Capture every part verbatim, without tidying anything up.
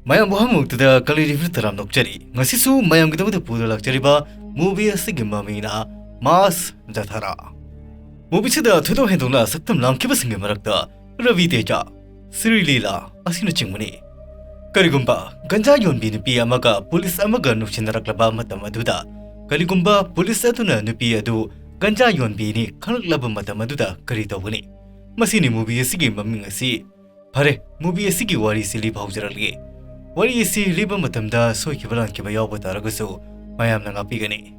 ꯃꯌꯥꯝꯕꯨ ꯍꯝꯃꯨꯛꯇꯨꯗ ꯀꯂꯤ ꯔꯤꯚꯤꯌꯨ ꯇꯔꯥꯝ ꯅꯣꯛꯆꯔꯤ꯫ ꯉꯁꯤꯁꯨ ꯃꯌꯥꯝꯒꯤꯗꯃꯛꯇ ꯄꯨꯗꯨꯅ ꯂꯥꯛꯆꯔꯤꯕ movie ꯑꯁꯤꯒꯤ ꯃꯃꯤꯡꯅ ꯃꯥꯁ ꯖꯊꯥꯔꯥ꯫ Movie ꯑꯁꯤꯗ ꯊꯣꯏꯗꯣꯛ ꯍꯦꯟꯗꯣꯛꯅ ꯁꯛꯇꯝ ꯂꯥꯡꯈꯤꯕꯁꯤꯡꯒꯤ ꯃꯔꯛꯇ ꯔꯕꯤ ꯇꯦꯖꯥ, ꯁ꯭ꯔꯤ ꯂꯤꯂꯥ ꯑꯁꯤꯅꯆꯤꯡꯕꯅꯤ꯫ ꯀꯔꯤꯒꯨꯝꯕ ꯒꯟꯖꯥ ꯌꯣꯟꯕꯤ ꯅꯨꯄꯤ ꯑꯃꯒ ꯄꯨꯂꯤꯁ ꯑꯃꯒ ꯅꯨꯡꯁꯤꯅꯔꯛꯂꯕ ꯃꯇꯝ ꯑꯗꯨꯗ, ꯀꯔꯤꯒꯨꯝꯕ ꯄꯨꯂꯤꯁ ꯑꯗꯨꯅ ꯅꯨꯄꯤ ꯑꯗꯨ ꯒꯟꯖꯥ ꯌꯣꯟꯕꯤꯅꯤ ꯈꯪꯂꯛꯂꯕ ꯃꯇꯝ ꯑꯗꯨꯗ ꯀꯔꯤ ꯇꯧꯒꯅꯤ? ꯃꯁꯤꯅꯤ movie ꯑꯁꯤꯒꯤ ꯃꯃꯤꯡ ꯑꯁꯤ꯫ ꯐꯔꯦ, movie ꯑꯁꯤꯒꯤ ꯋꯥꯔꯤꯁꯤ ꯂꯤꯕ ꯍꯧꯖꯔꯛꯂꯒꯦ꯫ ꯋꯥꯔꯤ ꯑꯁꯤ ꯂꯤꯕ ꯃꯇꯝꯗ ꯁꯣꯏꯈꯤꯕ ꯂꯥꯟꯈꯤꯕ ꯌꯥꯎꯕ ꯇꯥꯔꯒꯁꯨ ꯃꯌꯥꯝꯅ ꯉꯥꯛꯄꯤꯒꯅꯤ꯫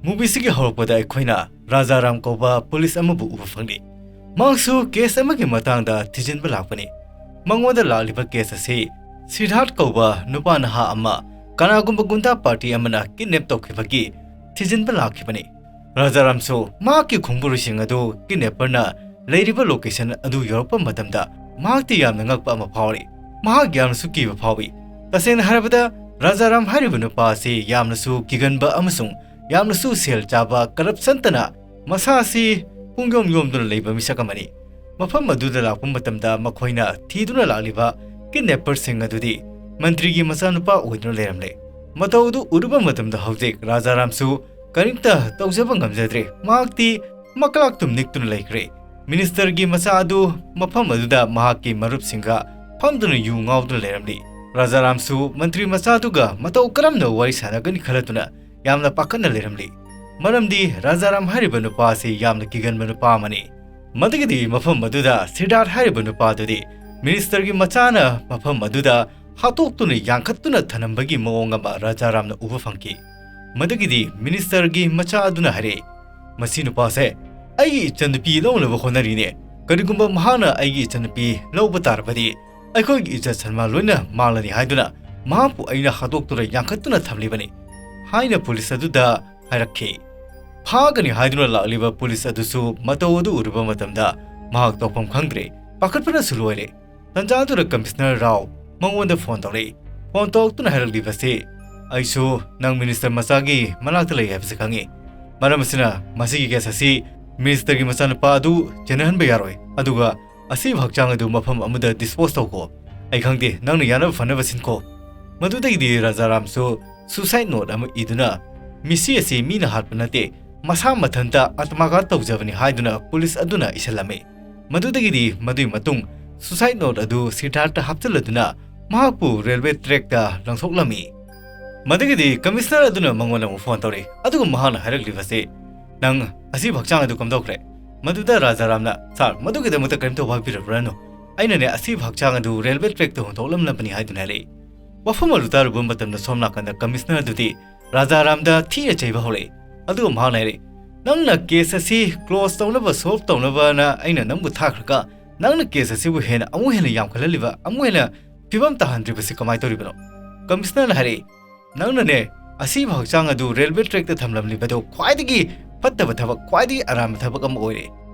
Movie ꯑꯁꯤꯒꯤ ꯍꯧꯔꯛꯄꯗ ꯑꯩꯈꯣꯏꯅ ꯔꯥꯖꯥꯔꯥꯝ ꯀꯧꯕ ꯄꯨꯂꯤꯁ ꯑꯃꯕꯨ ꯎꯕ ꯐꯪꯂꯤ꯫ ꯃꯍꯥꯛꯁꯨ case ꯑꯃꯒꯤ ꯃꯇꯥꯡꯗ ꯊꯤꯖꯤꯟꯕ ꯂꯥꯛꯄꯅꯤ꯫ ꯃꯉꯣꯟꯗ ꯂꯥꯛꯂꯤꯕ case ꯑꯁꯤ ꯁꯤꯗꯥꯔꯊ ꯀꯧꯕ ꯅꯨꯄꯥ ꯅꯍꯥ ꯑꯃ ꯀꯅꯥꯒꯨꯝꯕ ꯒꯨꯟꯗꯥ party ꯑꯃꯅ kidnap ꯇꯧꯈꯤꯕꯒꯤ ꯊꯤꯖꯤꯟꯕ ꯂꯥꯛꯈꯤꯕꯅꯤ꯫ ꯔꯥꯖꯥꯔꯥꯝꯁꯨ ꯃꯍꯥꯛꯀꯤ ꯈꯣꯡꯕꯨꯔꯨꯁꯤꯡ ꯑꯗꯨ kidnapperꯅ ꯂꯩꯔꯤꯕ location ꯑꯗꯨ ꯌꯧꯔꯛꯄ ꯃꯇꯝꯗ ꯃꯍꯥꯛꯇꯤ ꯌꯥꯝꯅ ꯉꯛꯄ ꯑꯃ ꯐꯥꯎꯔꯤ꯫ ꯃꯍꯥꯛ ꯌꯥꯝꯅꯁꯨ ꯀꯤꯕ ꯐꯥꯎꯏ꯫ ꯇꯁꯦꯡꯅ ꯍꯥꯏꯔꯕꯗ, ꯔꯥꯖꯥꯔꯥꯝ ꯍꯥꯏꯔꯤꯕ ꯅꯨꯄꯥ ꯑꯁꯤ ꯌꯥꯝꯅꯁꯨ ꯀꯤꯒꯟꯕ ꯑꯃꯁꯨꯡ ꯌꯥꯝꯅꯁꯨ ꯁꯦꯜ ꯆꯥꯕ, corruptionꯇꯅ ꯃꯁꯥ ꯑꯁꯤ ꯄꯨꯡꯌꯣꯝ ꯌꯣꯝꯗꯨꯅ ꯂꯩꯕ ꯃꯤꯁꯛ ꯑꯃꯅꯤ꯫ ꯃꯐꯝ ꯑꯗꯨꯗ ꯂꯥꯛꯄ ꯃꯇꯝꯗ ꯃꯈꯣꯏꯅ ꯊꯤꯗꯨꯅ ꯂꯥꯛꯂꯤꯕ kidnapperꯁꯤꯡ ꯑꯗꯨꯗꯤ ꯃꯟꯇ꯭ꯔꯤꯒꯤ ꯃꯆꯥꯅꯨꯄꯥ ꯑꯣꯏꯗꯨꯅ ꯂꯩꯔꯝꯂꯦ꯫ ꯃꯇꯧ ꯑꯗꯨ ꯎꯔꯨꯕ ꯃꯇꯝꯗ ꯍꯧꯖꯤꯛ ꯔꯥꯖꯥꯔꯥꯝꯁꯨ ꯀꯔꯤꯝꯇ ꯇꯧꯖꯕ ꯉꯝꯖꯗ꯭ꯔꯦ꯫ ꯃꯍꯥꯛꯇꯤ ꯃꯀ꯭ꯂꯥꯛꯇꯨꯝ ꯅꯤꯛꯇꯨꯅ ꯂꯩꯈ꯭ꯔꯦ꯫ Ministerꯒꯤ ꯃꯆꯥ ꯑꯗꯨ ꯃꯐꯝ ꯑꯗꯨꯗ ꯃꯍꯥꯛꯀꯤ ꯃꯔꯨꯞꯁꯤꯡꯒ ꯐꯝꯗꯨꯅ ꯌꯨ ꯉꯥꯎꯗꯨꯅ ꯂꯩꯔꯝꯂꯤ꯫ ꯔꯥꯖꯥꯔꯥꯝꯁꯨ ꯃꯟꯇ꯭ꯔꯤ ꯃꯆꯥꯗꯨꯒ ꯃꯇꯧ ꯀꯔꯝꯅ ꯋꯥꯔꯤ ꯁꯥꯟꯅꯒꯅꯤ ꯈꯜꯂꯗꯨꯅ ꯌꯥꯝꯅ ꯄꯥꯈꯠꯅ ꯂꯩꯔꯝꯂꯤ꯫ ꯃꯔꯝꯗꯤ ꯔꯥꯖꯥꯔꯥꯝ ꯍꯥꯏꯔꯤꯕ ꯅꯨꯄꯥ ꯑꯁꯤ ꯌꯥꯝꯅ ꯀꯤꯒꯟꯕ ꯅꯨꯄꯥ ꯑꯃꯅꯤ꯫ ꯃꯗꯨꯒꯤꯗꯤ ꯃꯐꯝ ꯑꯗꯨꯗ ꯁꯤꯗꯥꯔꯊ ꯍꯥꯏꯔꯤꯕ ꯅꯨꯄꯥꯗꯨꯗꯤ ministerꯒꯤ ꯃꯆꯥꯅ ꯃꯐꯝ ꯑꯗꯨꯗ ꯍꯥꯠꯇꯣꯛꯇꯨꯅ ꯌꯥꯡꯈꯠꯇꯨꯅ ꯊꯅꯝꯕꯒꯤ ꯃꯑꯣꯡ ꯑꯃ ꯔꯥꯖꯥꯔꯥꯝꯅ ꯎꯕ ꯐꯪꯈꯤ꯫ ꯃꯗꯨꯒꯤꯗꯤ ministerꯒꯤ ꯃꯆꯥ ꯑꯗꯨꯅ ꯍꯥꯏꯔꯛꯏ, "ꯃꯁꯤ ꯅꯨꯄꯥꯁꯦ ꯑꯩꯒꯤ ꯏꯆꯟꯅꯨꯄꯤ ꯂꯧꯅꯕ ꯍꯣꯠꯅꯔꯤꯅꯦ꯫ ꯀꯔꯤꯒꯨꯝꯕ ꯃꯍꯥꯛꯅ ꯑꯩꯒꯤ ꯏꯆꯟꯅꯨꯄꯤ ꯂꯧꯕ ꯇꯥꯔꯕꯗꯤ ꯑꯩꯈꯣꯏꯒꯤ ꯏꯖꯠ ꯁꯟꯃꯥꯟ ꯂꯣꯏꯅ ꯃꯥꯡꯂꯅꯤ ꯍꯥꯏꯗꯨꯅ ꯃꯍꯥꯛꯄꯨ ꯑꯩꯅ ꯍꯥꯠꯇꯣꯛꯇꯨꯅ ꯌꯥꯡꯈꯠꯇꯨꯅ ꯊꯝꯂꯤꯕꯅꯤ" ꯍꯥꯏꯅ ꯄꯨꯂꯤꯁ ꯑꯗꯨꯗ ꯍꯥꯏꯔꯛꯈꯤ꯫ ꯐꯥꯒꯅꯤ ꯍꯥꯏꯗꯨꯅ ꯂꯥꯛꯂꯤꯕ ꯄꯨꯂꯤꯁ ꯑꯗꯨꯁꯨ ꯃꯇꯧ ꯑꯗꯨ ꯎꯔꯨꯕ ꯃꯇꯝꯗ ꯃꯍꯥꯛ ꯇꯧꯐꯝ ꯈꯪꯗ꯭ꯔꯦ, ꯄꯥꯈꯠꯄꯅꯁꯨ ꯂꯣꯏꯔꯦ꯫ ꯇꯟꯖꯥ ꯑꯗꯨꯗ ꯀꯃꯤꯁꯅꯔ ꯔꯥꯎ ꯃꯉꯣꯟꯗ ꯐꯣꯟ ꯇꯧꯔꯛꯏ꯫ ꯐꯣꯟ ꯇꯧꯔꯛꯇꯨꯅ ꯍꯥꯏꯔꯛꯂꯤꯕꯁꯤ, "ꯑꯩꯁꯨ ꯅꯪ ꯃꯤꯅꯤꯁꯇꯔ ꯃꯆꯥꯒꯤ ꯃꯅꯥꯛꯇ ꯂꯩ ꯍꯥꯏꯕꯁꯤ ꯈꯪꯉꯤ꯫ ꯃꯔꯝ ꯑꯁꯤꯅ ꯃꯁꯤꯒꯤ ꯀꯦꯁ ꯑꯁꯤ ꯃꯤꯅꯤꯁꯇꯔꯒꯤ ꯃꯆꯥꯅꯨꯄꯥ ꯑꯗꯨ ꯆꯦꯟꯅꯍꯟꯕ ꯌꯥꯔꯣꯏ, ꯑꯗꯨꯒ ꯑꯁꯤꯕ ꯍꯛꯆꯥꯡ ꯑꯗꯨ ꯃꯐꯝ ꯑꯃꯗ ꯗꯤꯁꯄꯣꯖ ꯇꯧꯈꯣ꯫ "ꯑꯩ ꯈꯪꯗꯦ, ꯅꯪꯅ ꯌꯥꯅꯕ ꯐꯅꯕ ꯁꯤꯟꯈꯣ"꯫ ꯃꯗꯨꯗꯒꯤꯗꯤ ꯔꯥꯖꯥꯔꯥꯝꯁꯨ suicide note ꯑꯃ ꯏꯗꯨꯅ, "ꯃꯤꯁꯤ ꯑꯁꯤ ꯃꯤꯅ ꯍꯥꯠꯄ ꯅꯠꯇꯦ, ꯃꯁꯥ ꯃꯊꯟꯇ ꯑꯥꯇꯃꯥꯘꯥꯠ ꯇꯧꯖꯕꯅꯤ" ꯍꯥꯏꯗꯨꯅ ꯄꯨꯂꯤꯁ ꯑꯗꯨꯅ ꯏꯁꯤꯜꯂꯝꯃꯤ꯫ ꯃꯗꯨꯗꯒꯤꯗꯤ ꯃꯗꯨꯒꯤ ꯃꯇꯨꯡ suicide note ꯑꯗꯨ ꯁꯤꯗꯥꯔꯠꯇ ꯍꯥꯞꯆꯤꯜꯂꯗꯨꯅ ꯃꯍꯥꯛꯄꯨ ꯔꯦꯜꯋꯦ ꯇ꯭ꯔꯦꯛꯇ ꯂꯪꯊꯣꯛꯂꯝꯃꯤ꯫ ꯃꯗꯨꯒꯤꯗꯤ ꯀꯃꯤꯁꯅꯔ ꯑꯗꯨꯅ ꯃꯉꯣꯟꯗ ꯑꯃꯨꯛ ꯐꯣꯟ ꯇꯧꯔꯛꯏ, ꯑꯗꯨꯒ ꯃꯍꯥꯛꯅ ꯍꯥꯏꯔꯛꯂꯤꯕꯁꯤ, "ꯅꯪ ꯑꯁꯤꯕ ꯍꯛꯆꯥꯡ ꯑꯗꯨ ꯀꯝꯗꯧꯈ꯭ꯔꯦ?" ꯃꯗꯨꯗ ꯔꯥꯖꯥꯔꯥꯝꯅ, "ꯁꯥꯔ, ꯃꯗꯨꯒꯤꯗꯃꯛꯇ ꯀꯔꯤꯝꯇ ꯋꯥꯕꯤꯔꯨꯔꯅꯨ, ꯑꯩꯅꯅꯦ ꯑꯁꯤꯕ ꯍꯛꯆꯥꯡ ꯑꯗꯨ ꯔꯦꯜꯋꯦ ꯇ꯭ꯔꯦꯛꯇ ꯍꯨꯟꯗꯣꯛꯂꯝꯂꯕꯅꯤ" ꯍꯥꯏꯗꯨꯅ ꯍꯥꯏꯔꯛꯏ꯫ ꯋꯥꯐꯝ ꯑꯗꯨ ꯇꯥꯔꯨꯕ ꯃꯇꯝꯗ ꯁꯣꯝ ꯅꯥꯀꯟꯗ ꯀꯃꯤꯁꯅꯔ ꯑꯗꯨꯗꯤ ꯔꯥꯖꯥꯔꯥꯝꯗ ꯊꯤꯅ ꯆꯩꯕ ꯍꯧꯔꯛꯏ꯫ ꯑꯗꯨꯒ ꯃꯍꯥꯛꯅ ꯍꯥꯏꯔꯛꯏ, "ꯅꯪꯅ ꯀꯦꯁ ꯑꯁꯤ ꯀ꯭ꯂꯣꯖ ꯇꯧꯅꯕ, ꯁꯣꯜꯕ ꯇꯧꯅꯕꯅ ꯑꯩꯅ ꯅꯪꯕꯨ ꯊꯥꯈ꯭ꯔꯒ, ꯅꯪꯅ ꯀꯦꯁ ꯑꯁꯤꯕꯨ ꯍꯦꯟꯅ ꯑꯃꯨꯛ ꯍꯦꯟꯅ ꯌꯥꯝꯈꯠꯍꯜꯂꯤꯕ, ꯑꯃꯨꯛ ꯍꯦꯟꯅ ꯐꯤꯕꯝ ꯇꯥꯍꯟꯗ꯭ꯔꯤꯕꯁꯤ ꯀꯃꯥꯏꯅ ꯇꯧꯔꯤꯕꯅꯣ?" ꯀꯃꯤꯁꯅꯔꯅ ꯍꯥꯏꯔꯛꯏ, "ꯅꯪꯅꯅꯦ ꯑꯁꯤꯕ ꯍꯛꯆꯥꯡ ꯑꯗꯨ ꯔꯦꯜꯋꯦ ꯇ꯭ꯔꯦꯛꯇ ꯊꯝꯂꯝꯂꯤꯕꯗꯨ ꯈ꯭ꯋꯥꯏꯗꯒꯤ ꯐꯠꯇꯕ ꯊꯕꯛ, ꯈ꯭ꯋꯥꯏꯗꯒꯤ ꯑꯔꯥꯟꯕ ꯊꯕꯛ ꯑꯃ ꯑꯣꯏꯔꯦ꯫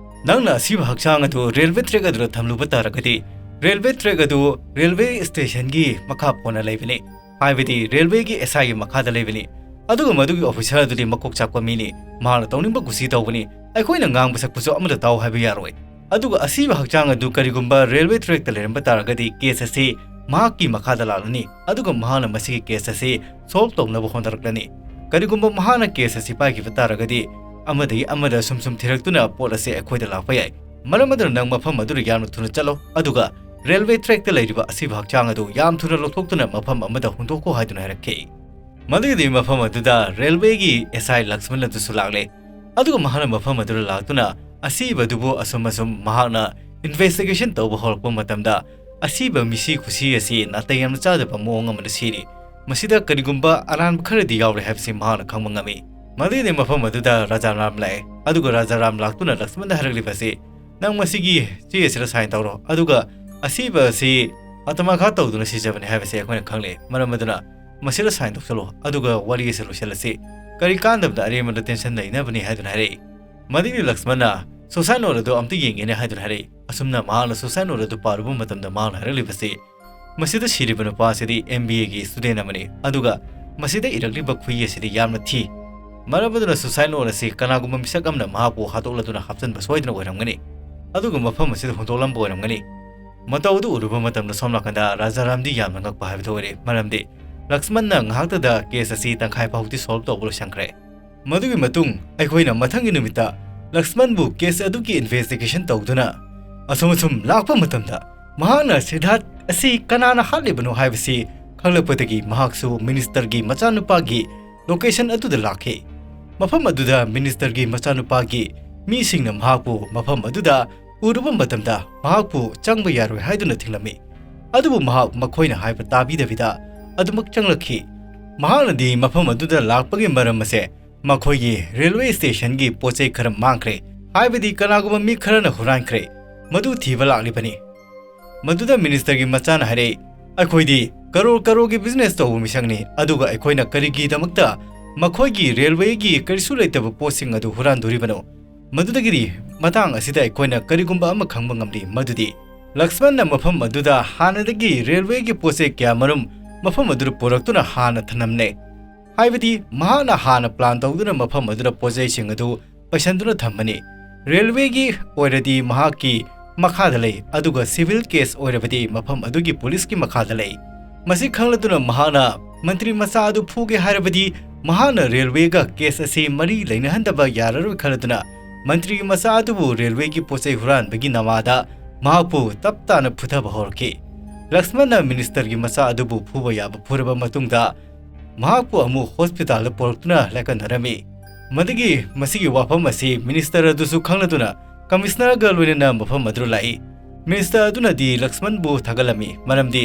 ꯅꯪꯅ ꯑꯁꯤꯕ ꯍꯛꯆꯥꯡ ꯑꯗꯨ ꯔꯦꯜꯋꯦ ꯇ꯭ꯔꯦꯛ ꯑꯗꯨꯗ ꯊꯝꯂꯨꯕ ꯇꯥꯔꯒꯗꯤ, ꯔꯦꯜꯋꯦ ꯇ꯭ꯔꯦꯛ ꯑꯗꯨ ꯔꯦꯜꯋꯦ ꯁ꯭ꯇꯦꯁꯟꯒꯤ ꯃꯈꯥ ꯄꯣꯟꯅ ꯂꯩꯕꯅꯤ, ꯍꯥꯏꯕꯗꯤ ꯔꯦꯜꯋꯦꯒꯤ ꯑꯦꯁ ꯑꯥꯏꯒꯤ ꯃꯈꯥꯗ ꯂꯩꯕꯅꯤ꯫ ꯑꯗꯨꯒ ꯃꯗꯨꯒꯤ ꯑꯣꯐꯤꯁꯔ ꯑꯗꯨꯗꯤ ꯃꯀꯣꯛ ꯆꯥꯛꯄ ꯃꯤꯅꯤ, ꯃꯍꯥꯛꯅ ꯇꯧꯅꯤꯡꯕ ꯀꯨꯁꯤ ꯇꯧꯕꯅꯤ, ꯑꯩꯈꯣꯏꯅ ꯉꯥꯡꯕ ꯁꯛꯄꯁꯨ ꯑꯃꯠꯇ ꯇꯥꯎ ꯍꯥꯏꯕ ꯌꯥꯔꯣꯏ꯫ ꯑꯗꯨꯒ ꯑꯁꯤꯕ ꯍꯛꯆꯥꯡ ꯑꯗꯨ ꯀꯔꯤꯒꯨꯝꯕ ꯔꯦꯜꯋꯦ ꯇ꯭ꯔꯦꯛꯇ ꯂꯩꯔꯝꯕ ꯇꯥꯔꯒꯗꯤ ꯀꯦꯁ ꯑꯁꯤ ꯃꯍꯥꯛꯀꯤ ꯃꯈꯥꯗ ꯂꯥꯛꯂꯅꯤ, ꯑꯗꯨꯒ ꯃꯍꯥꯛꯅ ꯃꯁꯤꯒꯤ ꯀꯦꯁ ꯑꯁꯤ ꯁꯣꯜꯕ ꯇꯧꯅꯕ ꯍꯣꯠꯅꯔꯛꯂꯅꯤ꯫ ꯀꯔꯤꯒꯨꯝꯕ ꯃꯍꯥꯛꯅ ꯀꯦꯁ ꯑꯁꯤ ꯄꯥꯏꯈꯤꯕ ꯇꯥꯔꯒꯗꯤ ꯑꯃꯗꯒꯤ ꯑꯃꯗ ꯁꯨꯝ ꯁꯨꯝ ꯊꯤꯔꯛꯇꯨꯅ ꯄꯣꯠ ꯑꯁꯤ ꯑꯩꯈꯣꯏꯗ ꯂꯥꯛꯄ ꯌꯥꯏ꯫ ꯃꯔꯝ ꯑꯗꯨꯅ ꯅꯪ ꯃꯐꯝ ꯑꯗꯨꯗ ꯌꯥꯝꯅ ꯊꯨꯅ ꯆꯠꯂꯣ, ꯑꯗꯨꯒ ꯔꯦꯜꯋꯦ ꯇ꯭ꯔꯦꯛꯇ ꯂꯩꯔꯤꯕ ꯑꯁꯤꯕ ꯍꯛꯆꯥꯡ ꯑꯗꯨ ꯌꯥꯝ ꯊꯨꯅ ꯂꯧꯊꯣꯛꯇꯨꯅ ꯃꯐꯝ ꯑꯃꯗ ꯍꯨꯟꯗꯣꯛꯈꯣ" ꯍꯥꯏꯗꯨꯅ ꯍꯥꯏꯔꯛꯈꯤ꯫ ꯃꯗꯨꯒꯤꯗꯤ ꯃꯐꯝ ꯑꯗꯨꯗ ꯔꯦꯜꯋꯦꯒꯤ ꯑꯦꯁ ꯑꯥꯏ ꯂꯛꯁꯃꯟ ꯑꯗꯨꯁꯨ ꯂꯥꯛꯂꯦ꯫ ꯑꯗꯨꯒ ꯃꯍꯥꯛꯅ ꯃꯐꯝ ꯑꯗꯨꯗ ꯂꯥꯛꯇꯨꯅ ꯑꯁꯤꯕꯗꯨꯕꯨ ꯑꯁꯨꯝ ꯑꯁꯨꯝ ꯃꯍꯥꯛꯅ ꯏꯟꯚꯦꯁꯇꯤꯒꯦꯁꯟ ꯇꯧꯕ ꯍꯧꯔꯛꯄ ꯃꯇꯝꯗ, ꯑꯁꯤꯕ ꯃꯤꯁꯤ ꯈꯨꯁꯤ ꯑꯁꯤ ꯅꯥꯇꯩ ꯌꯥꯝꯅ ꯆꯥꯗꯕ ꯃꯑꯣꯡ ꯑꯃꯗ ꯁꯤꯔꯤ꯫ ꯃꯁꯤꯗ ꯀꯔꯤꯒꯨꯝꯕ ꯑꯔꯥꯟꯕ ꯈꯔꯗꯤ ꯌꯥꯎꯔꯦ ꯍꯥꯏꯕꯁꯤ ꯃꯍꯥꯛꯅ ꯈꯪꯕ ꯉꯝꯃꯤ꯫ ꯃꯗꯨꯒꯤꯗꯤ ꯃꯐꯝ ꯑꯗꯨꯗ ꯔꯥꯖꯥ ꯔꯥꯝ ꯂꯥꯛꯑꯦ꯫ ꯑꯗꯨꯒ ꯔꯥꯖꯥ ꯔꯥꯝ ꯂꯥꯛꯇꯨꯅ ꯂꯛꯁꯃꯟꯗ ꯍꯥꯏꯔꯛꯂꯤꯕ ꯑꯁꯤ, "ꯅꯪ ꯃꯁꯤꯒꯤ ꯆꯦ ꯑꯁꯤꯗ ꯁꯥꯏꯟ ꯇꯧꯔꯣ, ꯑꯗꯨꯒ ꯑꯁꯤꯕ ꯑꯁꯤ ꯑꯥꯇꯃꯥꯘꯥꯠ ꯇꯧꯗꯨꯅ ꯁꯤꯖꯕꯅꯤ ꯍꯥꯏꯕꯁꯤ ꯑꯩꯈꯣꯏꯅ ꯈꯪꯂꯦ꯫ ꯃꯔꯝ ꯑꯗꯨꯅ ꯃꯁꯤꯗ ꯁꯥꯏꯟ ꯇꯧꯁꯜꯂꯣ, ꯑꯗꯨꯒ ꯋꯥꯔꯤ ꯑꯁꯤ ꯂꯣꯏꯁꯤꯜꯂꯁꯤ꯫ ꯀꯔꯤ ꯀꯥꯟꯗꯕꯗ ꯑꯔꯦꯝꯕꯗ ꯇꯦꯟꯁꯟ ꯂꯩꯅꯕꯅꯤ?" ꯍꯥꯏꯗꯨꯅ ꯍꯥꯏꯔꯛꯏ꯫ ꯃꯗꯨꯒꯤ ꯂꯛꯁꯃꯟꯅ, "ꯁꯨꯁꯥꯏꯠ ꯅꯣꯠ ꯑꯗꯨ ꯑꯝꯇ ꯌꯦꯡꯒꯦꯅꯦ" ꯍꯥꯏꯗꯨꯅ ꯍꯥꯏꯔꯛꯏ꯫ ꯑꯁꯨꯝꯅ ꯃꯍꯥꯛꯅ ꯁꯨꯁꯥꯏꯠ ꯅꯣꯠ ꯑꯗꯨ ꯄꯥꯔꯨꯕ ꯃꯇꯝꯗ ꯃꯍꯥꯛꯅ ꯍꯥꯏꯔꯛꯂꯤꯕꯁꯤ, ꯃꯁꯤꯗ ꯁꯤꯔꯤꯕ ꯅꯨꯄꯥ ꯑꯁꯤꯗꯤ ꯑꯦꯝ ꯕꯤ ꯑꯦꯒꯤ ꯁ꯭ꯇꯨꯗꯦꯟ ꯑꯃꯅꯤ, ꯑꯗꯨꯒ ꯃꯁꯤꯗ ꯏꯔꯛꯂꯤꯕ ꯈꯨꯏ ꯑꯁꯤꯗꯤ ꯌꯥꯝꯅ ꯊꯤ꯫ ꯃꯔꯝ ꯑꯗꯨꯅ ꯁꯨꯁꯥꯏꯠ ꯅꯣꯠ ꯑꯁꯤ ꯀꯅꯥꯒꯨꯝꯕ ꯃꯤꯁꯛ ꯑꯃꯅ ꯃꯍꯥꯛꯄꯨ ꯍꯥꯠꯇꯣꯛꯂꯗꯨꯅ ꯍꯥꯞꯆꯤꯟꯕ ꯁꯣꯏꯗꯅ ꯑꯣꯏꯔꯝꯒꯅꯤ, ꯑꯗꯨꯒ ꯃꯐꯝ ꯑꯁꯤꯗ ꯍꯨꯟꯗꯣꯛꯂꯝꯕ ꯑꯣꯏꯔꯝꯒꯅꯤ꯫ ꯃꯇꯧ ꯑꯗꯨ ꯎꯔꯨꯕ ꯃꯇꯝꯗ ꯁꯣꯝ ꯅꯥꯀꯟꯗ ꯔꯥꯖꯥꯔꯥꯝꯗꯤ ꯌꯥꯝꯅ ꯉꯛꯄ ꯍꯥꯏꯕꯗꯨ ꯑꯣꯏꯔꯦ꯫ ꯃꯔꯝꯗꯤ ꯂꯛꯁꯃꯟꯅ ꯉꯥꯏꯍꯥꯛꯇꯗ ꯀꯦꯁ ꯑꯁꯤ ꯇꯪꯈꯥꯏ ꯐꯥꯎꯗꯤ ꯁꯣꯜꯕ ꯇꯧꯕ ꯂꯣꯏꯁꯤꯟꯈ꯭ꯔꯦ꯫ ꯃꯗꯨꯒꯤ ꯃꯇꯨꯡ ꯑꯩꯈꯣꯏꯅ ꯃꯊꯪꯒꯤ ꯅꯨꯃꯤꯠꯇ ꯂꯛꯁꯃꯟꯕꯨ ꯀꯦꯁ ꯑꯗꯨꯒꯤ ꯏꯟꯚꯦꯁꯇꯤꯒꯦꯁꯟ ꯇꯧꯗꯨꯅ ꯑꯁꯨꯝ ꯑꯁꯨꯝ ꯂꯥꯛꯄ ꯃꯇꯝꯗ ꯃꯍꯥꯛꯅ ꯁꯤꯗꯥꯔꯊ ꯑꯁꯤ ꯀꯅꯥꯅ ꯍꯥꯠꯂꯤꯕꯅꯣ ꯍꯥꯏꯕꯁꯤ ꯈꯪꯂꯛꯄꯗꯒꯤ ꯃꯍꯥꯛꯁꯨ ꯃꯤꯅꯤꯁꯇꯔꯒꯤ ꯃꯆꯥꯅꯨꯄꯥꯒꯤ ꯂꯣꯀꯦꯁꯟ ꯑꯗꯨꯗ ꯂꯥꯛꯈꯤ꯫ ꯃꯐꯝ ꯑꯗꯨꯗ ꯃꯤꯅꯤꯁꯇꯔꯒꯤ ꯃꯆꯥꯅꯨꯄꯥꯒꯤ ꯃꯤꯁꯤꯡꯅ ꯃꯍꯥꯛꯄꯨ ꯃꯐꯝ ꯑꯗꯨꯗ ꯎꯔꯨꯕ ꯃꯇꯝꯗ ꯃꯍꯥꯛꯄꯨ ꯆꯪꯕ ꯌꯥꯔꯣꯏ ꯍꯥꯏꯗꯨꯅ ꯊꯤꯡꯂꯝꯃꯤ꯫ ꯑꯗꯨꯕꯨ ꯃꯍꯥꯛ ꯃꯈꯣꯏꯅ ꯍꯥꯏꯕ ꯇꯥꯕꯤꯗꯕꯤꯗ ꯑꯗꯨꯃꯛ ꯆꯪꯂꯛꯈꯤ꯫ ꯃꯍꯥꯛꯅꯗꯤ ꯃꯐꯝ ꯑꯗꯨꯗ ꯂꯥꯛꯄꯒꯤ ꯃꯔꯝ ꯑꯁꯦ ꯃꯈꯣꯏꯒꯤ ꯔꯦꯜꯋꯦ ꯁ꯭ꯇꯦꯁꯟꯒꯤ ꯄꯣꯠ ꯆꯩ ꯈꯔ ꯃꯥꯡꯈ꯭ꯔꯦ, ꯍꯥꯏꯕꯗꯤ ꯀꯅꯥꯒꯨꯝꯕ ꯃꯤ ꯈꯔꯅ ꯍꯨꯔꯥꯟꯈ꯭ꯔꯦ, ꯃꯗꯨ ꯊꯤꯕ ꯂꯥꯛꯂꯤꯕꯅꯤ꯫ ꯃꯗꯨꯗ ꯃꯤꯅꯤꯁꯇꯔꯒꯤ ꯃꯆꯥꯅ ꯍꯥꯏꯔꯛꯏ, "ꯑꯩꯈꯣꯏꯗꯤ ꯀꯔꯣꯔ ꯀꯔꯣꯔꯒꯤ ꯕꯤꯖꯤꯅꯦꯁ ꯇꯧꯕ ꯃꯤꯁꯛꯅꯤ, ꯑꯗꯨꯒ ꯑꯩꯈꯣꯏꯅ ꯀꯔꯤꯒꯤꯗꯃꯛꯇ ꯃꯈꯣꯏꯒꯤ ꯔꯦꯜꯋꯦꯒꯤ ꯀꯔꯤꯁꯨ ꯂꯩꯇꯕ ꯄꯣꯠꯁꯤꯡ ꯑꯗꯨ ꯍꯨꯔꯥꯟꯗꯣꯔꯤꯕꯅꯣ?" ꯃꯗꯨꯗꯒꯤꯗꯤ ꯃꯇꯥꯡ ꯑꯁꯤꯗ ꯑꯩꯈꯣꯏꯅ ꯀꯔꯤꯒꯨꯝꯕ ꯑꯃ ꯈꯪꯕ ꯉꯝꯂꯤ, ꯃꯗꯨꯗꯤ ꯂꯛꯁꯃꯟꯅ ꯃꯐꯝ ꯑꯗꯨꯗ ꯍꯥꯟꯅꯗꯒꯤ ꯔꯦꯜꯋꯦꯒꯤ ꯄꯣꯠ ꯆꯩ ꯀꯌꯥꯃꯔꯨꯝ ꯃꯐꯝ ꯑꯗꯨꯗ ꯄꯨꯔꯛꯇꯨꯅ ꯍꯥꯟꯅ ꯊꯅꯝꯂꯦ꯫ ꯍꯥꯏꯕꯗꯤ ꯃꯍꯥꯛꯅ ꯍꯥꯟꯅ ꯄ꯭ꯂꯥꯟ ꯇꯧꯗꯨꯅ ꯃꯐꯝ ꯑꯗꯨꯗ ꯄꯣꯠ ꯆꯩꯁꯤꯡ ꯑꯗꯨ ꯄꯩꯁꯟꯗꯨꯅ ꯊꯝꯕꯅꯤ꯫ ꯔꯦꯜꯋꯦꯒꯤ ꯑꯣꯏꯔꯗꯤ ꯃꯍꯥꯛꯀꯤ ꯃꯈꯥꯗ ꯂꯩ, ꯑꯗꯨꯒ ꯁꯤꯚꯤꯜ ꯀꯦꯁ ꯑꯣꯏꯔꯕꯗꯤ ꯃꯐꯝ ꯑꯗꯨꯒꯤ ꯄꯨꯂꯤꯁꯀꯤ ꯃꯈꯥꯗ ꯂꯩ꯫ ꯃꯁꯤ ꯈꯪꯂꯗꯨꯅ ꯃꯍꯥꯛꯅ ꯃꯟꯇ꯭ꯔꯤ ꯃꯆꯥ ꯑꯗꯨ ꯐꯨꯒꯦ ꯍꯥꯏꯔꯕꯗꯤ ꯃꯍꯥꯛꯅ ꯔꯦꯜꯋꯦꯒ ꯀꯦꯁ ꯑꯁꯤ ꯃꯔꯤ ꯂꯩꯅꯍꯟꯗꯕ ꯌꯥꯔꯔꯣꯏ ꯈꯜꯂꯗꯨꯅ ꯃꯟꯇ꯭ꯔꯤ ꯃꯆꯥ ꯑꯗꯨꯕꯨ ꯔꯦꯜꯋꯦꯒꯤ ꯄꯣꯠ ꯆꯩ ꯍꯨꯔꯥꯟꯕꯒꯤ ꯅꯃꯥꯗ ꯃꯍꯥꯛꯄꯨ ꯇꯞ ꯇꯥꯅ ꯐꯨꯊꯕ ꯍꯧꯔꯛꯈꯤ꯫ ꯂꯛꯁꯃꯟꯅ ꯃꯤꯅꯤꯁꯇꯔꯒꯤ ꯃꯆꯥ ꯑꯗꯨꯕꯨ ꯐꯨꯕ ꯌꯥꯕ ꯐꯨꯔꯕ ꯃꯇꯨꯡꯗ ꯃꯍꯥꯛꯄꯨ ꯑꯃꯨꯛ ꯍꯣꯁꯄꯤꯇꯥꯜꯗ ꯄꯨꯔꯛꯇꯨꯅ ꯂꯥꯏꯀꯠꯅꯔꯝꯃꯤ꯫ ꯃꯗꯨꯒꯤ ꯃꯁꯤꯒꯤ ꯋꯥꯐꯝ ꯑꯁꯤ ꯃꯤꯅꯤꯁꯇꯔ ꯑꯗꯨꯁꯨ ꯈꯪꯂꯗꯨꯅ ꯀꯃꯤꯁꯅꯔꯒ ꯂꯣꯏꯅꯅ ꯃꯐꯝ ꯑꯗꯨꯗ ꯂꯥꯛꯏ꯫ ꯃꯤꯅꯤꯁꯇꯔ ꯑꯗꯨꯅꯗꯤ ꯂꯛꯁꯃꯟꯕꯨ ꯊꯥꯒꯠꯂꯝꯃꯤ, ꯃꯔꯝꯗꯤ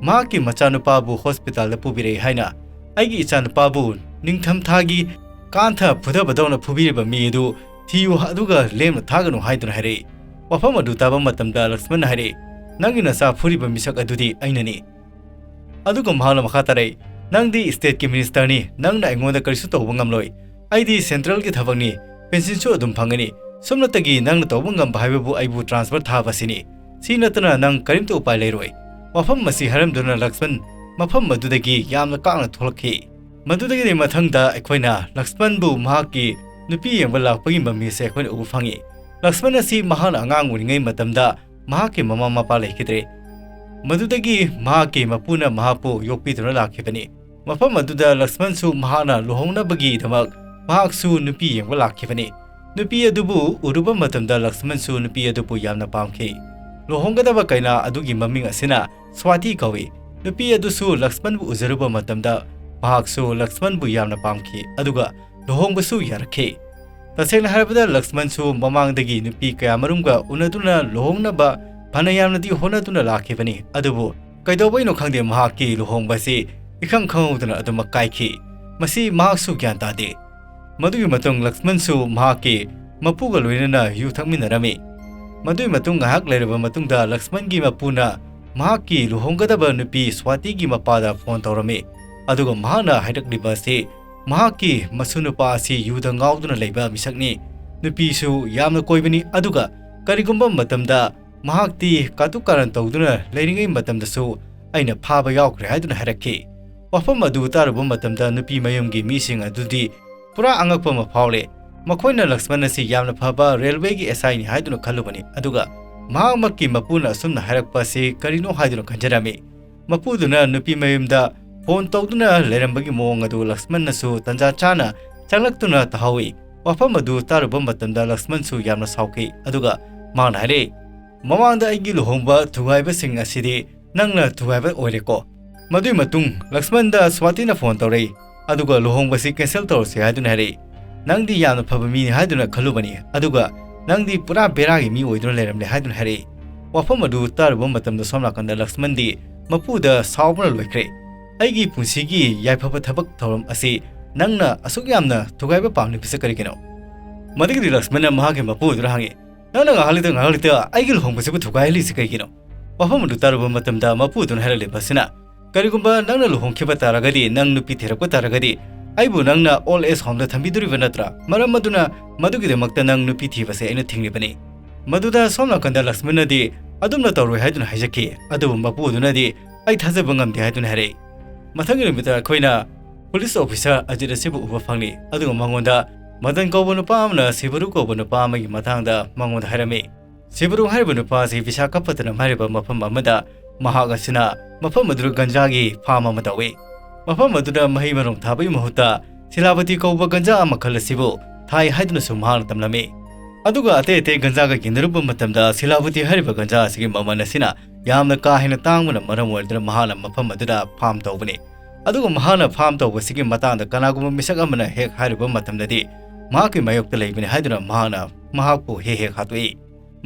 ꯃꯍꯥꯛꯀꯤ ꯃꯆꯥꯅꯨꯄꯥꯕꯨ ꯍꯣꯁꯄꯤꯇꯥꯜꯗ ꯄꯨꯕꯤꯔꯛꯏ ꯍꯥꯏꯅ꯫ "ꯑꯩꯒꯤ ꯏꯆꯥꯅꯨꯄꯥꯕꯨ ꯅꯤꯡꯊꯝꯊꯥꯒꯤ ꯀꯥꯟꯊ ꯐꯨꯊꯕꯗꯧꯅ ꯐꯨꯕꯤꯔꯤꯕ ꯃꯤ ꯑꯗꯨ ꯊꯤꯌꯨ, ꯑꯗꯨꯒ ꯂꯦꯝꯅ ꯊꯥꯒꯅꯨ" ꯍꯥꯏꯗꯨꯅ ꯍꯥꯏꯔꯛꯏ꯫ ꯋꯥꯐꯝ ꯑꯗꯨ ꯇꯥꯕ ꯃꯇꯝꯗ ꯂꯛꯁꯃꯟꯅ ꯍꯥꯏꯔꯛꯏ, "ꯅꯪꯒꯤ ꯅꯆꯥ ꯐꯨꯔꯤꯕ ꯃꯤꯁꯛ ꯑꯗꯨꯗꯤ ꯑꯩꯅꯅꯤ"꯫ ꯑꯗꯨꯒ ꯃꯍꯥꯛꯅ ꯃꯈꯥ ꯇꯥꯔꯛꯏ, "ꯅꯪꯗꯤ ꯁ꯭ꯇꯦꯠꯀꯤ ꯃꯤꯅꯤꯁꯇꯔꯅꯤ, ꯅꯪꯅ ꯑꯩꯉꯣꯟꯗ ꯀꯔꯤꯁꯨ ꯇꯧꯕ ꯉꯝꯂꯣꯏ꯫ ꯑꯩꯗꯤ ꯁꯦꯟꯇ꯭ꯔꯦꯜꯒꯤ ꯊꯕꯛꯅꯤ, ꯄꯦꯟꯁꯤꯟꯁꯨ ꯑꯗꯨꯝ ꯐꯪꯒꯅꯤ꯫ ꯁꯨꯞꯅꯇꯒꯤ ꯅꯪꯅ ꯇꯧꯕ ꯉꯝꯕ ꯍꯥꯏꯕꯕꯨ ꯑꯩꯕꯨ ꯇ꯭ꯔꯥꯟꯁꯐꯔ ꯊꯥꯕ ꯑꯁꯤꯅꯤ꯫ ꯁꯤ ꯅꯠꯇꯅ ꯅꯪ ꯀꯔꯤꯝꯇ ꯎꯄꯥꯏ ꯂꯩꯔꯣꯏ"꯫ ꯋꯥꯐꯝ ꯑꯁꯤ ꯍꯥꯏꯔꯝꯗꯨꯅ ꯂꯛꯁꯃꯟ ꯃꯐꯝ ꯑꯗꯨꯗꯒꯤ ꯌꯥꯝꯅ ꯀꯥꯡꯅ ꯊꯣꯛꯂꯛꯈꯤ꯫ ꯃꯗꯨꯗꯒꯤꯗꯤ ꯃꯊꯪꯗ ꯑꯩꯈꯣꯏꯅ ꯂꯛꯁꯃꯟꯕꯨ ꯃꯍꯥꯛꯀꯤ ꯅꯨꯄꯤ ꯌꯦꯡꯕ ꯂꯥꯛꯄꯒꯤ ꯃꯃꯤ ꯑꯁꯦ ꯑꯩꯈꯣꯏꯅ ꯎꯕ ꯐꯪꯉꯤ꯫ ꯂꯛꯁꯃꯟ ꯑꯁꯤ ꯃꯍꯥꯛꯅ ꯑꯉꯥꯡ ꯑꯣꯏꯔꯤꯉꯩ ꯃꯇꯝꯗ ꯃꯍꯥꯛꯀꯤ ꯃꯃꯥ ꯃꯄꯥ ꯂꯩꯈꯤꯗ꯭ꯔꯦ꯫ ꯃꯗꯨꯗꯒꯤ ꯃꯍꯥꯛꯀꯤ ꯃꯄꯨꯅ ꯃꯍꯥꯛꯄꯨ ꯌꯣꯛꯄꯤꯗꯨꯅ ꯂꯥꯛꯈꯤꯕꯅꯤ꯫ ꯃꯐꯝ ꯑꯗꯨꯗ ꯂꯛꯁꯃꯟꯁꯨ ꯃꯍꯥꯛꯅ ꯂꯨꯍꯣꯡꯅꯕꯒꯤꯗꯃꯛ ꯃꯍꯥꯛꯁꯨ ꯅꯨꯄꯤ ꯌꯦꯡꯕ ꯂꯥꯛꯈꯤꯕꯅꯤ꯫ ꯅꯨꯄꯤ ꯑꯗꯨꯕꯨ ꯎꯔꯨꯕ ꯃꯇꯝꯗ ꯂꯛꯁꯃꯟꯁꯨ ꯅꯨꯄꯤ ꯑꯗꯨꯕꯨ ꯌꯥꯝꯅ ꯄꯥꯝꯈꯤ꯫ ꯂꯨꯍꯣꯡꯒꯗꯕ ꯀꯩꯅꯥ ꯑꯗꯨꯒꯤ ꯃꯃꯤꯡ ꯑꯁꯤꯅ ꯁ꯭ꯋꯥꯇꯤ ꯀꯧꯏ꯫ ꯅꯨꯄꯤ ꯑꯗꯨꯁꯨ ꯂꯛꯁꯃꯟꯕꯨ ꯎꯖꯔꯨꯕ ꯃꯇꯝꯗ ꯃꯍꯥꯛꯁꯨ ꯂꯛꯁꯃꯟꯕꯨ ꯌꯥꯝꯅ ꯄꯥꯝꯈꯤ, ꯑꯗꯨꯒ ꯂꯨꯍꯣꯡꯕꯁꯨ ꯌꯥꯔꯛꯈꯤ꯫ ꯇꯁꯦꯡꯅ ꯍꯥꯏꯔꯕꯗ ꯂꯛꯁꯃꯟꯁꯨ ꯃꯃꯥꯡꯗꯒꯤ ꯅꯨꯄꯤ ꯀꯌꯥꯃꯔꯨꯝꯒ ꯎꯅꯗꯨꯅ ꯂꯨꯍꯣꯡꯅꯕ ꯐꯅ ꯌꯥꯝꯅꯗꯤ ꯍꯣꯠꯅꯗꯨꯅ ꯂꯥꯛꯈꯤꯕꯅꯤ, ꯑꯗꯨꯕꯨ ꯀꯩꯗꯧꯕꯩꯅꯣ ꯈꯪꯗꯦ, ꯃꯍꯥꯛꯀꯤ ꯂꯨꯍꯣꯡꯕꯁꯤ ꯏꯈꯪ ꯈꯪꯍꯧꯗꯅ ꯑꯗꯨꯃꯛ ꯀꯥꯏꯈꯤ꯫ ꯃꯁꯤ ꯃꯍꯥꯛꯁꯨ ꯒ꯭ꯌꯥꯟ ꯇꯥꯗꯦ꯫ ꯃꯗꯨꯒꯤ ꯃꯇꯨꯡ ꯂꯛꯁꯃꯟꯁꯨ ꯃꯍꯥꯛꯀꯤ ꯃꯄꯨꯒ ꯂꯣꯏꯅꯅ ꯌꯨ ꯊꯛꯃꯤꯟꯅꯔꯝꯃꯤ꯫ ꯃꯗꯨꯒꯤ ꯃꯇꯨꯡ ꯉꯥꯏꯍꯥꯛ ꯂꯩꯔꯕ ꯃꯇꯨꯡꯗ ꯂꯛꯁꯃꯟꯒꯤ ꯃꯄꯨꯅ ꯃꯍꯥꯛꯀꯤ ꯂꯨꯍꯣꯡꯒꯗꯕ ꯅꯨꯄꯤ ꯁ꯭ꯋꯥꯇꯤꯒꯤ ꯃꯄꯥꯗ ꯐꯣꯟ ꯇꯧꯔꯝꯃꯤ, ꯑꯗꯨꯒ ꯃꯍꯥꯛꯅ ꯍꯥꯏꯔꯛꯂꯤꯕ ꯑꯁꯤ ꯃꯍꯥꯛꯀꯤ ꯃꯁꯨ ꯅꯨꯄꯥ ꯑꯁꯤ ꯌꯨꯗ ꯉꯥꯎꯗꯨꯅ ꯂꯩꯕ ꯃꯤꯁꯛꯅꯤ, ꯅꯨꯄꯤꯁꯨ ꯌꯥꯝꯅ ꯀꯣꯏꯕꯅꯤ, ꯑꯗꯨꯒ ꯀꯔꯤꯒꯨꯝꯕ ꯃꯇꯝꯗ ꯃꯍꯥꯛꯇꯤ ꯀꯥꯇꯨ ꯀꯥꯔꯟ ꯇꯧꯗꯨꯅ ꯂꯩꯔꯤꯉꯩ ꯃꯇꯝꯗꯁꯨ ꯑꯩꯅ ꯐꯥꯕ ꯌꯥꯎꯈ꯭ꯔꯦ ꯍꯥꯏꯗꯨꯅ ꯍꯥꯏꯔꯛꯈꯤ꯫ ꯋꯥꯐꯝ ꯑꯗꯨ ꯇꯥꯔꯨꯕ ꯃꯇꯝꯗ ꯅꯨꯄꯤ ꯃꯌꯨꯝꯒꯤ ꯃꯤꯁꯤꯡ ꯑꯗꯨꯗꯤ ꯄꯨꯔꯥ ꯑꯉꯛꯄ ꯑꯃ ꯐꯥꯎꯔꯦ꯫ ꯃꯈꯣꯏꯅ ꯂꯛꯁꯃꯟ ꯑꯁꯤ ꯌꯥꯝꯅ ꯐꯕ ꯔꯦꯜꯋꯦꯒꯤ ꯑꯦꯁ ꯑꯥꯏꯅꯤ ꯍꯥꯏꯗꯨꯅ ꯈꯜꯂꯨꯕꯅꯤ, ꯑꯗꯨꯒ ꯃꯍꯥꯛꯃꯛꯀꯤ ꯃꯄꯨꯅ ꯑꯁꯨꯝꯅ ꯍꯥꯏꯔꯛꯄ ꯑꯁꯤ ꯀꯔꯤꯅꯣ ꯍꯥꯏꯗꯨꯅ ꯈꯟꯖꯔꯝꯃꯤ꯫ ꯃꯄꯨꯗꯨꯅ ꯅꯨꯄꯤ ꯃꯌꯨꯝꯗ ꯐꯣꯟ ꯇꯧꯗꯨꯅ ꯂꯩꯔꯝꯕꯒꯤ ꯃꯑꯣꯡ ꯑꯗꯨ ꯂꯛꯁꯃꯟꯅꯁꯨ ꯇꯟꯖꯥ ꯆꯥꯅ ꯆꯪꯂꯛꯇꯨꯅ ꯇꯥꯍꯧꯏ꯫ ꯋꯥꯐꯝ ꯑꯗꯨ ꯇꯥꯔꯨꯕ ꯃꯇꯝꯗ ꯂꯛꯁꯃꯟꯁꯨ ꯌꯥꯝꯅ ꯁꯥꯎꯈꯤ, ꯑꯗꯨꯒ ꯃꯍꯥꯛꯅ ꯍꯥꯏꯔꯛꯏ, "ꯃꯃꯥꯡꯗ ꯑꯩꯒꯤ ꯂꯨꯍꯣꯡꯕ ꯊꯨꯒꯥꯏꯕꯁꯤꯡ ꯑꯁꯤꯗꯤ ꯅꯪꯅ ꯊꯨꯒꯥꯏꯕ ꯑꯣꯏꯔꯦꯀꯣ?" ꯃꯗꯨꯒꯤ ꯃꯇꯨꯡ ꯂꯛꯁꯃꯟꯗ ꯁ꯭ꯋꯥꯇꯤꯅ ꯐꯣꯟ ꯇꯧꯔꯛꯏ, ꯑꯗꯨꯒ ꯂꯨꯍꯣꯡꯕꯁꯤ ꯀꯦꯟꯁꯦꯜ ꯇꯧꯔꯁꯤ ꯍꯥꯏꯗꯨꯅ ꯍꯥꯏꯔꯛꯏ꯫ "ꯅꯪꯗꯤ ꯌꯥꯝꯅ ꯐꯕ ꯃꯤꯅꯤ ꯍꯥꯏꯗꯨꯅ ꯈꯜꯂꯨꯕꯅꯤ, ꯑꯗꯨꯒ ꯅꯪꯗꯤ ꯄꯨꯔꯥ ꯕꯦꯔꯥꯒꯤ ꯃꯤ ꯑꯣꯏꯗꯨꯅ ꯂꯩꯔꯝꯂꯦ" ꯍꯥꯏꯗꯨꯅ ꯍꯥꯏꯔꯛꯏ꯫ ꯋꯥꯐꯝ ꯑꯗꯨ ꯇꯥꯔꯨꯕ ꯃꯇꯝꯗ ꯁꯣꯝ ꯅꯥꯀꯟꯗ ꯂꯛꯁꯃꯟꯗꯤ ꯃꯄꯨꯗ ꯁꯥꯎꯕꯅ ꯂꯣꯏꯈ꯭ꯔꯦ꯫ "ꯑꯩꯒꯤ ꯄꯨꯟꯁꯤꯒꯤ ꯌꯥꯏꯐꯕ ꯊꯕꯛ ꯊꯧꯔꯝ ꯑꯁꯤ ꯅꯪꯅ ꯑꯁꯨꯛ ꯌꯥꯝꯅ ꯊꯨꯒꯥꯏꯕ ꯄꯥꯝꯂꯤꯕꯁꯤ ꯀꯔꯤꯒꯤꯅꯣ?" ꯃꯗꯨꯒꯤꯗꯤ ꯂꯛꯁꯃꯟꯅ ꯃꯍꯥꯛꯀꯤ ꯃꯄꯨꯗꯨꯗ ꯍꯪꯉꯤ, "ꯅꯪꯅ ꯉꯥꯏꯍꯥꯛ ꯂꯩꯇ ꯉꯥꯏꯍꯥꯛ ꯂꯩꯇ ꯑꯩꯒꯤ ꯂꯨꯍꯣꯡꯕꯁꯤꯕꯨ ꯊꯨꯒꯥꯏꯍꯜꯂꯤꯁꯤ ꯀꯩꯒꯤꯅꯣ?" ꯋꯥꯐꯝ ꯑꯗꯨ ꯇꯥꯔꯨꯕ ꯃꯇꯝꯗ ꯃꯄꯨꯗꯨꯅ ꯍꯥꯏꯔꯛꯂꯤꯕ ꯑꯁꯤꯅ, "ꯀꯔꯤꯒꯨꯝꯕ ꯅꯪꯅ ꯂꯨꯍꯣꯡꯈꯤꯕ ꯇꯥꯔꯒꯗꯤ, ꯅꯪ ꯅꯨꯄꯤ ꯊꯤꯔꯛꯄ ꯇꯥꯔꯒꯗꯤ, ꯑꯩꯕꯨ ꯅꯪꯅ ꯑꯣꯜ ꯑꯦꯖ ꯍꯣꯝꯗ ꯊꯝꯕꯤꯗꯣꯔꯤꯕ ꯅꯠꯇ꯭ꯔꯥ? ꯃꯔꯝ ꯑꯗꯨꯅ ꯃꯗꯨꯒꯤꯗꯃꯛꯇ ꯅꯪ ꯅꯨꯄꯤ ꯊꯤꯕꯁꯦ ꯑꯩꯅ ꯊꯤꯡꯂꯤꯕꯅꯤ꯫" ꯃꯗꯨꯗ ꯁꯣꯝ ꯅꯥꯀꯟꯗ ꯂꯛꯁꯃꯟꯅꯗꯤ ꯑꯗꯨꯝꯅ ꯇꯧꯔꯣꯏ ꯍꯥꯏꯗꯨꯅ ꯍꯥꯏꯖꯈꯤ, ꯑꯗꯨꯕꯨ ꯃꯄꯨꯗꯨꯅꯗꯤ, "ꯑꯩ ꯊꯥꯖꯕ ꯉꯝꯗꯦ" ꯍꯥꯏꯗꯨꯅ ꯍꯥꯏꯔꯛꯏ꯫ ꯃꯊꯪꯒꯤ ꯅꯨꯃꯤꯠꯇ ꯑꯩꯈꯣꯏꯅ ꯄꯨꯂꯤꯁ ꯑꯣꯐꯤꯁꯥꯔ ꯑꯖꯤꯠ ꯑꯁꯤꯕꯨ ꯎꯕ ꯐꯪꯂꯤ, ꯑꯗꯨꯒ ꯃꯉꯣꯟꯗ ꯃꯗꯟ ꯀꯧꯕ ꯅꯨꯄꯥ ꯑꯃꯅ ꯁꯤꯕꯔꯨ ꯀꯧꯕ ꯅꯨꯄꯥ ꯑꯃꯒꯤ ꯃꯇꯥꯡꯗ ꯃꯉꯣꯟꯗ ꯍꯥꯏꯔꯝꯃꯤ꯫ ꯁꯤꯕꯔꯨ ꯍꯥꯏꯔꯤꯕ ꯅꯨꯄꯥ ꯑꯁꯤ ꯕꯤꯁꯥꯈꯥꯄꯇꯅꯝ ꯍꯥꯏꯔꯤꯕ ꯃꯐꯝ ꯑꯃꯗ ꯃꯍꯥꯛ ꯑꯁꯤꯅ ꯃꯐꯝ ꯑꯗꯨꯗ ꯒꯟꯖꯥꯒꯤ ꯐꯥꯔꯝ ꯑꯃ ꯇꯧꯏ꯫ ꯃꯐꯝ ꯑꯗꯨꯗ ꯃꯍꯩ ꯃꯔꯣꯡ ꯊꯥꯕꯒꯤ ꯃꯍꯨꯠꯇ ꯁꯤꯂꯥꯕꯇꯤ ꯀꯧꯕ ꯒꯟꯖꯥ ꯃꯈꯜ ꯑꯁꯤꯕꯨ ꯊꯥꯏ ꯍꯥꯏꯗꯨꯅꯁꯨ ꯃꯍꯥꯛꯅ ꯇꯝꯂꯝꯃꯤ꯫ ꯑꯗꯨꯒ ꯑꯇꯩ ꯑꯇꯩ ꯒꯟꯖꯥꯒ ꯌꯦꯡꯅꯔꯨꯕ ꯃꯇꯝꯗ ꯁꯤꯂꯥꯕꯇꯤ ꯍꯥꯏꯔꯤꯕ ꯒꯟꯖꯥ ꯑꯁꯤꯒꯤ ꯃꯃꯜ ꯑꯁꯤꯅ ꯌꯥꯝꯅ ꯀꯥ ꯍꯦꯟꯅ ꯇꯥꯡꯕꯅ ꯃꯔꯝ ꯑꯣꯏꯔꯗꯨꯅ ꯃꯍꯥꯛꯅ ꯃꯐꯝ ꯑꯗꯨꯗ ꯐꯥꯔꯝ ꯇꯧꯕꯅꯤ꯫ ꯑꯗꯨꯒ ꯃꯍꯥꯛꯅ ꯐꯥꯔꯝ ꯇꯧꯕꯁꯤꯒꯤ ꯃꯇꯥꯡꯗ ꯀꯅꯥꯒꯨꯝꯕ ꯃꯤꯁꯛ ꯑꯃꯅ ꯍꯦꯛ ꯍꯥꯏꯔꯨꯕ ꯃꯇꯝꯗꯗꯤ ꯃꯍꯥꯛꯀꯤ ꯃꯥꯌꯣꯛꯇ ꯂꯩꯕꯅꯤ ꯍꯥꯏꯗꯨꯅ ꯃꯍꯥꯛꯅ ꯃꯍꯥꯛꯄꯨ ꯍꯦꯛ ꯍꯦꯛ ꯍꯥꯠꯇꯣꯛꯏ꯫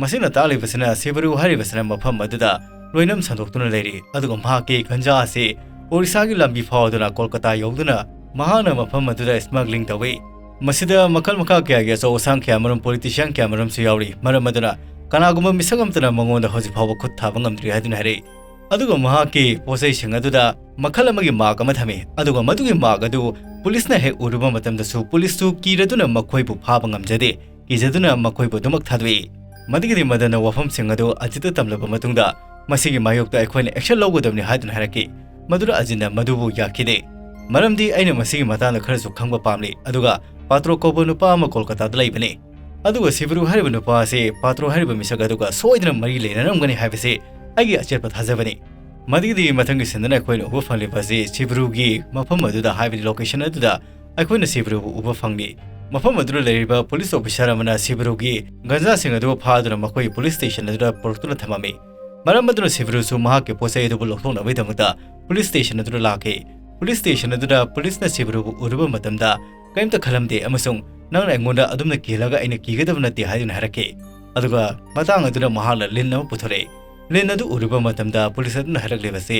ꯃꯁꯤꯅ ꯇꯥꯛꯂꯤꯕꯁꯤꯅ ꯁꯤꯕꯔꯨ ꯍꯥꯏꯔꯤꯕꯁꯤꯅ ꯃꯐꯝ ꯑꯗꯨꯗ ꯂꯣꯏꯅꯝ ꯁꯟꯗꯣꯛꯇꯨꯅ ꯂꯩꯔꯤ, ꯑꯗꯨꯒ ꯃꯍꯥꯛꯀꯤ ꯒꯟꯖꯥ ꯑꯁꯤ ꯑꯣꯔꯤꯁꯥꯒꯤ ꯂꯝꯕꯤ ꯐꯥꯎꯗꯨꯅ ꯀꯣꯜꯀꯇꯥ ꯌꯧꯗꯨꯅ ꯃꯍꯥꯛꯅ ꯃꯐꯝ ꯑꯗꯨꯗ ꯁ꯭ꯃꯒ꯭ꯂꯤꯡ ꯇꯧꯏ꯫ ꯃꯁꯤꯗ ꯃꯈꯜ ꯃꯈꯥ ꯀꯌꯥꯒꯤ ꯑꯆꯧ ꯑꯁꯥꯡ ꯀꯌꯥꯃꯔꯨꯝ, ꯄꯣꯂꯤꯇꯤꯁꯤꯌꯥꯟ ꯀꯌꯥꯃꯔꯨꯝꯁꯨ ꯌꯥꯎꯔꯤ꯫ ꯃꯔꯝ ꯑꯗꯨꯅ ꯀꯅꯥꯒꯨꯝꯕ ꯃꯤꯁꯛ ꯑꯃꯠꯇꯅ ꯃꯉꯣꯟꯗ ꯍꯧꯖꯤꯛ ꯐꯥꯎꯕ ꯈꯨꯠ ꯊꯥꯕ ꯉꯝꯗ꯭ꯔꯤ ꯍꯥꯏꯗꯨꯅ ꯍꯥꯏꯔꯛꯏ꯫ ꯑꯗꯨꯒ ꯃꯍꯥꯛꯀꯤ ꯄꯣꯠꯆꯩꯁꯤꯡ ꯑꯗꯨꯗ ꯃꯈꯜ ꯑꯃꯒꯤ ꯃꯥꯔꯛ ꯑꯃ ꯊꯝꯃꯤ, ꯑꯗꯨꯒ ꯃꯗꯨꯒꯤ ꯃꯥꯔꯛ ꯑꯗꯨ ꯄꯨꯂꯤꯁꯅ ꯍꯦꯛ ꯎꯔꯨꯕ ꯃꯇꯝꯗꯁꯨ ꯄꯨꯂꯤꯁꯇꯨ ꯀꯤꯔꯗꯨꯅ ꯃꯈꯣꯏꯕꯨ ꯐꯥꯕ ꯉꯝꯖꯗꯦ꯫ ꯀꯤꯖꯗꯨꯅ ꯃꯈꯣꯏꯕꯨ ꯑꯗꯨꯃꯛ ꯊꯥꯗꯣꯛꯏ꯫ ꯃꯗꯨꯒꯤꯗꯤ ꯃꯗꯟꯅ ꯋꯥꯐꯝꯁꯤꯡ ꯑꯗꯨ ꯑꯖꯤꯠꯇ ꯇꯝꯂꯕ ꯃꯇꯨꯡꯗ ꯃꯁꯤꯒꯤ ꯃꯥꯌꯣꯛꯇ ꯑꯩꯈꯣꯏꯅ action ꯂꯧꯒꯗꯕꯅꯤ ꯍꯥꯏꯗꯨꯅ ꯍꯥꯏꯔꯛꯈꯤ꯫ ꯃꯗꯨꯗ ꯑꯖꯤꯠꯅ ꯃꯗꯨꯕꯨ ꯌꯥꯈꯤꯗꯦ꯫ ꯃꯔꯝꯗꯤ ꯑꯩꯅ ꯃꯁꯤꯒꯤ ꯃꯇꯥꯡꯗ ꯈꯔꯁꯨ ꯈꯪꯕ ꯄꯥꯝꯂꯤ, ꯑꯗꯨꯒ ꯄꯥꯇ꯭ꯔꯣ ꯀꯧꯕ ꯅꯨꯄꯥ ꯑꯃ ꯀꯣꯜꯀꯇꯥꯗ ꯂꯩꯕꯅꯤ꯫ ꯑꯗꯨꯒ ꯁꯤꯕꯔꯨ ꯍꯥꯏꯔꯤꯕ ꯅꯨꯄꯥ ꯑꯁꯤ ꯄꯥꯇ꯭ꯔꯣ ꯍꯥꯏꯔꯤꯕ ꯃꯤꯁꯛ ꯑꯗꯨꯒ ꯁꯣꯏꯗꯅ ꯃꯔꯤ ꯂꯩꯅꯔꯝꯒꯅꯤ ꯍꯥꯏꯕꯁꯤ ꯑꯩꯒꯤ ꯑꯆꯦꯠꯄ ꯊꯥꯖꯕꯅꯤ꯫ ꯃꯗꯨꯒꯤꯗꯤ ꯃꯊꯪꯒꯤ ꯁꯤꯟꯗꯨꯅ ꯑꯩꯈꯣꯏꯅ ꯎꯕ ꯐꯪꯂꯤꯕ ꯑꯁꯤ ꯁꯤꯕꯔꯨꯒꯤ ꯃꯐꯝ ꯑꯗꯨꯗ, ꯍꯥꯏꯕꯗꯤ location ꯑꯗꯨꯗ ꯑꯩꯈꯣꯏꯅ ꯁꯤꯕꯔꯨꯕꯨ ꯎꯕ ꯐꯪꯂꯤ꯫ ꯃꯐꯝ ꯑꯗꯨꯗ ꯂꯩꯔꯤꯕ ꯄꯨꯂꯤꯁ ꯑꯣꯐꯤꯁꯥꯔ ꯑꯃꯅ ꯁꯤꯕꯔꯨꯒꯤ ꯒꯟꯖꯥꯁꯤꯡ ꯑꯗꯨ ꯐꯥꯗꯨꯅ ꯃꯈꯣꯏ ꯄꯨꯂꯤꯁ ꯁ꯭ꯇꯦꯁꯟ ꯑꯗꯨꯗ ꯄꯨꯔꯛꯇꯨꯅ ꯊꯝꯃꯝꯃꯤ꯫ ꯃꯔꯝ ꯑꯗꯨꯅ ꯁꯤꯕꯔꯨꯁꯨ ꯃꯍꯥꯛꯀꯤ ꯄꯣꯠ ꯆꯩ ꯑꯗꯨꯕꯨ ꯂꯧꯊꯣꯛꯅꯕꯒꯤꯗꯃꯛꯇ ꯄꯨꯂꯤꯁ ꯁ꯭ꯇꯦꯁꯟ ꯑꯗꯨꯗ ꯂꯥꯛꯈꯤ꯫ ꯄꯨꯂꯤꯁ ꯁ꯭ꯇꯦꯁꯟ ꯑꯗꯨꯗ ꯄꯨꯂꯤꯁꯅ ꯁꯤꯕꯔꯨꯕꯨ ꯎꯔꯨꯕ ꯃꯇꯝꯗ ꯀꯔꯤꯝꯇ ꯈꯜꯂꯝꯗꯦ ꯑꯃꯁꯨꯡ "ꯅꯪꯅ ꯑꯩꯉꯣꯟꯗ ꯑꯗꯨꯝꯅ ꯀꯤꯍꯜꯂꯒ ꯑꯩꯅ ꯀꯤꯒꯗꯕ ꯅꯠꯇꯦ" ꯍꯥꯏꯗꯨꯅ ꯍꯥꯏꯔꯛꯈꯤ꯫ ꯑꯗꯨꯒ ꯃꯇꯥꯡ ꯑꯗꯨꯗ ꯃꯍꯥꯛꯅ ꯂꯤꯟ ꯑꯃ ꯄꯨꯊꯣꯔꯛꯏ꯫ ꯂꯤꯟ ꯑꯗꯨ ꯎꯔꯨꯕ ꯃꯇꯝꯗ ꯄꯨꯂꯤꯁ ꯑꯗꯨꯅ ꯍꯥꯏꯔꯛꯂꯤꯕꯁꯤ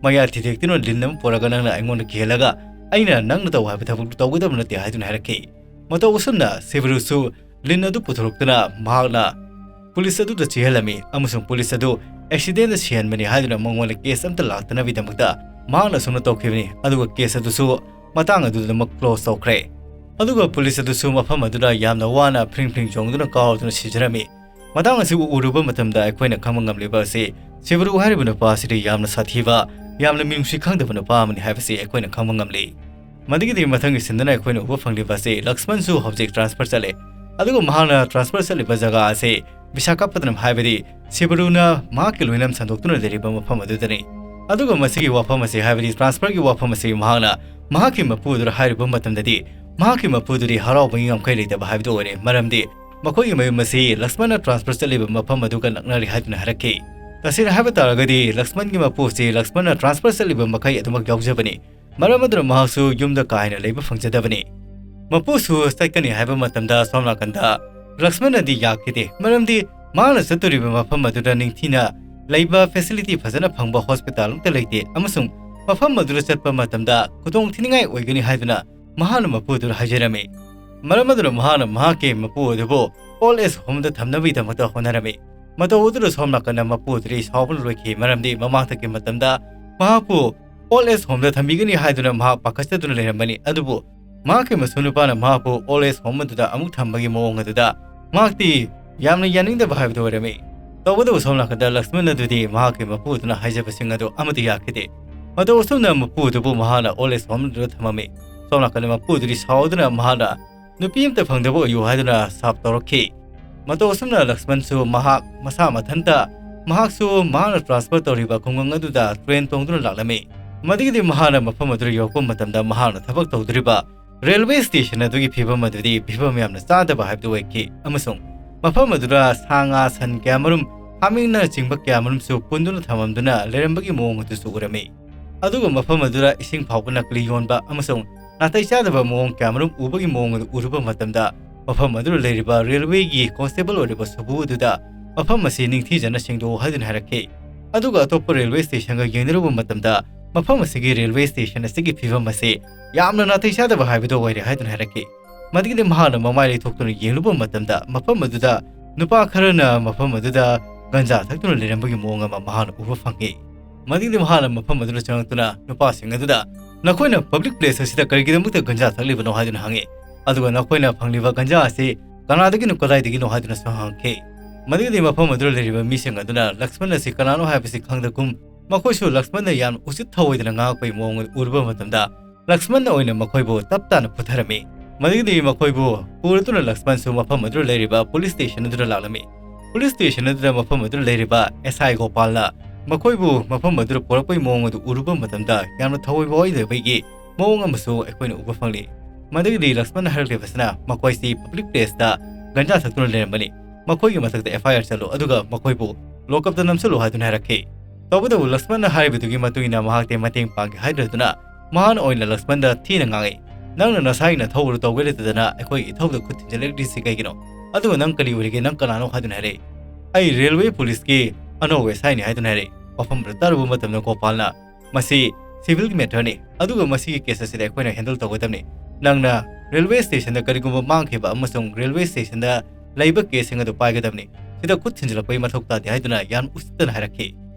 ꯃꯌꯥ ꯊꯤꯗꯦꯛꯇꯨꯅ ꯂꯤꯟ ꯑꯃ ꯄꯨꯔꯒ ꯅꯪꯅ ꯑꯩꯉꯣꯟꯗ ꯀꯤꯍꯜꯂꯒ ꯑꯩꯅ ꯅꯪꯅ ꯇꯧ ꯍꯥꯏꯕ ꯊꯕꯛꯇꯨ ꯇꯧꯒꯗꯕ ꯅꯠꯇꯦ ꯍꯥꯏꯗꯨꯅ ꯍꯥꯏꯔꯛꯈꯤ꯫ ꯃꯇꯧ ꯑꯁꯨꯝꯅ ꯁꯤꯕꯔꯨꯁꯨ ꯂꯤꯟ ꯑꯗꯨ ꯄꯨꯊꯣꯔꯛꯇꯨꯅ ꯃꯍꯥꯛꯅ ꯄꯨꯂꯤꯁ ꯑꯗꯨꯗ ꯆꯦꯜꯍꯜꯂꯝꯃꯤ ꯑꯃꯁꯨꯡ ꯄꯨꯂꯤꯁ ꯑꯗꯨ ꯑꯦꯛꯁꯤꯗꯦꯟꯗ ꯁꯤꯍꯟꯕꯅꯤ ꯍꯥꯏꯗꯨꯅ ꯃꯉꯣꯟꯗ ꯀꯦꯁ ꯑꯝꯇ ꯂꯥꯛꯇꯅꯕꯒꯤꯗꯃꯛꯇ ꯃꯍꯥꯛꯅ ꯑꯁꯨꯝꯅ ꯇꯧꯈꯤꯕꯅꯤ꯫ ꯑꯗꯨꯒ ꯀꯦꯁ ꯑꯗꯨꯁꯨ ꯃꯇꯥꯡ ꯑꯗꯨꯗꯃꯛ ꯀ꯭ꯂꯣꯖ ꯇꯧꯈ꯭ꯔꯦ꯫ ꯑꯗꯨꯒ ꯄꯨꯂꯤꯁ ꯑꯗꯨꯁꯨ ꯃꯐꯝ ꯑꯗꯨꯗ ꯌꯥꯝꯅ ꯋꯥꯅ ꯐ꯭ꯔꯤꯡ ꯐ꯭ꯔꯤꯡ ꯆꯣꯡꯗꯨꯅ ꯀꯥꯎꯗꯨꯅ ꯁꯤꯖꯔꯝꯃꯤ꯫ ꯃꯇꯥꯡ ꯑꯁꯤ ꯎꯔꯨꯕ ꯃꯇꯝꯗ ꯑꯩꯈꯣꯏꯅ ꯈꯪꯕ ꯉꯝꯂꯤꯕ ꯑꯁꯤ ꯁꯤꯕꯔꯨ ꯍꯥꯏꯔꯤꯕ ꯅꯨꯄꯥ ꯑꯁꯤꯗꯤ ꯌꯥꯝꯅ ꯁꯥꯊꯤꯕ, ꯌꯥꯝꯅ ꯃꯤꯅꯨꯡꯁꯤ ꯈꯪꯗꯕ ꯅꯨꯄꯥ ꯑꯃꯅꯤ ꯍꯥꯏꯕꯁꯤ ꯑꯩꯈꯣꯏꯅ ꯈꯪꯕ ꯉꯝꯂꯤ꯫ ꯃꯗꯨꯒꯤꯗꯤ ꯃꯊꯪꯒꯤ ꯁꯤꯟꯗꯨꯅ ꯑꯩꯈꯣꯏꯅ ꯎꯕ ꯐꯪꯂꯤꯕ ꯑꯁꯤ ꯂꯛꯁꯃꯟꯁꯨ ꯍꯧꯖꯤꯛ ꯇ꯭ꯔꯥꯟꯁꯐꯔ ꯆꯠꯂꯦ꯫ ꯑꯗꯨꯒ ꯃꯍꯥꯛꯅ ꯇ꯭ꯔꯥꯟꯁꯐꯔ ꯆꯠꯂꯤꯕ ꯖꯒꯥ ꯑꯁꯤ ꯕꯤꯁꯥꯈꯥꯄꯠꯅꯝ ꯍꯥꯏꯕꯗꯤ ꯁꯤꯕꯔꯨꯅ ꯃꯍꯥꯛꯀꯤ ꯂꯣꯏꯅꯝ ꯁꯟꯗꯣꯛꯇꯨꯅ ꯂꯩꯔꯤꯕ ꯃꯐꯝ ꯑꯗꯨꯗꯅꯤ꯫ ꯑꯗꯨꯒ ꯃꯁꯤꯒꯤ ꯋꯥꯐꯝ ꯑꯁꯤ, ꯍꯥꯏꯕꯗꯤ transferꯒꯤ ꯋꯥꯐꯝ ꯑꯁꯤ ꯃꯍꯥꯛꯅ ꯃꯍꯥꯛꯀꯤ ꯃꯄꯨ ꯑꯗꯨꯗ ꯍꯥꯏꯔꯨꯕ ꯃꯇꯝꯗꯗꯤ, ꯃꯍꯥꯛꯀꯤ ꯃꯄꯨꯗꯨꯗꯤ ꯍꯔꯥꯎꯕꯒꯤ ꯉꯝꯈꯩ ꯂꯩꯇꯕ ꯍꯥꯏꯕꯗꯨ ꯑꯣꯏꯔꯦ꯫ ꯃꯔꯝꯗꯤ ꯃꯈꯣꯏꯒꯤ ꯃꯌꯨꯝ ꯑꯁꯤ ꯂꯛꯁꯃꯟꯅ transfer ꯆꯠꯂꯤꯕ ꯃꯐꯝ ꯑꯗꯨꯒ ꯅꯛꯅꯔꯤ ꯍꯥꯏꯗꯨꯅ ꯍꯥꯏꯔꯛꯈꯤ꯫ ꯇꯁꯦꯡꯅ ꯍꯥꯏꯕ ꯇꯥꯔꯒꯗꯤ, ꯂꯛꯁꯃꯟꯒꯤ ꯃꯄꯨ ꯑꯁꯤ ꯂꯛꯁꯃꯟꯅ transfer ꯆꯠꯂꯤꯕ ꯃꯈꯩ ꯑꯗꯨꯃꯛ ꯌꯥꯎꯖꯕꯅꯤ꯫ ꯃꯔꯝ ꯑꯗꯨꯅ ꯃꯍꯥꯛꯁꯨ ꯌꯨꯝꯗ ꯀꯥ ꯍꯦꯟꯅ ꯂꯩꯕ ꯐꯪꯖꯗꯕꯅꯤ꯫ ꯃꯄꯨꯁꯨ ꯆꯠꯀꯅꯤ ꯍꯥꯏꯕ ꯃꯇꯝꯗ ꯁꯣꯝ ꯅꯥꯀꯟꯗ ꯂꯛꯁꯃꯟꯅꯗꯤ ꯌꯥꯈꯤꯗꯦ, ꯃꯔꯝꯗꯤ ꯃꯍꯥꯛꯅ ꯆꯠꯇꯣꯔꯤꯕ ꯃꯐꯝ ꯑꯗꯨꯗ ꯅꯤꯡꯊꯤꯅ ꯂꯩꯕ facility ꯐꯖꯅ ꯐꯪꯕ hospital ꯑꯃꯠꯇ ꯂꯩꯇꯦ, ꯑꯃꯁꯨꯡ ꯃꯐꯝ ꯑꯗꯨꯗ ꯆꯠꯄ ꯃꯇꯝꯗ ꯈꯨꯗꯣꯡ ꯊꯤꯅꯤꯡꯉꯥꯏ ꯑꯣꯏꯒꯅꯤ ꯍꯥꯏꯗꯨꯅ ꯃꯍꯥꯛꯅ ꯃꯄꯨ ꯑꯗꯨꯗ ꯍꯥꯏꯖꯔꯝꯃꯤ꯫ ꯃꯔꯝ ꯑꯗꯨꯅ ꯃꯍꯥꯛꯅ ꯃꯍꯥꯛꯀꯤ ꯃꯄꯨ ꯑꯗꯨꯕꯨ old age homeꯗ ꯊꯝꯅꯕꯒꯤꯗꯃꯛꯇ ꯍꯣꯠꯅꯔꯝꯃꯤ꯫ ꯃꯇꯧ ꯑꯗꯨꯗ ꯁꯣꯝ ꯅꯥꯀꯟꯗ ꯃꯄꯨ ꯑꯗꯨꯗꯤ ꯁꯥꯎꯕꯅ ꯂꯣꯏꯈꯤ, ꯃꯔꯝꯗꯤ ꯃꯃꯥꯡꯊꯛꯀꯤ ꯃꯇꯝꯗ ꯃꯍꯥꯛꯄꯨ old age homeꯗ ꯊꯝꯕꯤꯒꯅꯤ ꯍꯥꯏꯗꯨꯅ ꯃꯍꯥꯛ ꯄꯥꯈꯠꯆꯗꯨꯅ ꯂꯩꯔꯝꯕꯅꯤ꯫ ꯑꯗꯨꯕꯨ ꯃꯍꯥꯛꯀꯤ ꯃꯁꯨ ꯅꯨꯄꯥꯅ ꯃꯍꯥꯛꯄꯨ old age home ꯑꯗꯨꯗ ꯑꯃꯨꯛ ꯊꯝꯕꯒꯤ ꯃꯑꯣꯡ ꯑꯗꯨꯗ ꯃꯍꯥꯛꯇꯤ ꯌꯥꯝꯅ ꯌꯥꯅꯤꯡꯗꯕ ꯍꯥꯏꯕꯗꯨ ꯑꯣꯏꯔꯝꯃꯤ꯫ ꯇꯧꯕꯇꯕꯨ ꯁꯣꯝ ꯅꯥꯀꯟꯗ ꯂꯛꯁꯃꯟ ꯑꯗꯨꯗꯤ ꯃꯍꯥꯛꯀꯤ ꯃꯄꯨ ꯑꯗꯨꯅ ꯍꯥꯏꯖꯕꯁꯤꯡ ꯑꯗꯨ ꯑꯃꯠꯇ ꯌꯥꯈꯤꯗꯦ꯫ ꯃꯇꯧ ꯑꯁꯨꯝꯅ ꯃꯄꯨ ꯑꯗꯨꯕꯨ ꯃꯍꯥꯛꯅ old age home ꯑꯗꯨꯗ ꯊꯝꯃꯝꯃꯤ꯫ ꯁꯣꯝ ꯅꯥꯀꯟꯗ ꯃꯄꯨ ꯑꯗꯨꯗꯤ ꯁꯥꯎꯗꯨꯅ ꯃꯍꯥꯛꯅ ꯅꯨꯄꯤ ꯑꯃꯠꯇ ꯐꯪꯗꯕ ꯑꯣꯏꯌꯨ ꯍꯥꯏꯗꯨꯅ ꯁꯥꯞ ꯇꯧꯔꯛꯈꯤ꯫ ꯃꯇꯧ ꯑꯁꯨꯝꯅ ꯂꯛꯁꯃꯟꯁꯨ ꯃꯍꯥꯛ ꯃꯁꯥ ꯃꯊꯟꯇ ꯃꯍꯥꯛꯁꯨ ꯃꯍꯥꯛꯅ transfer ꯇꯧꯔꯤꯕ ꯈꯨꯡꯒꯪ ꯑꯗꯨꯗ train ꯇꯣꯡꯗꯨꯅ ꯂꯥꯛꯂꯝꯃꯤ꯫ ꯃꯗꯨꯒꯤꯗꯤ ꯃꯍꯥꯛꯅ ꯃꯐꯝ ꯑꯗꯨꯗ ꯌꯧꯔꯛꯄ ꯃꯇꯝꯗ ꯃꯍꯥꯛꯅ ꯊꯕꯛ ꯇꯧꯗꯣꯔꯤꯕ railway station ꯑꯗꯨꯒꯤ ꯐꯤꯕꯝ ꯑꯗꯨꯗꯤ ꯐꯤꯕꯝ ꯌꯥꯝꯅ ꯆꯥꯗꯕ ꯍꯥꯏꯕꯗꯨ ꯑꯣꯏꯈꯤ, ꯑꯃꯁꯨꯡ ꯃꯐꯝ ꯑꯗꯨꯗ ꯁꯥ ꯉꯥ, ꯁꯟ ꯀꯌꯥꯃꯔꯨꯝ, ꯍꯥꯃꯦꯡꯅꯆꯤꯡꯕ ꯀꯌꯥꯃꯔꯨꯝꯁꯨ ꯄꯨꯟꯗꯨꯅ ꯊꯝꯃꯝꯗꯨꯅ ꯂꯩꯔꯝꯕꯒꯤ ꯃꯑꯣꯡ ꯑꯗꯨꯁꯨ ꯎꯔꯝꯃꯤ꯫ ꯑꯗꯨꯒ ꯃꯐꯝ ꯑꯗꯨꯗ ꯏꯁꯤꯡ ꯐꯥꯎꯕ ꯅꯀꯂꯤ ꯌꯣꯟꯕ ꯑꯃꯁꯨꯡ ꯅꯥꯇꯩ ꯆꯥꯗꯕ ꯃꯑꯣꯡ ꯀꯌꯥꯃꯔꯨꯝ ꯎꯕꯒꯤ ꯃꯑꯣꯡ ꯑꯗꯨ ꯎꯔꯨꯕ ꯃꯇꯝꯗ, ꯃꯐꯝ ꯑꯗꯨꯗ ꯂꯩꯔꯤꯕ railwayꯒꯤ constable ꯑꯣꯏꯔꯤꯕ ꯁꯨꯕꯨ ꯑꯗꯨꯗ ꯃꯐꯝ ꯑꯁꯤ ꯅꯤꯡꯊꯤꯖꯅ ꯁꯦꯡꯗꯣꯛꯎ ꯍꯥꯏꯗꯨꯅ ꯍꯥꯏꯔꯛꯈꯤ꯫ ꯑꯗꯨꯒ ꯑꯇꯣꯞꯄ railway stationꯒ ꯌꯦꯡꯅꯔꯨꯕ ꯃꯇꯝꯗ, ꯃꯐꯝ ꯑꯁꯤꯒꯤ railway station ꯑꯁꯤꯒꯤ ꯐꯤꯕꯝ ꯑꯁꯤ ꯌꯥꯝꯅ ꯅꯥꯇꯩ ꯆꯥꯗꯕ ꯍꯥꯏꯕꯗꯨ ꯑꯣꯏꯔꯦ ꯍꯥꯏꯗꯨꯅ ꯍꯥꯏꯔꯛꯈꯤ꯫ ꯃꯗꯨꯒꯤꯗꯤ ꯃꯍꯥꯛꯅ ꯃꯃꯥꯏ ꯂꯩꯊꯣꯛꯇꯨꯅ ꯌꯦꯡꯂꯨꯕ ꯃꯇꯝꯗ, ꯃꯐꯝ ꯑꯗꯨꯗ ꯅꯨꯄꯥ ꯈꯔꯅ ꯃꯐꯝ ꯑꯗꯨꯗ ꯒꯟꯖꯥ ꯊꯛꯇꯨꯅ ꯂꯩꯔꯝꯕꯒꯤ ꯃꯑꯣꯡ ꯑꯃ ꯃꯍꯥꯛꯅ ꯎꯕ ꯐꯪꯉꯤ꯫ ꯃꯗꯨꯒꯤꯗꯤ ꯃꯍꯥꯛꯅ ꯃꯐꯝ ꯑꯗꯨꯗ ꯆꯪꯂꯛꯇꯨꯅ ꯅꯨꯄꯥꯁꯤꯡ ꯑꯗꯨꯗ, "ꯅꯈꯣꯏꯅ public place ꯑꯁꯤꯗ ꯀꯔꯤꯒꯤꯗꯃꯛꯇ ꯒꯟꯖꯥ ꯊꯛꯂꯤꯕꯅꯣ?" ꯍꯥꯏꯗꯨꯅ ꯍꯪꯉꯤ꯫ ꯑꯗꯨꯒ "ꯅꯈꯣꯏꯅ ꯐꯪꯂꯤꯕ ꯒꯟꯖꯥ ꯑꯁꯤ ꯀꯅꯥꯗꯒꯤꯅꯣ, ꯀꯗꯥꯏꯗꯒꯤꯅꯣ?" ꯍꯥꯏꯗꯨꯅꯁꯨ ꯍꯪꯉꯛꯈꯤ꯫ ꯃꯗꯨꯒꯤꯗꯤ ꯃꯐꯝ ꯑꯗꯨꯗ ꯂꯩꯔꯤꯕ ꯃꯤꯁꯤꯡ ꯑꯗꯨꯅ ꯂꯛꯁꯃꯟ ꯑꯁꯤ ꯀꯅꯥꯅꯣ ꯍꯥꯏꯕꯁꯤ ꯈꯪꯗꯒꯨꯝ, ꯃꯈꯣꯏꯁꯨ ꯂꯛꯁꯃꯟꯅ ꯌꯥꯝꯅ ꯎꯁꯤꯠ ꯊꯑꯣꯏꯗꯅ ꯉꯥꯡꯉꯛꯄꯒꯤ ꯃꯑꯣꯡ ꯑꯗꯨ ꯎꯔꯨꯕ ꯃꯇꯝꯗ, ꯂꯛꯁꯃꯟꯅ ꯑꯣꯏꯅ ꯃꯈꯣꯏꯕꯨ ꯇꯞ ꯇꯥꯅ ꯐꯨꯊꯔꯝꯃꯤ꯫ ꯃꯗꯨꯒꯤꯗꯤ ꯃꯈꯣꯏꯕꯨ ꯄꯨꯔꯗꯨꯅ ꯂꯛꯁꯃꯟꯁꯨ ꯃꯐꯝ ꯑꯗꯨꯗ ꯂꯩꯔꯤꯕ police station ꯑꯗꯨꯗ ꯂꯥꯛꯂꯝꯃꯤ꯫ ꯄꯨꯂꯤꯁ ꯁ꯭ꯇꯦꯁꯟ ꯑꯗꯨꯗ ꯃꯐꯝ ꯑꯗꯨꯗ ꯂꯩꯔꯤꯕ ꯑꯦꯁ ꯑꯥꯏ ꯒꯣꯄꯥꯜꯅ ꯃꯈꯣꯏꯕꯨ ꯃꯐꯝ ꯑꯗꯨꯗ ꯄꯨꯔꯛꯄꯒꯤ ꯃꯑꯣꯡ ꯑꯗꯨ ꯎꯔꯨꯕ ꯃꯇꯝꯗ ꯌꯥꯝꯅ ꯊꯑꯣꯏ ꯋꯥꯑꯣꯏꯗꯕꯒꯤ ꯃꯑꯣꯡ ꯑꯃꯁꯨ ꯑꯩꯈꯣꯏꯅ ꯎꯕ ꯐꯪꯂꯤ꯫ ꯃꯗꯨꯒꯤꯗꯤ ꯂꯛꯁꯃꯟꯅ ꯍꯥꯏꯔꯛꯂꯤꯕꯁꯤꯅ ꯃꯈꯣꯏꯁꯤ ꯄꯕ꯭ꯂꯤꯛ ꯄ꯭ꯂꯦꯁꯇ ꯒꯟꯖꯥ ꯊꯛꯇꯨꯅ ꯂꯩꯔꯝꯕꯅꯤ, ꯃꯈꯣꯏꯒꯤ ꯃꯊꯛꯇ ꯑꯦꯐ ꯑꯥꯏ ꯑꯥꯔ ꯆꯠꯂꯨ, ꯑꯗꯨꯒ ꯃꯈꯣꯏꯕꯨ ꯂꯣꯀꯞꯇ ꯅꯝꯁꯤꯜꯂꯨ ꯍꯥꯏꯗꯨꯅ ꯍꯥꯏꯔꯛꯈꯤ꯫ ꯇꯧꯕꯇꯕꯨ ꯂꯛꯁꯃꯟꯅ ꯍꯥꯏꯔꯤꯕꯗꯨꯒꯤ ꯃꯇꯨꯡ ꯏꯟꯅ ꯃꯍꯥꯛꯇꯤ ꯃꯇꯦꯡ ꯄꯥꯡꯒꯦ ꯍꯥꯏꯗ꯭ꯔꯗꯨꯅ ꯃꯍꯥꯛꯅ ꯑꯣꯏꯅ ꯂꯛꯁꯃꯟꯗ ꯊꯤꯅ ꯉꯥꯡꯉꯤ, "ꯅꯪꯅ ꯅꯁꯥꯒꯤ ꯅꯊꯧ ꯑꯗꯨ ꯇꯧꯒꯦ ꯂꯩꯇꯗꯅ ꯑꯩꯈꯣꯏꯒꯤ ꯏꯊꯧꯗ ꯈꯨꯠ ꯊꯤꯟꯖꯤꯜꯂꯛꯂꯤꯁꯤ ꯀꯩꯒꯤꯅꯣ? ꯑꯗꯨꯒ ꯅꯪ ꯀꯔꯤ ꯑꯣꯏꯔꯤꯒꯦ? ꯅꯪ ꯀꯅꯥꯅꯣ?" ꯍꯥꯏꯗꯨꯅ ꯍꯥꯏꯔꯛꯏ꯫ "ꯑꯩ ꯔꯦꯜꯋꯦ ꯄꯨꯂꯤꯁꯀꯤ ꯑꯅꯧꯕ ꯑꯦꯁ ꯑꯥꯏꯅꯤ" ꯍꯥꯏꯗꯨꯅ ꯍꯥꯏꯔꯛꯏ꯫ ꯋꯥꯐꯝ ꯑꯗꯨ ꯇꯥꯔꯨꯕ ꯃꯇꯝꯗ ꯒꯣꯄꯥꯜꯅ, "ꯃꯁꯤ ꯁꯤꯚꯤꯜꯒꯤ ꯃꯦꯇꯔꯅꯤ, ꯑꯗꯨꯒ ꯃꯁꯤꯒꯤ ꯀꯦꯁ ꯑꯁꯤꯗꯤ ꯑꯩꯈꯣꯏꯅ ꯍꯦꯟꯗꯜ ꯇꯧꯒꯗꯕꯅꯤ꯫ ꯅꯪꯅ ꯔꯦꯜꯋꯦ ꯁ꯭ꯇꯦꯁꯟꯗ ꯀꯔꯤꯒꯨꯝꯕ ꯃꯥꯡꯈꯤꯕ ꯑꯃꯁꯨꯡ ꯔꯦꯜꯋꯦ ꯁ꯭ꯇꯦꯁꯟꯗ ꯂꯩꯕ ꯀꯦꯁꯁꯤꯡ ꯑꯗꯨ ꯄꯥꯏꯒꯗꯕꯅꯤ꯫ ꯁꯤꯗ ꯈꯨꯠ ꯊꯤꯟꯖꯤꯜꯂꯛꯄꯒꯤ ꯃꯊꯧ ꯇꯥꯗꯦ" ꯍꯥꯏꯗꯨꯅ ꯌꯥꯝ ꯎꯁꯤꯠꯇꯅ ꯍꯥꯏꯔꯛꯈꯤ꯫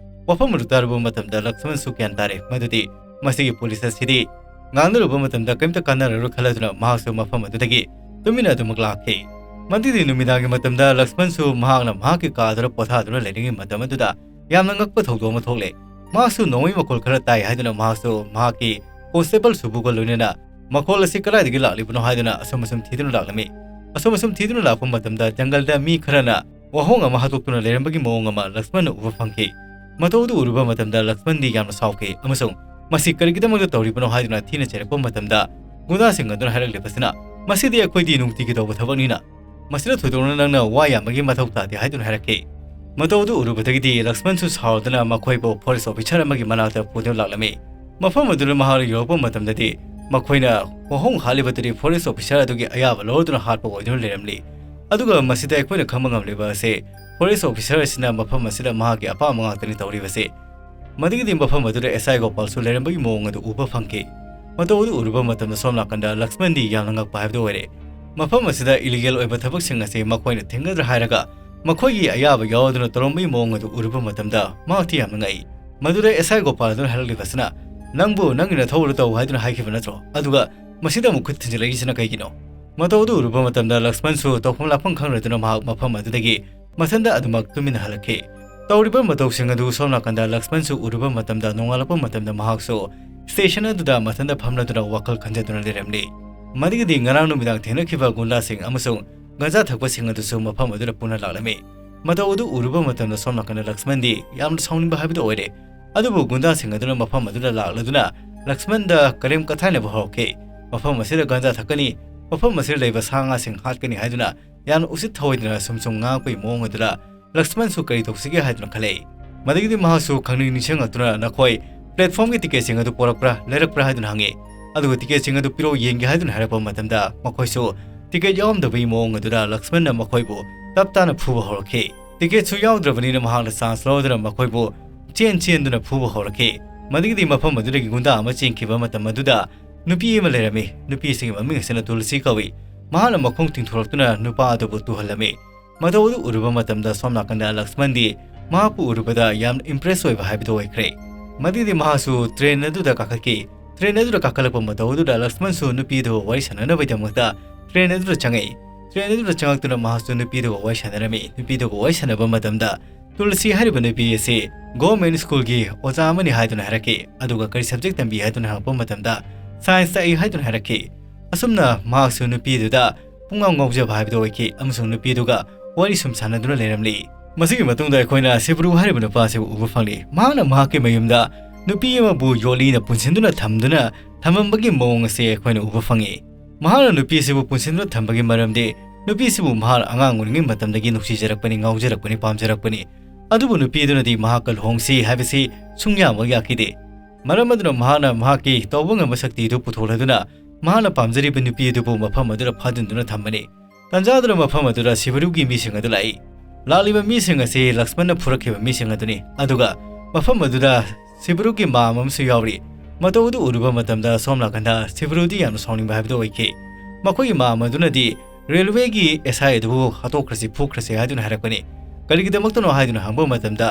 ꯋꯥꯐꯝ ꯑꯗꯨ ꯇꯥꯔꯨꯕ ꯃꯇꯝꯗ ꯂꯛꯁꯃꯟꯁꯨ ꯒ꯭ꯌꯥꯟ ꯇꯥꯔꯦ ꯃꯗꯨꯗꯤ ꯃꯁꯤꯒꯤ ꯄꯨꯂꯤꯁ ꯑꯁꯤꯗꯤ ꯉꯥꯡꯅꯔꯨꯕ ꯃꯇꯝꯗ ꯀꯔꯤꯝꯇ ꯀꯥꯟꯅꯔꯔꯣꯏ ꯈꯜꯂꯗꯨꯅ ꯃꯍꯥꯛꯁꯨ ꯃꯐꯝ ꯑꯗꯨꯗꯒꯤ ꯇꯨꯃꯤꯟꯅ ꯑꯗꯨꯃꯛ ꯂꯥꯛꯈꯤ꯫ ꯃꯗꯨꯗꯤ ꯅꯨꯃꯤꯗꯥꯡꯒꯤ ꯃꯇꯝꯗ ꯂꯛꯁꯃꯟꯁꯨ ꯃꯍꯥꯛꯅ ꯃꯍꯥꯛꯀꯤ ꯀꯥ ꯑꯗꯨꯗ ꯄꯣꯊꯥꯗꯨꯅ ꯂꯩꯔꯤꯉꯩ ꯃꯇꯝ ꯑꯗꯨꯗ ꯌꯥꯝꯅ ꯉꯛꯄ ꯊꯧꯗꯣꯛ ꯑꯃ ꯊꯣꯛꯂꯦ꯫ ꯃꯍꯥꯛꯁꯨ ꯅꯣꯡꯃꯩ ꯃꯈꯣꯜ ꯈꯔ ꯇꯥꯏ ꯍꯥꯏꯗꯨꯅ ꯃꯍꯥꯛꯁꯨ ꯃꯍꯥꯛꯀꯤ ꯀꯣꯟꯁꯇꯦꯕꯜ ꯁꯨꯕꯨꯒ ꯂꯣꯏꯅꯅ ꯃꯈꯣꯜ ꯑꯁꯤ ꯀꯗꯥꯏꯗꯒꯤ ꯂꯥꯛꯂꯤꯕꯅꯣ ꯍꯥꯏꯗꯨꯅ ꯑꯁꯨꯝ ꯑꯁꯨꯝ ꯊꯤꯗꯨꯅ ꯂꯥꯛꯂꯝꯃꯤ꯫ ꯑꯁꯨꯝ ꯑꯁꯨꯝ ꯊꯤꯗꯨꯅ ꯂꯥꯛꯄ ꯃꯇꯝꯗ ꯖꯪꯒꯜꯗ ꯃꯤ ꯈꯔꯅ ꯋꯥꯍꯣꯡ ꯑꯃ ꯍꯥꯗꯣꯛꯇꯨꯅ ꯂꯩꯔꯝꯕꯒꯤ ꯃꯑꯣꯡ ꯑꯃ ꯂꯛꯁꯃꯟꯅ ꯎꯕ ꯐꯪꯈꯤ꯫ ꯃꯇꯧ ꯑꯗꯨ ꯎꯔꯨꯕ ꯃꯇꯝꯗ ꯂꯛꯁꯃꯟꯗꯤ ꯌꯥꯝꯅ ꯁꯥꯎꯈꯤ ꯑꯃꯁꯨꯡ "ꯃꯁꯤ ꯀꯔꯤꯒꯤꯗꯃꯛꯇ ꯇꯧꯔꯤꯕꯅꯣ?" ꯍꯥꯏꯗꯨꯅ ꯊꯤꯅ ꯆꯩꯔꯛꯄ ꯃꯇꯝꯗ ꯒꯨꯟꯗꯥꯁꯤꯡ ꯑꯗꯨꯅ ꯍꯥꯏꯔꯛꯂꯤꯕꯁꯤꯅ, "ꯃꯁꯤꯗꯤ ꯑꯩꯈꯣꯏꯗꯤ ꯅꯨꯡꯇꯤꯒꯤ ꯇꯧꯕ ꯊꯕꯛꯅꯤꯅ ꯃꯁꯤꯗ ꯊꯣꯏꯗꯣꯛꯅ ꯅꯪꯅ ꯋꯥ ꯌꯥꯝꯕꯒꯤ ꯃꯊꯧ ꯇꯥꯗꯦ" ꯍꯥꯏꯗꯨꯅ ꯍꯥꯏꯔꯛꯈꯤ꯫ ꯃꯇꯧ ꯑꯗꯨ ꯎꯔꯨꯕꯗꯒꯤꯗꯤ ꯂꯛꯁꯃꯟꯁꯨ ꯁꯥꯎꯗꯨꯅ ꯃꯈꯣꯏꯕꯨ ꯐꯣꯔꯦꯁ ꯑꯣꯐꯤꯁꯔ ꯑꯃꯒꯤ ꯃꯅꯥꯛꯇ ꯄꯨꯗꯨꯅ ꯂꯥꯛꯂꯝꯃꯤ꯫ ꯃꯐꯝ ꯑꯗꯨꯗ ꯃꯍꯥꯛ ꯌꯧꯔꯛꯄ ꯃꯇꯝꯗꯗꯤ ꯃꯈꯣꯏꯅ ꯋꯥꯍꯣꯡ ꯍꯥꯠꯂꯤꯕꯗꯨꯗꯤ ꯐꯣꯔꯦꯁ ꯑꯣꯐꯤꯁꯔ ꯑꯗꯨꯒꯤ ꯑꯌꯥꯕ ꯂꯧꯔꯗꯨꯅ ꯍꯥꯠꯄ ꯑꯣꯏꯗꯨꯅ ꯂꯩꯔꯝꯂꯤ꯫ ꯑꯗꯨꯒ ꯃꯁꯤꯗ ꯑꯩꯈꯣꯏꯅ ꯈꯪꯕ ꯉꯝꯂꯤꯕ ꯑꯁꯤ ꯐꯣꯔꯦꯁ ꯑꯣꯐꯤꯁꯔ ꯑꯁꯤꯅ ꯃꯐꯝ ꯑꯁꯤꯗ ꯃꯍꯥꯛꯀꯤ ꯑꯄꯥꯝꯕ ꯉꯥꯛꯇꯅꯤ ꯇꯧꯔꯤꯕꯁꯤ꯫ ꯃꯗꯨꯒꯤꯗꯤ ꯃꯐꯝ ꯑꯗꯨꯗ ꯑꯦꯁ ꯑꯥꯏ ꯒꯣꯄꯥꯜꯁꯨ ꯂꯩꯔꯝꯕꯒꯤ ꯃꯑꯣꯡ ꯑꯗꯨ ꯎꯕ ꯐꯪꯈꯤ꯫ ꯃꯇꯧ ꯑꯗꯨ ꯎꯔꯨꯕ ꯃꯇꯝꯗ ꯁꯣꯝ ꯅꯥꯀꯟꯗ ꯂꯛꯁꯃꯟꯗꯤ ꯌꯥꯝꯅ ꯉꯛꯄ ꯍꯥꯏꯕꯗꯨ ꯑꯣꯏꯔꯦ꯫ ꯃꯐꯝ ꯑꯁꯤꯗ ꯏꯂꯤꯒꯦꯜ ꯑꯣꯏꯕ ꯊꯕꯛꯁꯤꯡ ꯑꯁꯤ ꯃꯈꯣꯏꯅ ꯊꯤꯡꯒꯗ꯭ꯔꯥ ꯍꯥꯏꯔꯒ ꯃꯈꯣꯏꯒꯤ ꯑꯌꯥꯕ ꯌꯥꯎꯗꯅ ꯇꯧꯔꯝꯕꯒꯤ ꯃꯑꯣꯡ ꯑꯗꯨ ꯎꯔꯨꯕ ꯃꯇꯝꯗ ꯃꯍꯥꯛꯇꯤ ꯌꯥꯝꯅ ꯉꯛꯏ꯫ ꯃꯗꯨꯗ ꯑꯦꯁ ꯑꯥꯏ ꯒꯣꯄꯥꯜ ꯑꯗꯨꯅ ꯍꯥꯏꯔꯛꯂꯤꯕꯁꯤꯅ, "ꯅꯪꯕꯨ ꯅꯪꯒꯤ ꯅꯊꯧ ꯑꯗꯨ ꯇꯧ ꯍꯥꯏꯗꯨꯅ ꯍꯥꯏꯈꯤꯕ ꯅꯠꯇ꯭ꯔꯣ? ꯑꯗꯨꯒ ꯃꯁꯤꯗ ꯑꯃꯨꯛ ꯈꯨꯠ ꯊꯤꯟꯖꯤꯜꯂꯛꯏꯁꯤꯅ ꯀꯩꯒꯤꯅꯣ?" ꯃꯇꯧ ꯑꯗꯨ ꯎꯔꯨꯕ ꯃꯇꯝꯗ ꯂꯛꯁꯃꯟꯁꯨ ꯇꯧꯐꯝ ꯂꯥꯛꯐꯝ ꯈꯪꯗꯗꯨꯅ ꯃꯍꯥꯛ ꯃꯐꯝ ꯑꯗꯨꯗꯒꯤ ꯃꯊꯟꯇ ꯑꯗꯨꯃꯛ ꯇꯨꯃꯤꯟꯅ ꯍꯜꯂꯛꯈꯤ꯫ ꯇꯧꯔꯤꯕ ꯃꯇꯧꯁꯤꯡ ꯑꯗꯨ ꯁꯣꯝ ꯅꯥꯀꯟꯗ ꯂꯛꯁꯃꯟꯁꯨ ꯎꯔꯨꯕ ꯃꯇꯝꯗ ꯅꯣꯡꯉꯥꯜꯂꯛꯄ ꯃꯇꯝꯗ ꯃꯍꯥꯛꯁꯨ ꯁ꯭ꯇꯦꯁꯟ ꯑꯗꯨꯗ ꯃꯊꯟꯇ ꯐꯝꯂꯗꯨꯅ ꯋꯥꯈꯜ ꯈꯟꯖꯗꯨꯅ ꯂꯩꯔꯝꯂꯤ꯫ ꯃꯗꯨꯒꯤꯗꯤ ꯉꯔꯥꯡ ꯅꯨꯃꯤꯗꯥꯡ ꯊꯦꯡꯅꯈꯤꯕ ꯒꯨꯟꯗꯥꯁꯤꯡ ꯑꯃꯁꯨꯡ ꯒꯟꯖꯥ ꯊꯛꯄꯁꯤꯡ ꯑꯗꯨꯁꯨ ꯃꯐꯝ ꯑꯗꯨꯗ ꯄꯨꯟꯅ ꯂꯥꯛꯂꯝꯃꯤ꯫ ꯃꯇꯧ ꯑꯗꯨ ꯎꯔꯨꯕ ꯃꯇꯝꯗ ꯁꯣꯝ ꯅꯥꯀꯟꯗ ꯂꯛꯁꯃꯟꯗꯤ ꯌꯥꯝꯅ ꯁꯥꯎꯅꯤꯡꯕ ꯍꯥꯏꯕꯗꯨ ꯑꯣꯏꯔꯦ꯫ ꯑꯗꯨꯕꯨ ꯒꯨꯟꯗꯥꯁꯤꯡ ꯑꯗꯨꯅ ꯃꯐꯝ ꯑꯗꯨꯗ ꯂꯥꯛꯂꯗꯨꯅ ꯂꯛꯁꯃꯟꯗ ꯀꯔꯦꯝ ꯀꯊꯥꯏꯅꯕ ꯍꯧꯔꯛꯈꯤ꯫ "ꯃꯐꯝ ꯑꯁꯤꯗ ꯒꯟꯖꯥ ꯊꯛꯀꯅꯤ, ꯃꯐꯝ ꯑꯁꯤꯗ ꯂꯩꯕ ꯁꯥ ꯉꯥꯁꯤꯡ ꯍꯥꯠꯀꯅꯤ" ꯍꯥꯏꯗꯨꯅ ꯌꯥꯝꯅ ꯎꯁꯤꯠ ꯊꯑꯣꯏꯗꯅ ꯁꯨꯝ ꯁꯨꯝ ꯉꯥꯡꯉꯛꯄꯒꯤ ꯃꯑꯣꯡ ꯑꯗꯨꯗ ꯂꯛꯁꯃꯟꯁꯨ ꯀꯔꯤ ꯇꯧꯁꯤꯒꯦ ꯍꯥꯏꯗꯨꯅ ꯈꯜꯂꯛꯏ꯫ ꯃꯗꯒꯤꯗꯤ ꯃꯍꯥꯛꯁꯨ ꯈꯪꯅꯤꯡ ꯅꯤꯡꯁꯤꯡꯂꯛꯇꯨꯅ, "ꯅꯈꯣꯏ ꯄ꯭ꯂꯦꯠꯐꯣꯝꯒꯤ ꯇꯤꯀꯦꯠꯁꯤꯡ ꯑꯗꯨ ꯄꯣꯔꯛꯄ꯭ꯔꯥ, ꯂꯩꯔꯛꯄ꯭ꯔꯥ?" ꯍꯥꯏꯗꯨꯅ ꯍꯪꯉꯤ꯫ ꯑꯗꯨꯒ "ꯇꯤꯀꯦꯠꯁꯤꯡ ꯑꯗꯨ ꯄꯤꯔꯛꯎ, ꯌꯦꯡꯒꯦ" ꯍꯥꯏꯗꯨꯅ ꯍꯥꯏꯔꯛꯄ ꯃꯇꯝꯗ ꯃꯈꯣꯏꯁꯨ ꯇꯤꯀꯦꯠ ꯌꯥꯎꯔꯝꯗꯕꯒꯤ ꯃꯑꯣꯡ ꯑꯗꯨꯗ ꯂꯛꯁꯃꯟꯅ ꯃꯈꯣꯏꯕꯨ ꯇꯞ ꯇꯥꯅ ꯐꯨꯕ ꯍꯧꯔꯛꯈꯤ꯫ ꯇꯤꯀꯦꯠꯁꯨ ꯌꯥꯎꯗ꯭ꯔꯕꯅꯤꯅ ꯃꯍꯥꯛꯅ ꯆꯥꯟꯁ ꯂꯧꯗꯨꯅ ꯃꯈꯣꯏꯕꯨ ꯆꯦꯟ ꯆꯦꯟꯗꯨꯅ ꯐꯨꯕ ꯍꯧꯔꯛꯈꯤ꯫ ꯃꯗꯒꯤꯗꯤ ꯃꯐꯝ ꯑꯗꯨꯗꯒꯤ ꯒꯨꯟꯗꯥ ꯑꯃ ꯆꯦꯟꯈꯤꯕ ꯃꯇꯝ ꯑꯗꯨꯗ ꯅꯨꯄꯤ ꯑꯃ ꯂꯩꯔꯝꯃꯤ꯫ ꯅꯨꯄꯤ ꯑꯁꯤꯒꯤ ꯃꯃꯤꯡ ꯑꯁꯤꯅ ꯇꯨꯜꯁꯤ ꯀꯧꯏ꯫ ꯃꯍꯥꯛꯅ ꯃꯈꯣꯡ ꯇꯤꯡꯊꯣꯔꯛꯇꯨꯅ ꯅꯨꯄꯥ ꯑꯗꯨꯕꯨ ꯇꯨꯍꯜꯂꯝꯃꯤ꯫ ꯃꯇꯧ ꯑꯗꯨ ꯎꯔꯨꯕ ꯃꯇꯝꯗ ꯁꯣꯝ ꯅꯥꯀꯟꯗ ꯂꯛꯁꯃꯟꯗꯤ ꯃꯍꯥꯛꯄꯨ ꯎꯔꯨꯕꯗ ꯌꯥꯝꯅ ꯏꯝꯄ꯭ꯔꯦꯁ ꯑꯣꯏꯕ ꯍꯥꯏꯕꯗꯨ ꯑꯣꯏꯈ꯭ꯔꯦ꯫ ꯃꯗꯒꯤꯗꯤ ꯃꯍꯥꯛꯁꯨ ꯇ꯭ꯔꯦꯟ ꯑꯗꯨꯗ ꯀꯥꯈꯠꯈꯤ꯫ ꯇ꯭ꯔꯦꯟ ꯑꯗꯨꯗ ꯀꯥꯈꯠꯂꯛꯄ ꯃꯇꯧ ꯑꯗꯨꯗ ꯂꯛꯁꯃꯟꯁꯨ ꯅꯨꯄꯤꯗꯨꯒ ꯋꯥꯔꯤ ꯁꯥꯟꯅꯅꯕꯒꯤꯗꯃꯛꯇ ꯇ꯭ꯔꯦꯟ ꯑꯗꯨꯗ ꯆꯪꯉꯛꯏ꯫ ꯇ꯭ꯔꯦꯟ ꯑꯗꯨꯗ ꯆꯪꯉꯛꯇꯨꯅ ꯃꯍꯥꯛꯁꯨ ꯅꯨꯄꯤꯗꯨꯒ ꯋꯥꯔꯤ ꯁꯥꯟꯅꯔꯝꯃꯤ꯫ ꯅꯨꯄꯤꯗꯨꯒ ꯋꯥꯔꯤ ꯁꯥꯟꯅꯕ ꯃꯇꯝꯗ ꯇꯨꯜꯁꯤ ꯍꯥꯏꯔꯤꯕ ꯅꯨꯄꯤ ꯑꯁꯤ ꯒꯣꯔꯃꯦꯟ ꯁ꯭ꯀꯨꯜꯒꯤ ꯑꯣꯖꯥ ꯑꯃꯅꯤ ꯍꯥꯏꯗꯨꯅ ꯍꯥꯏꯔꯛꯈꯤ꯫ ꯑꯗꯨꯒ "ꯀꯔꯤ ꯁꯕꯖꯦꯛ ꯇꯝꯕꯤ?" ꯍꯥꯏꯗꯨꯅ ꯍꯪꯉꯛꯄ ꯃꯇꯝꯗ "ꯁꯥꯏꯟꯁ ꯇꯥꯛꯏ" ꯍꯥꯏꯗꯨꯅ ꯍꯥꯏꯔꯛꯈꯤ꯫ ꯑꯁꯨꯝꯅ ꯃꯍꯥꯛꯁꯨ ꯅꯨꯄꯤꯗꯨꯗ ꯄꯨꯡꯉꯥꯎ ꯉꯥꯎꯖꯕ ꯍꯥꯏꯕꯗꯨ ꯑꯣꯏꯈꯤ ꯑꯃꯁꯨꯡ ꯅꯨꯄꯤꯗꯨꯒ ꯋꯥꯔꯤ ꯁꯨꯝ ꯁꯥꯟꯅꯗꯨꯅ ꯂꯩꯔꯝꯂꯤ꯫ ꯃꯁꯤꯒꯤ ꯃꯇꯨꯡꯗ ꯑꯩꯈꯣꯏꯅ ꯁꯤꯕ꯭ꯔꯨ ꯍꯥꯏꯔꯤꯕ ꯅꯨꯄꯥ ꯑꯁꯤꯕꯨ ꯎꯕ ꯐꯪꯂꯤ꯫ ꯃꯍꯥꯛꯅ ꯃꯍꯥꯛꯀꯤ ꯃꯌꯨꯝꯗ ꯅꯨꯄꯤ ꯑꯃꯕꯨ ꯌꯣꯠꯂꯤꯅ ꯄꯨꯟꯁꯤꯟꯗꯨꯅ ꯊꯝꯗꯨꯅ ꯊꯝꯃꯝꯕꯒꯤ ꯃꯑꯣꯡ ꯑꯁꯤ ꯑꯩꯈꯣꯏꯅ ꯎꯕ ꯐꯪꯉꯤ꯫ ꯃꯍꯥꯛꯅ ꯅꯨꯄꯤ ꯑꯁꯤꯕꯨ ꯄꯨꯟꯁꯤꯟꯗꯨꯅ ꯊꯝꯕꯒꯤ ꯃꯔꯝꯗꯤ ꯅꯨꯄꯤ ꯑꯁꯤꯕꯨ ꯃꯍꯥꯛꯅ ꯑꯉꯥꯡ ꯑꯣꯏꯔꯤꯉꯩ ꯃꯇꯝꯗꯒꯤ ꯅꯨꯡꯁꯤꯖꯔꯛꯄꯅꯤ, ꯉꯥꯎꯖꯔꯛꯄꯅꯤ, ꯄꯥꯝꯖꯔꯛꯄꯅꯤ꯫ ꯑꯗꯨꯕꯨ ꯅꯨꯄꯤ ꯑꯗꯨꯅꯗꯤ ꯃꯍꯥꯛꯀ ꯂꯨꯍꯣꯡꯁꯤ ꯍꯥꯏꯕꯁꯤ ꯁꯨꯡꯌꯥꯃꯛ ꯌꯥꯈꯤꯗꯦ꯫ ꯃꯔꯝ ꯑꯗꯨꯅ ꯃꯍꯥꯛꯅ ꯃꯍꯥꯛꯀꯤ ꯇꯧꯕ ꯉꯝꯕ ꯁꯛꯇꯤꯗꯨ ꯄꯨꯊꯣꯛꯂꯗꯨꯅ ꯃꯍꯥꯛꯅ ꯄꯥꯝꯖꯔꯤꯕ ꯅꯨꯄꯤ ꯑꯗꯨꯕꯨ ꯃꯐꯝ ꯑꯗꯨꯗ ꯐꯥꯖꯤꯟꯗꯨꯅ ꯊꯝꯕꯅꯤ꯫ ꯇꯟꯖꯥ ꯑꯗꯨꯅ ꯃꯐꯝ ꯑꯗꯨꯗ ꯁꯤꯕꯔꯨꯒꯤ ꯃꯤꯁꯤꯡ ꯑꯗꯨ ꯂꯥꯛꯏ꯫ ꯂꯥꯛꯂꯤꯕ ꯃꯤꯁꯤꯡ ꯑꯁꯤ ꯂꯛꯁꯃꯟꯅ ꯐꯨꯔꯛꯈꯤꯕ ꯃꯤꯁꯤꯡ ꯑꯗꯨꯅꯤ꯫ ꯑꯗꯨꯒ ꯃꯐꯝ ꯑꯗꯨꯗ ꯁꯤꯕꯔꯨꯒꯤ ꯃꯥꯝ ꯑꯃꯁꯨ ꯌꯥꯎꯔꯤ꯫ ꯃꯇꯧ ꯑꯗꯨ ꯎꯔꯨꯕ ꯃꯇꯝꯗ ꯁꯣꯝ ꯅꯥꯀꯟꯗ ꯁꯤꯕꯔꯨꯗꯤ ꯌꯥꯝꯅ ꯁꯥꯎꯅꯤꯡꯕ ꯍꯥꯏꯕꯗꯨ ꯑꯣꯏꯈꯤ꯫ ꯃꯈꯣꯏꯒꯤ ꯃꯥꯝ ꯑꯗꯨꯅꯗꯤ ꯔꯦꯜꯋꯦꯒꯤ ꯑꯦꯁ ꯑꯥꯏ ꯑꯗꯨꯕꯨ ꯍꯥꯠꯇꯣꯛꯈ꯭ꯔꯁꯤ, ꯐꯨꯈ꯭ꯔꯁꯤ ꯍꯥꯏꯗꯨꯅ ꯍꯥꯏꯔꯛꯄꯅꯤ꯫ ꯀꯔꯤꯒꯤꯗꯃꯛꯇꯅꯣ ꯍꯥꯏꯗꯨꯅ ꯍꯪꯕ ꯃꯇꯝꯗ,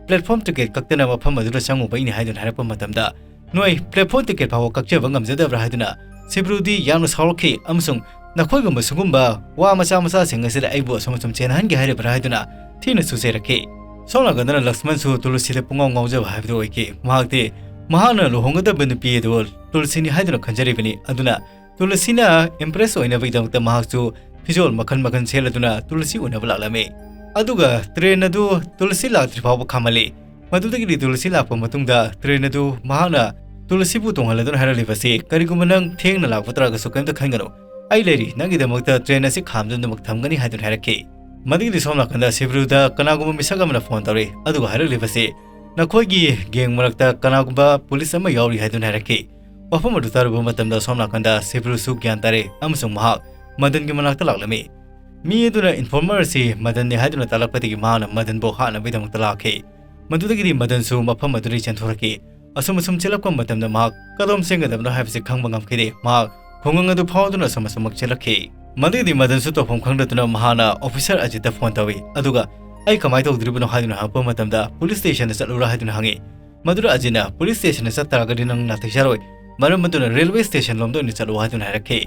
"ꯄ꯭ꯂꯦꯠꯐꯣꯔꯝ ꯇꯤꯀꯦꯠ ꯀꯛꯇꯅ ꯃꯐꯝ ꯑꯗꯨꯗ ꯆꯪꯉꯨꯕꯩꯅꯤ" ꯍꯥꯏꯗꯨꯅ ꯍꯥꯏꯔꯛꯄ ꯃꯇꯝꯗ, "ꯅꯣꯏ ꯄ꯭ꯂꯦꯠꯐꯣꯔꯝ ꯇꯤꯀꯦꯠ ꯐꯥꯎꯕ ꯀꯛꯆꯕ ꯉꯝꯖꯗꯕ꯭ꯔꯥ?" ꯍꯥꯏꯗꯨꯅ ꯁꯤꯕ꯭ꯔꯨꯗꯤ ꯌꯥꯝꯅ ꯁꯥꯎꯔꯛꯈꯤ ꯑꯃꯁꯨꯡ "ꯅꯈꯣꯏꯒꯨꯝꯕ ꯁꯤꯒꯨꯝꯕ ꯋꯥ ꯃꯆꯥ ꯃꯆꯥꯁꯤꯡ ꯑꯁꯤꯗ ꯑꯩꯕꯨ ꯑꯁꯨꯝ ꯑꯁꯨꯝ ꯆꯦꯟꯍꯟꯒꯦ ꯍꯥꯏꯔꯤꯕ꯭ꯔꯥ?" ꯍꯥꯏꯗꯨꯅ ꯊꯤꯅꯁꯨ ꯆꯩꯔꯛꯈꯤ꯫ ꯁꯣꯝ ꯅꯥꯀꯟꯗꯅ ꯂꯛꯁꯃꯟꯁꯨ ꯇꯨꯂꯁꯤꯗ ꯄꯨꯡꯉꯥꯎ ꯉꯥꯎꯖꯕ ꯍꯥꯏꯕꯗꯨ ꯑꯣꯏꯈꯤ꯫ ꯃꯍꯥꯛꯇꯤ ꯃꯍꯥꯛꯅ ꯂꯨꯍꯣꯡꯒꯗꯕ ꯅꯨꯄꯤ ꯑꯗꯨ ꯇꯨꯂꯁꯤꯅꯤ ꯍꯥꯏꯗꯨꯅ ꯈꯟꯖꯔꯤꯕꯅꯤ꯫ ꯑꯗꯨꯅ ꯇꯨꯂꯁꯤꯅ ꯏꯝꯄ꯭ꯔꯦꯁ ꯑꯣꯏꯅꯕꯒꯤꯗꯃꯛꯇ ꯃꯍꯥꯛꯁꯨ ꯐꯤꯖꯣꯜ ꯃꯈꯜ ꯃꯈꯜ ꯁꯦꯠꯂꯗꯨꯅ ꯇꯨꯂꯁꯤ ꯎꯅꯕ ꯂꯥꯛꯂꯝꯃꯤ꯫ ꯑꯗꯨꯒ ꯇ꯭ꯔꯦꯟ ꯑꯗꯨ ꯇꯨꯂꯁꯤ ꯂꯥꯛꯇ꯭ꯔꯤ ꯐꯥꯎꯕ ꯈꯥꯝꯍꯜꯂꯤ꯫ ꯃꯗꯨꯗꯒꯤꯗꯤ ꯇꯨꯂꯁꯤ ꯂꯥꯛꯄ ꯃꯇꯨꯡꯗ ꯇ꯭ꯔꯦꯟ ꯑꯗꯨ ꯃꯍꯥꯛꯅ ꯇꯨꯂꯁꯤꯕꯨ ꯇꯣꯡꯍꯜꯂꯗꯨꯅ ꯍꯥꯏꯔꯛꯂꯤꯕꯁꯤ, "ꯀꯔꯤꯒꯨꯝꯕ ꯅꯪ ꯊꯦꯡꯅ ꯂꯥꯛꯄ ꯇꯥꯔꯒꯁꯨ ꯀꯔꯤꯝꯇ ꯈꯟꯒꯅꯨ, ꯑꯩ ꯂꯩꯔꯤ, ꯅꯪꯒꯤꯗꯃꯛꯇ ꯇ꯭ꯔꯦꯟ ꯑꯁꯤ ꯈꯥꯝꯗꯨꯅꯃꯛ ꯊꯝꯒꯅꯤ" ꯍꯥꯏꯗꯨꯅ ꯍꯥꯏꯔꯛꯈꯤ꯫ ꯃꯗꯨꯒꯤꯗꯤ ꯁꯣꯝ ꯅꯥꯀꯟꯗ ꯁꯤꯕ꯭ꯔꯨꯗ ꯀꯅꯥꯒꯨꯝꯕ ꯃꯤꯁꯛ ꯑꯃꯅ ꯐꯣꯟ ꯇꯧꯔꯛꯏ, ꯑꯗꯨꯒ ꯍꯥꯏꯔꯛꯂꯤꯕꯁꯤ, "ꯅꯈꯣꯏꯒꯤ ꯒꯦꯡ ꯃꯔꯛꯇ ꯀꯅꯥꯒꯨꯝꯕ ꯄꯨꯂꯤꯁ ꯑꯃ ꯌꯥꯎꯔꯤ" ꯍꯥꯏꯗꯨꯅ ꯍꯥꯏꯔꯛꯈꯤ꯫ ꯋꯥꯐꯝ ꯑꯗꯨ ꯇꯥꯔꯨꯕ ꯃꯇꯝꯗ ꯁꯣꯝ ꯅꯥꯀꯟꯗ ꯁꯤꯕ꯭ꯔꯨꯁꯨ ꯒ꯭ꯌꯥꯟ ꯇꯥꯔꯦ ꯑꯃꯁꯨꯡ ꯃꯍꯥꯛ ꯃꯗꯟꯒꯤ ꯃꯅꯥꯛꯇ ꯂꯥꯛꯂꯝꯃꯤ꯫ ꯃꯤ ꯑꯗꯨꯅ ꯏꯟꯐꯣꯔꯃꯔ ꯑꯁꯤ ꯃꯗꯟꯅꯤ ꯍꯥꯏꯗꯨꯅ ꯇꯥꯛꯂꯛꯄꯗꯒꯤ ꯃꯍꯥꯛꯅ ꯃꯗꯟꯕꯨ ꯍꯥꯠꯅꯕꯒꯤꯗꯃꯛꯇ ꯂꯥꯛꯈꯤ꯫ ꯃꯗꯨꯗꯒꯤꯗꯤ ꯃꯗꯟꯁꯨ ꯃꯐꯝ ꯑꯗꯨꯗꯒꯤ ꯆꯦꯟꯊꯣꯔꯛꯈꯤ꯫ ꯑꯁꯨꯝ ꯑꯁꯨꯝ ꯆꯦꯜꯂꯛꯄ ꯃꯇꯝꯗ ꯃꯍꯥꯛ ꯀꯗꯣꯝ ꯆꯦꯟꯒꯗꯕꯅꯣ ꯍꯥꯏꯕꯁꯤ ꯈꯪꯕ ꯉꯝꯈꯤꯗꯦ꯫ ꯃꯍꯥꯛ ꯈꯨꯡꯒꯪ ꯑꯗꯨ ꯐꯥꯎꯗꯨꯅ ꯑꯁꯨꯝ ꯑꯁꯨꯝꯃꯛ ꯆꯦꯜꯂꯛꯈꯤ꯫ ꯃꯗꯨꯗꯒꯤꯗꯤ ꯃꯗꯟꯁꯨ ꯇꯧꯐꯝ ꯈꯪꯗꯗꯨꯅ ꯃꯍꯥꯛꯅ ꯑꯣꯐꯤꯁꯥꯔ ꯑꯖꯤꯠꯇ ꯐꯣꯟ ꯇꯧꯏ, ꯑꯗꯨꯒ "ꯑꯩ ꯀꯃꯥꯏꯅ ꯇꯧꯗꯣꯔꯤꯕꯅꯣ?" ꯍꯥꯏꯗꯨꯅ ꯍꯪꯉꯛꯄ ꯃꯇꯝꯗ, "ꯄꯨꯂꯤꯁ ꯁ꯭ꯇꯦꯁꯟꯗ ꯆꯠꯂꯨꯔꯥ?" ꯍꯥꯏꯗꯨꯅ ꯍꯪꯉꯤ꯫ ꯃꯗꯨꯗ ꯑꯖꯤꯠꯅ, "ꯄꯨꯂꯤꯁ ꯁ꯭ꯇꯦꯁꯟꯗ ꯆꯠꯇꯥꯔꯒꯗꯤ ꯅꯪ ꯅꯥꯊꯩ ꯆꯥꯔꯣꯏ, ꯃꯔꯝ ꯑꯗꯨꯅ ꯔꯦꯜꯋꯦ ꯁ꯭ꯇꯦꯁꯟ ꯂꯣꯝꯗ ꯑꯣꯏꯅ ꯆꯠꯂꯣ" ꯍꯥꯏꯗꯨꯅ ꯍꯥꯏꯔꯛꯈꯤ꯫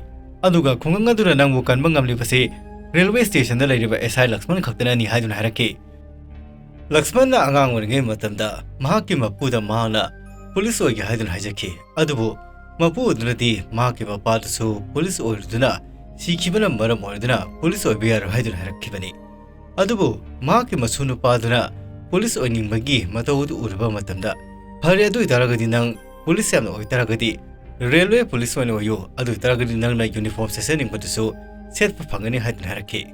ꯑꯗꯨꯒ ꯈꯨꯡꯒꯪ ꯑꯗꯨꯅ ꯅꯪꯕꯨ ꯀꯟꯕ ꯉꯝꯂꯤꯕꯁꯤ ꯔꯦꯜꯋꯦ ꯁ꯭ꯇꯦꯁꯟꯗ ꯂꯩꯔꯤꯕ ꯑꯦꯁ ꯑꯥꯏ ꯂꯛꯁꯃꯟ ꯈꯛꯇꯅꯅꯤ ꯍꯥꯏꯗꯨꯅ ꯍꯥꯏꯔꯛꯈꯤ꯫ ꯂꯛꯁꯃꯟꯅ ꯑꯉꯥꯡ ꯑꯣꯏꯔꯤꯉꯩ ꯃꯇꯝꯗ ꯃꯍꯥꯛꯀꯤ ꯃꯄꯨꯗ ꯃꯍꯥꯛꯅ ꯄꯨꯂꯤꯁ ꯑꯣꯏꯒꯦ ꯍꯥꯏꯗꯨꯅ ꯍꯥꯏꯖꯈꯤ꯫ ꯑꯗꯨꯕꯨ ꯃꯄꯨ ꯑꯗꯨꯅꯗꯤ ꯃꯍꯥꯛꯀꯤ ꯃꯄꯥꯗꯨꯁꯨ ꯄꯨꯂꯤꯁ ꯑꯣꯏꯔꯨꯗꯨꯅ ꯁꯤꯈꯤꯕꯅ ꯃꯔꯝ ꯑꯣꯏꯔꯗꯨꯅ ꯄꯨꯂꯤꯁ ꯑꯣꯏꯕ ꯌꯥꯔꯣꯏ ꯍꯥꯏꯗꯨꯅ ꯍꯥꯏꯔꯛꯈꯤꯕꯅꯤ꯫ ꯑꯗꯨꯕꯨ ꯃꯍꯥꯛꯀꯤ ꯃꯁꯨ ꯅꯨꯄꯥꯗꯨꯅ ꯄꯨꯂꯤꯁ ꯑꯣꯏꯅꯤꯡꯕꯒꯤ ꯃꯇꯧ ꯑꯗꯨ ꯎꯔꯨꯕ ꯃꯇꯝꯗ, "ꯐꯔꯦ, ꯑꯗꯨ ꯑꯣꯏꯇꯥꯔꯒꯗꯤ ꯅꯪ ꯄꯨꯂꯤꯁ ꯌꯥꯝꯅ ꯑꯣꯏꯇꯥꯔꯒꯗꯤ ꯔꯦꯜꯋꯦ ꯄꯨꯂꯤꯁ ꯑꯣꯏꯅ ꯑꯣꯏꯌꯨ, ꯑꯗꯨ ꯑꯣꯏꯇꯥꯔꯒꯗꯤ ꯅꯪꯅ ꯌꯨꯅꯤꯐꯣꯔꯝ ꯁꯦꯠꯆꯅꯤꯡꯕꯗꯨꯁꯨ ꯁꯦꯠꯄ ꯐꯪꯒꯅꯤ" ꯍꯥꯏꯗꯨꯅ ꯍꯥꯏꯔꯛꯈꯤ꯫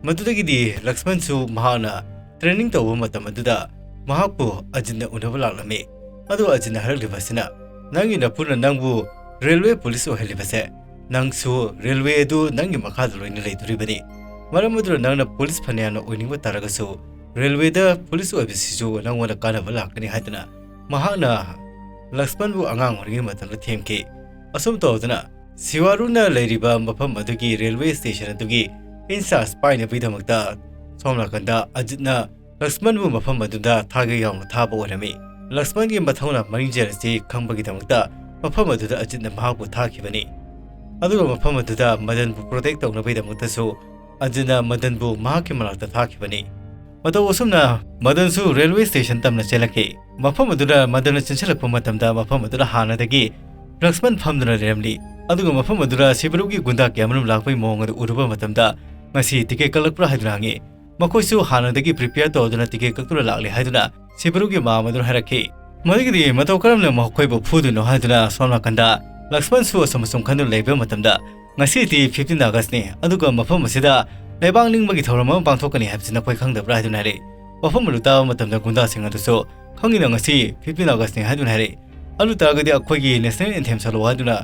ꯃꯗꯨꯗꯒꯤꯗꯤ ꯂꯛꯁꯃꯟꯁꯨ ꯃꯍꯥꯛꯅ ꯇ꯭ꯔꯦꯅꯤꯡ ꯇꯧꯕ ꯃꯇꯝ ꯑꯗꯨꯗ ꯃꯍꯥꯛꯄꯨ ꯑꯖꯤꯠꯅ ꯎꯅꯕ ꯂꯥꯛꯂꯝꯃꯤ꯫ ꯑꯗꯨ ꯑꯖꯤꯠꯅ ꯍꯥꯏꯔꯛꯂꯤꯕ ꯑꯁꯤꯅ, "ꯅꯪꯒꯤ ꯅꯄꯨꯅ ꯅꯪꯕꯨ ꯔꯦꯜꯋꯦ ꯄꯨꯂꯤꯁ ꯑꯣꯏꯍꯜꯂꯤꯕꯁꯦ, ꯅꯪꯁꯨ ꯔꯦꯜꯋꯦ ꯑꯗꯨ ꯅꯪꯒꯤ ꯃꯈꯥꯗ ꯂꯣꯏꯅ ꯂꯩꯗꯣꯔꯤꯕꯅꯤ꯫ ꯃꯔꯝ ꯑꯗꯨꯅ ꯅꯪꯅ ꯄꯨꯂꯤꯁ ꯐꯅꯌꯥꯝꯅ ꯑꯣꯏꯅꯤꯡꯕ ꯇꯥꯔꯒꯁꯨ ꯔꯦꯜꯋꯦꯗ ꯄꯨꯂꯤꯁ ꯑꯣꯏꯕꯁꯤꯁꯨ ꯅꯪꯉꯣꯟꯗ ꯀꯥꯟꯅꯕ ꯂꯥꯛꯀꯅꯤ" ꯍꯥꯏꯗꯨꯅ ꯃꯍꯥꯛꯅ ꯂꯛꯁꯃꯟꯕꯨ ꯑꯉꯥꯡ ꯑꯣꯏꯔꯤꯉꯩ ꯃꯇꯝꯗ ꯊꯦꯝꯈꯤ꯫ ꯑꯁꯨꯝ ꯇꯧꯗꯨꯅ ꯁꯤꯋꯥꯔꯨꯅ ꯂꯩꯔꯤꯕ ꯃꯐꯝ ꯑꯗꯨꯒꯤ ꯔꯦꯜꯋꯦ ꯁ꯭ꯇꯦꯁꯟ ꯑꯗꯨꯒꯤ ꯏꯟꯆꯥꯔꯖ ꯄꯥꯏꯅꯕꯒꯤꯗꯃꯛꯇ ꯁꯣꯝ ꯅꯥꯀꯟꯗ ꯑꯖꯤꯠꯅ ꯂꯛꯁꯃꯟꯕꯨ ꯃꯐꯝ ꯑꯗꯨꯗ ꯊꯥꯒꯦ ꯌꯥꯎꯅ ꯊꯥꯕ ꯑꯣꯏꯔꯝꯃꯤ꯫ ꯂꯛꯁꯃꯟꯒꯤ ꯃꯊꯧꯅꯥ ꯃꯔꯤꯡꯖꯦꯜ ꯑꯁꯤ ꯈꯪꯕꯒꯤꯗꯃꯛꯇ ꯃꯐꯝ ꯑꯗꯨꯗ ꯑꯖꯤꯠꯅ ꯃꯍꯥꯛꯄꯨ ꯊꯥꯈꯤꯕꯅꯤ꯫ ꯑꯗꯨꯒ ꯃꯐꯝ ꯑꯗꯨꯗ ꯃꯗꯟꯕꯨ ꯄ꯭ꯔꯣꯇꯦꯛ ꯇꯧꯅꯕꯒꯤꯗꯃꯛꯇꯁꯨ ꯑꯖꯤꯠꯅ ꯃꯗꯟꯕꯨ ꯃꯍꯥꯛꯀꯤ ꯃꯅꯥꯛꯇ ꯊꯥꯈꯤꯕꯅꯤ꯫ ꯃꯇꯧ ꯑꯁꯨꯝꯅ ꯃꯗꯟꯁꯨ ꯔꯦꯜꯋꯦ ꯁ꯭ꯇꯦꯁꯟ ꯇꯝꯅ ꯆꯦꯜꯂꯛꯈꯤ꯫ ꯃꯐꯝ ꯑꯗꯨꯗ ꯃꯗꯟꯅ ꯆꯦꯟꯁꯤꯜꯂꯛꯄ ꯃꯇꯝꯗ ꯃꯐꯝ ꯑꯗꯨꯗ ꯍꯥꯟꯅꯗꯒꯤ ꯂꯛꯁꯃꯟ ꯐꯝꯗꯨꯅ ꯂꯩꯔꯝꯂꯤ꯫ ꯑꯗꯨꯒ ꯃꯐꯝ ꯑꯗꯨꯗ ꯁꯤꯕꯔꯨꯒꯤ ꯒꯨꯟꯗꯥ ꯀꯌꯥꯃꯔꯨꯝ ꯂꯥꯛꯄꯒꯤ ꯃꯑꯣꯡ ꯑꯗꯨ ꯎꯔꯨꯕ ꯃꯇꯝꯗ, "ꯉꯁꯤ ꯇꯤꯀꯦꯠ ꯀꯛꯂꯛꯄ꯭ꯔꯥ?" ꯍꯥꯏꯗꯨꯅ ꯍꯪꯉꯤ꯫ ꯃꯈꯣꯏꯁꯨ ꯍꯥꯟꯅꯗꯒꯤ prepare ꯇꯧꯗꯨꯅ ticket ꯀꯛꯇꯨꯅ ꯂꯥꯛꯂꯤ ꯍꯥꯏꯗꯨꯅ ꯁꯤꯕꯔꯨꯒꯤ ꯃꯃꯥ ꯑꯗꯨꯅ ꯍꯥꯏꯔꯛꯈꯤ꯫ ꯃꯗꯨꯒꯤꯗꯤ ꯃꯇꯧ ꯀꯔꯝꯅ ꯃꯈꯣꯏꯕꯨ ꯐꯨꯗꯣꯏꯅꯣ ꯍꯥꯏꯗꯨꯅ ꯁꯣꯝ ꯅꯥꯀꯟꯗ ꯂꯛꯁꯃꯟꯁꯨ ꯑꯁꯨꯝ ꯑꯁꯨꯝ ꯈꯟꯗꯨꯅ ꯂꯩꯕ ꯃꯇꯝꯗ, "ꯉꯁꯤꯗꯤ fifteen Augustꯅꯤ, ꯑꯗꯨꯒ ꯃꯐꯝ ꯑꯁꯤꯗ ꯂꯩꯕꯥꯛ ꯅꯤꯡꯕꯒꯤ ꯊꯧꯔꯝ ꯑꯃ ꯄꯥꯡꯊꯣꯛꯀꯅꯤ ꯍꯥꯏꯕꯁꯤ ꯅꯈꯣꯏ ꯈꯪꯗꯕ꯭ꯔꯥ?" ꯍꯥꯏꯗꯨꯅ ꯍꯥꯏꯔꯛꯏ꯫ ꯋꯥꯐꯝ ꯑꯗꯨ ꯇꯥꯕ ꯃꯇꯝꯗ ꯒꯨꯟꯗꯥꯁꯤꯡ ꯑꯗꯨꯁꯨ, "ꯈꯪꯉꯤꯅ, ꯉꯁꯤ fifteen Augustꯅꯤ" ꯍꯥꯏꯗꯨꯅ ꯍꯥꯏꯔꯛꯏ꯫ "ꯑꯗꯨ ꯇꯥꯔꯒꯗꯤ ꯑꯩꯈꯣꯏꯒꯤ national anthem ꯁꯛꯂꯛꯑꯣ" ꯍꯥꯏꯗꯨꯅ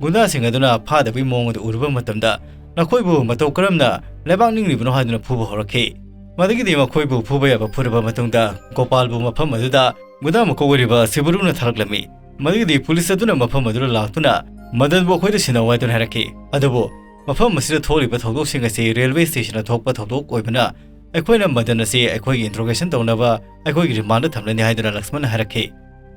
ꯒꯨꯟꯗꯥꯁꯤꯡ ꯑꯗꯨꯅ ꯐꯥꯗꯕꯒꯤ ꯃꯑꯣꯡ ꯑꯗꯨ ꯎꯔꯨꯕ ꯃꯇꯝꯗ, "ꯅꯈꯣꯏꯕꯨ ꯃꯇꯧ ꯀꯔꯝꯅ ꯂꯩꯕꯥꯛ ꯅꯤꯡꯂꯤꯕꯅꯣ?" ꯍꯥꯏꯗꯨꯅ ꯐꯨꯕ ꯍꯧꯔꯛꯈꯤ꯫ ꯃꯗꯨꯒꯤꯗꯤ ꯃꯈꯣꯏꯕꯨ ꯐꯨꯕ ꯌꯥꯕ ꯐꯨꯔꯕ ꯃꯇꯨꯡꯗ, ꯒꯣꯄꯥꯜꯕꯨ ꯃꯐꯝ ꯑꯗꯨꯗ ꯒꯨꯟꯗꯥ ꯃꯀꯣꯛ ꯑꯣꯏꯔꯤꯕ ꯁꯤꯕꯔꯨꯅ ꯊꯥꯔꯛꯂꯝꯃꯤ꯫ ꯃꯗꯨꯒꯤꯗꯤ ꯄꯨꯂꯤꯁ ꯑꯗꯨꯅ ꯃꯐꯝ ꯑꯗꯨꯗ ꯂꯥꯛꯇꯨꯅ, "ꯃꯗꯟꯕꯨ ꯑꯩꯈꯣꯏꯗ ꯁꯤꯟꯅꯧ" ꯍꯥꯏꯗꯨꯅ ꯍꯥꯏꯔꯛꯈꯤ꯫ ꯑꯗꯨꯕꯨ ꯃꯐꯝ ꯑꯁꯤꯗ ꯊꯣꯛꯂꯤꯕ ꯊꯧꯗꯣꯛꯁꯤꯡ ꯑꯁꯤ railway stationꯗ ꯊꯣꯛꯄ ꯊꯧꯗꯣꯛ ꯑꯣꯏꯕꯅ, ꯑꯩꯈꯣꯏꯅ ꯃꯗꯟ ꯑꯁꯤ ꯑꯩꯈꯣꯏꯒꯤ interrogation ꯇꯧꯅꯕ ꯑꯩꯈꯣꯏꯒꯤ ꯔꯤꯃꯥꯟꯗ ꯊꯝꯂꯅꯤ ꯍꯥꯏꯗꯨꯅ ꯂꯛꯁꯃꯟꯅ ꯍꯥꯏꯔꯛꯈꯤ꯫